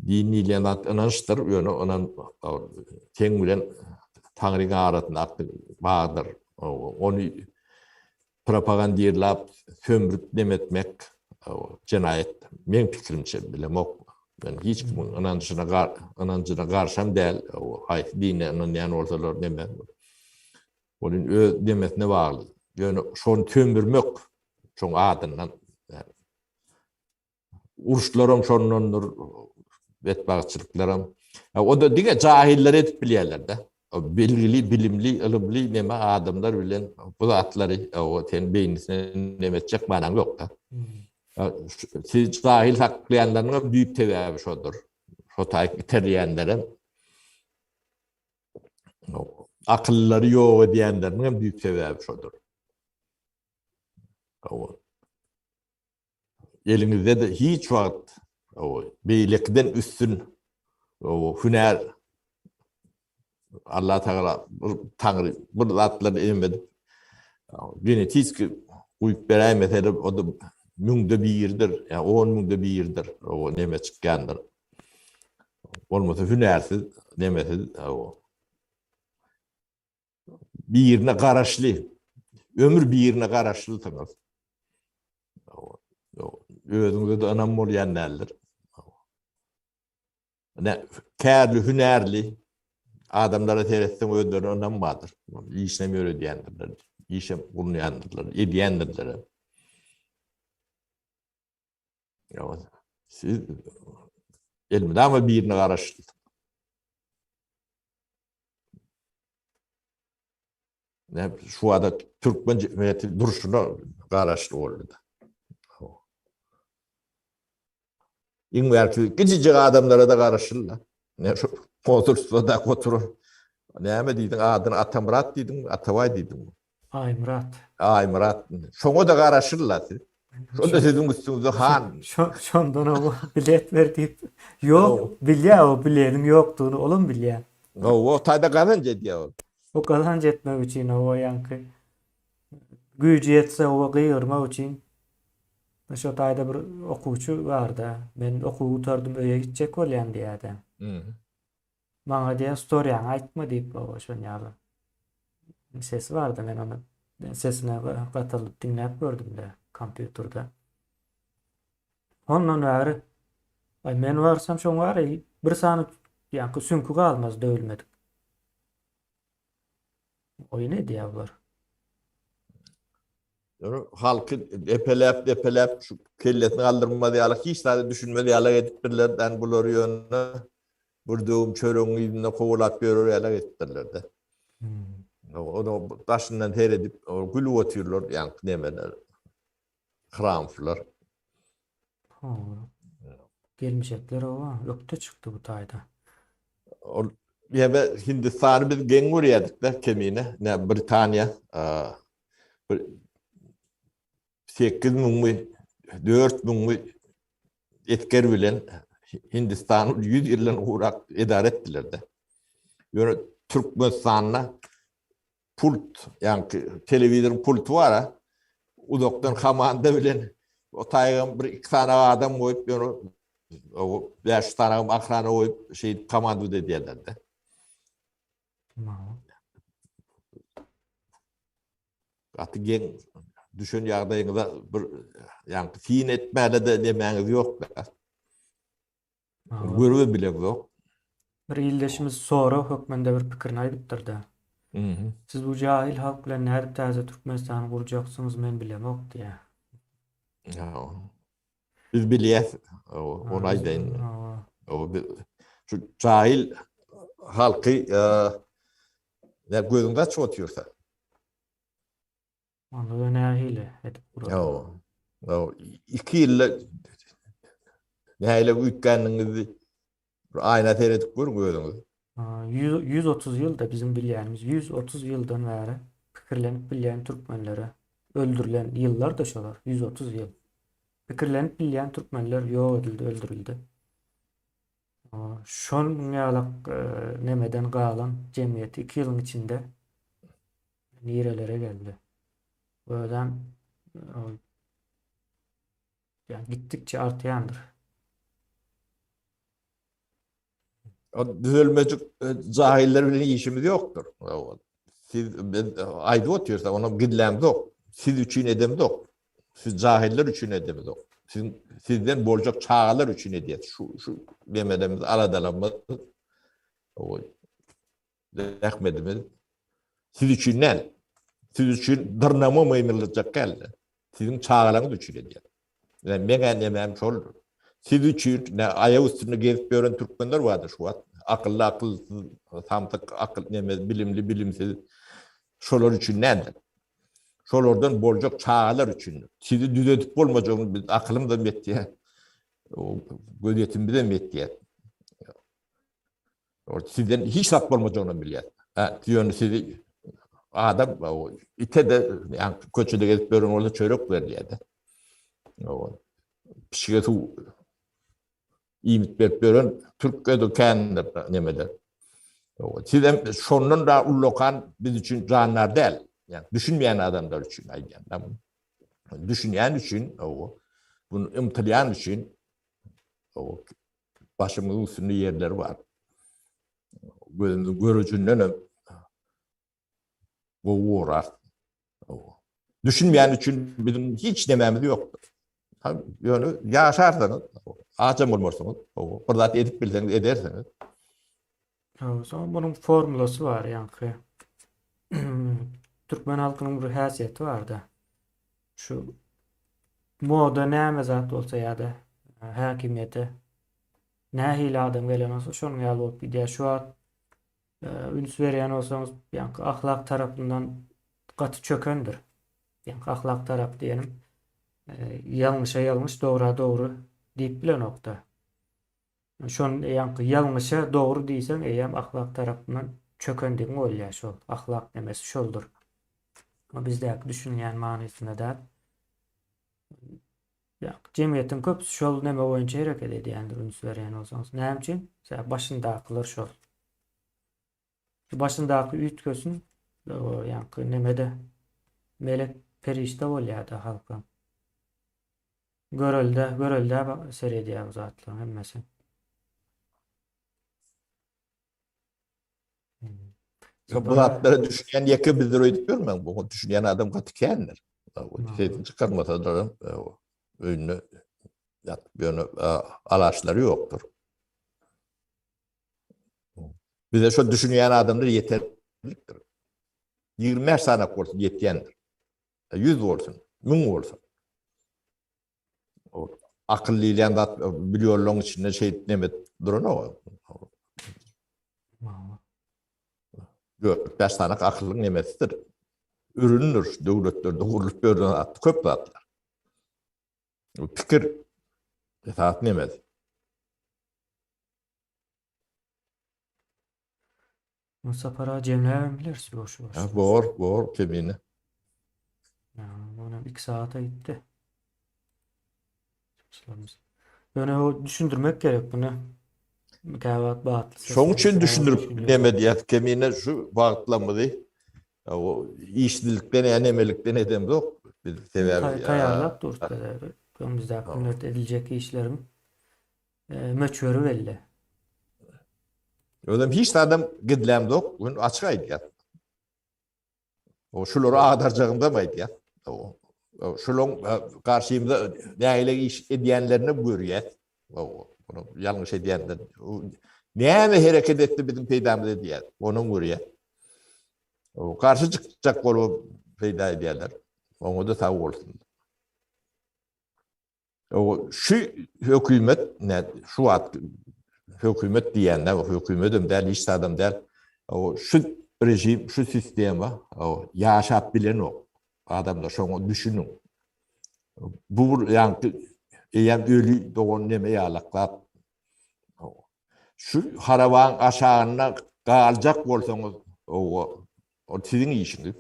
Din diýilýän zat ynançdyr, ýöne ynan seň bilen Taňryň arasyndaky bagdyr. Ony propagandirlap, sömrüp neme etmek jenaýat. Meň pikirimçe bilemok. Men hiç kimiň ynanjyna ynanjyna garşam däl. Haýsy dine ynanýan bolsalar neme. Onuň öz nemesine bagly. Ýöne şony sömürmek şoň adyndan Uruşlaram şondandyr, betbagtçylyklaram. O-da diňe jahiller edip bilýärler-de. Bilgili, bilimli, ylymly neme adamlar bilen bu zatlary o sen beýnisine neme etjek manaň ýok-da. Siz jahil saklaýanlaryň hem düýp sebäbi şodur. Şo taýyk iterýänlerem akyllylary ýok edýänleriniň hem düýp sebäbi şodur. Eliňizde-de hiç wagt beýlekiden üstün hünär Allah Tagala bir Taňry bir zatlary em edip genetiki guýup beräýmese-de o-da müňde biridir, ýa on müňde biridir, o neme çykýandyr. Bolmasa hünärsiz, nemesiz birine garaşly, ömür birine garaşlysyňyz. Özüňize de ynam bolýan däldir. Ne kärli, hünärli adamlara seretseň özlerine ynam bardyr. Işinem ýöredýändirler, işem gurnaýandyrlar, edýändirler. Siz elmydama birine garaşly. Ne şu ada türkmen jemgyýeti durşuna garaşly boldy. Iň bärki kiçijik adamlara da garaşyldy. Ne şu konsulstwada oturan näme diýdiň adyny Atamyrat diýdiňmi, Atabaý diýdiňmi? Aýmyrat. Aýmyrat. Şoňa da garaşyldy siz. Şonda siziň üstüňizde han. Şondan o bilet ber diýip. Ýok, bilýär o bilediň ýokdugyny, olam bilýär. Hawa, o taýda gazanç edýär ol. O gazanç etmek üçin o ýaňky güýji ýetse o gygyrmak üçin şo taýda bir okuwçy barda. Men okuwy gutardym, öýe gitjek bolýan diýýärdi. Maňa diýýär, storiýaňy aýtma diýip, oba şon ýaly sesi bardy, men ony sesine gataldyp diňläp gördüm-de kompýuterde. Ondan bäri aý men barsam şoň bary bir sany ýaňky süňki galmaz döwülmedik. Oýun edýär bular. Ýöne halky depeläp depeläp şu kellesini galdyrmaz ýaly hiç zada düşünmez ýaly edipdirler dan bulary ýöne bir döwüm çöregiň yzynda kowalap ýörer ýaly edipdirler-de. Hmm. Onu daşyndan seredip gülüp otyrlar ýaňky nemeler. Hramflar. Gelmişekler oba ökde çykdy bu taýda. Ol ýa Hindistany biz geň görýärdik-de kemine. Ne Britaniýa bir 8 müňmi 4 müňmi esger bilen Hindistany 100 ýyldan gowrak edara etdiler-de. Ýöne Türkmenistanda pult, ýagny telewizoryň pulty bar-a. Uzakdan komanda bilen o taýgam bir iki sany adam goýup, ýöne o 5 sany ahrana goýup şeýdip komanda edýärler-de. Gaty geň düşen ýagdaýyňyza bir ýaňky syn etmäne-de nemäňiz ýok-da. Görübem bileňzok. Bir ildeşimiz sorag hökmünde bir pikirini aýdypdyr-da. Siz bu jahil halk bilen nädip täze Türkmenistany gurjaksyňyz men bilemok diýýär. Biz bilýäs, ony aýdaýyn. Şu jahil halky ne gözüňizi açyp otyrsa. Onda-da nähili edip gurar? Ýok. Iki ýylda nähili üýtgändigiňizi bir aýna seredip görüň özüňiz. 130 ýylda biziň bilýänimiz 130 ýyldan bäri pikirlenip bilýän türkmenlere öldürilen ýyllar-da şolar, 130 ýyl. Pikirlenip bilýän türkmenler ýok edildi, öldürildi. Şonuň ýalak nemeden galan jemgyýeti iki ýylyň içinde nirelere geldi. Özem ýa gitdikçe artýandyr. O düzelmejik e, jahiller bilen işimiz ýokdur. Siz ben aýdyp otyrsa, onu gizlämzok. Siz üçin edemzok. Siz jahiller üçin edemzok. Siz sizden boljak çagalar üçin edýär. Şu şu demelemiz, aladalarymyz o Zähmetimiz siz üçin däl. Siz üçin dyrnama mymyldajak däl. Siziň çagalaryňyz üçin edýär. Ýa meň nemäm şoldur. Siz üçin ne aýak üstünde gezip ýören türkmenler bardyr şu wagt. Akylly akylsyz, samsyk akyl neme bilimli bilimsiz şolar üçin däldir. Şolardan boljak çagalar üçindir. Sizi düzedip bolmajagyny biz akylymyzam ýetýär. Gözýetimimizem ýetýär. Sizden hiç zat bolmajagyny bilýär. Ha, ýöne sizi adam ite de ýa köçede gezip ýören bolsa çörek berilýär-de. Pişige suw iýmit berip ýören türkde kändir nemede. Siz hem şondan da ullakan biz üçin jandar däl. Ýa düşünmeýän adamlar üçin aýdýan. Düşünýän üçin, bunu ymtylýan üçin Başymyzyň üstünde ýerleri bar. Gözümiziň görejinden hem gowy gorar. Düşünmeýän üçin biziň hiç nemämiz ýokdur. Ýöne ýaşarsyňyz, aç bolmarsyňyz, bir zat edip bilseňiz edersiňiz. Soň munuň formulasy bar ýaňky. Türkmen halkynyň bir häsiýeti bar-da. Şu moda näme zat bolsa ýa-da häkimiýete nähili adam gelen bolsa şonuň ýaly bolup gidýär. Şu wagt üns berýän bolsaňyz, ýaňky ahlak tarapyndan gaty çökendir. Ýaňky ahlak tarapy diýenim, ýalňyşa ýalňyş, dogra dogry diýip bilenokda. Şon ýaňky ýalňyşa dogry diýseň eýýäm ahlak tarapyndan çökendigiň bolýar şol. Ahlak nemesi şoldur. O bizdäki düşünýän manysynda däl. Ýa jemgyýetiň köpüsi şol neme boýunça hereket edýändir üns berýän bolsaňyz. Näme üçin? Sebäbi başyndakylar şol. Şu başyndaky üýtgesin, o ýaňky nemede melek perişde bolýar-da halka. Görelde, göreldä seredýär bu zatlaryň hemmesi. Bu zatlara düşünýän ýeke bizdir öýdüp ýörmäň. Bu düşünýän adam gaty kändir. Sesini çykarmasa da öýünde ýatyp ýöne alaçlary ýokdur. Bize şo düşünýän adamlar ýeterlikdir. 25 sanak bolsun ýetýändir. 100 bolsun, 1000 bolsun. O akyl diýilýän zat millionlaryň içinde şeýdip neme duranok. Dört, bäş sany akylyň nemesidir. Üründir, döwletlerde gurlup ýörlen zat, köp zatlar. Pikir esas nemesi. Bu sapara jemläbem bileris ýuwaş ýuwaş. Ha, bor, bor kemine. Ya, onam 2 saata gitdi. Çykyşlarymyz. Ýöne o düşündirmek gerek bunu. Käwagt batly ses. Şoň üçin düşündirip neme diýýäs kemine şu wagtlarymyzy o işsizlikden ýa nemelikden edemzok. Biz sebäbi taýýarlap durus sebäbi öňümizdäki günlerde ediljek işleriň möçberi belli. Özem hiç zadam gizlämzok, gün açyk aýdýas. O şulary agdarjagymdam aýdýas. Şulaň garşymyza nähili iş edýänlerini görýäs. Bunu ýalňyş edýänler. Näme hereket etdi biziň peýdamyza edýär. Onuň görýär. Garşy çykjak bolup peýda edýärler. Oňa da sag bolsun. O şu hökümet ne şu wagt hökümet diýende hökümetem däl, hiç zadam däl. O şu rejim, şu sistema o ýaşap bilenok. Adamlar şoňa düşüniň. Bu bir ýaňky eýýäm öli dogan neme ýalak zat. Şu harabaň aşagynda galjak bolsaňyz, o ol siziň işiňiz.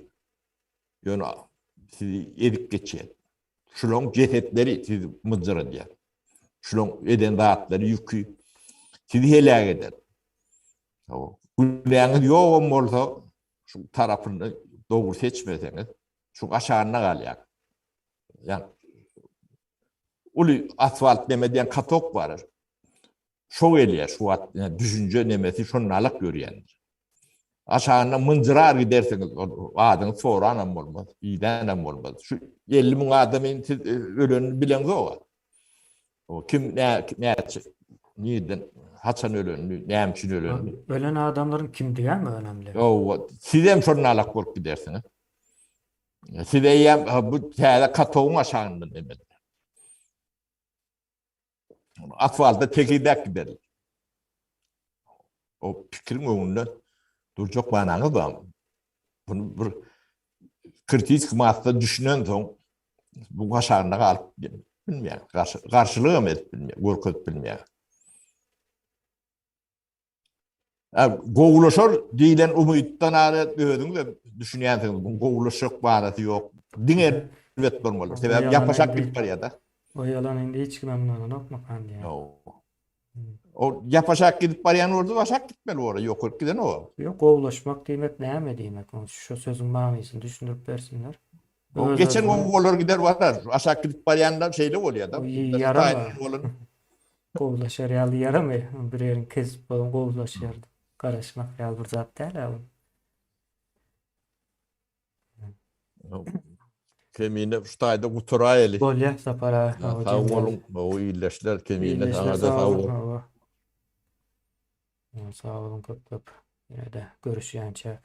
Ýöne sizi ezip geçýär. Şulaň jesetleri sizi mynjyradýar. Şulaň eden zatlary ýüki sizi heläk eder. Günäňiz ýogam bolsa, şu tarapyny dogry seçmeseňiz, şu aşagynda galýar. Ýa uly asfalt neme diýen katok bar. Şo gelýär şu wagt düşünje nemesi şondalyk ýörýändir. Aşagynda mynjyrar gidersiňiz, adyňy soranam bolmaz, idänem bolmaz. Şu 50 müň adamyň siz e, ölenini bileňzok. O kim nä näçe nirden haçan ölenini, näme üçin ölenini. Ölen adamlaryň kimdigem önemli. Ýok, sizem şonalak bolup gidersiňiz. Siz eýýäm bu täze katogyň aşagynda neme. Asfaltda tekizläp giderler. O pikiriň öňünde durjak manaňyz bar. Bunu bir kritik massa düşünen soň bu aşagynda galyp bilmeýär. Garşylyk hem edip bilmeýär, görkezip bilmeýär. Gowulaşar diýlen umytdan ara özüňiz hem düşünýänsiňiz, bu gowulaşjak barasy ýok. Diňe erbet bolmaly. Sebäbi ýapaşak gidip barýar-da. O ýalan indi hiç kimem ynananokmykan diýýän. O ýapaşak gidip barýan bolsa aşak gitmeli bolar, ýokaryk giden o. Ýok, gowulaşmak diýmek näme diýmek? Ony şu sözüň manysyny düşündirip bersinler. O geçen gowy bolar gider barar. Aşak gidip barýanlar şeýle bolýar-da. Ýarama. Gowulaşar ýaly ýaramy. Bir ýeriň kesip bolan gowulaşýar. Garaşmak ýaly bir zat däl-ä bu. Kemine şu taýda gutaraýaly. Bolýar Sapar aga. Sag boluň, gowy illeşler Kemine saňa-da sag bol. Sag boluň köp köp. Ýene-de görüşýänçäk.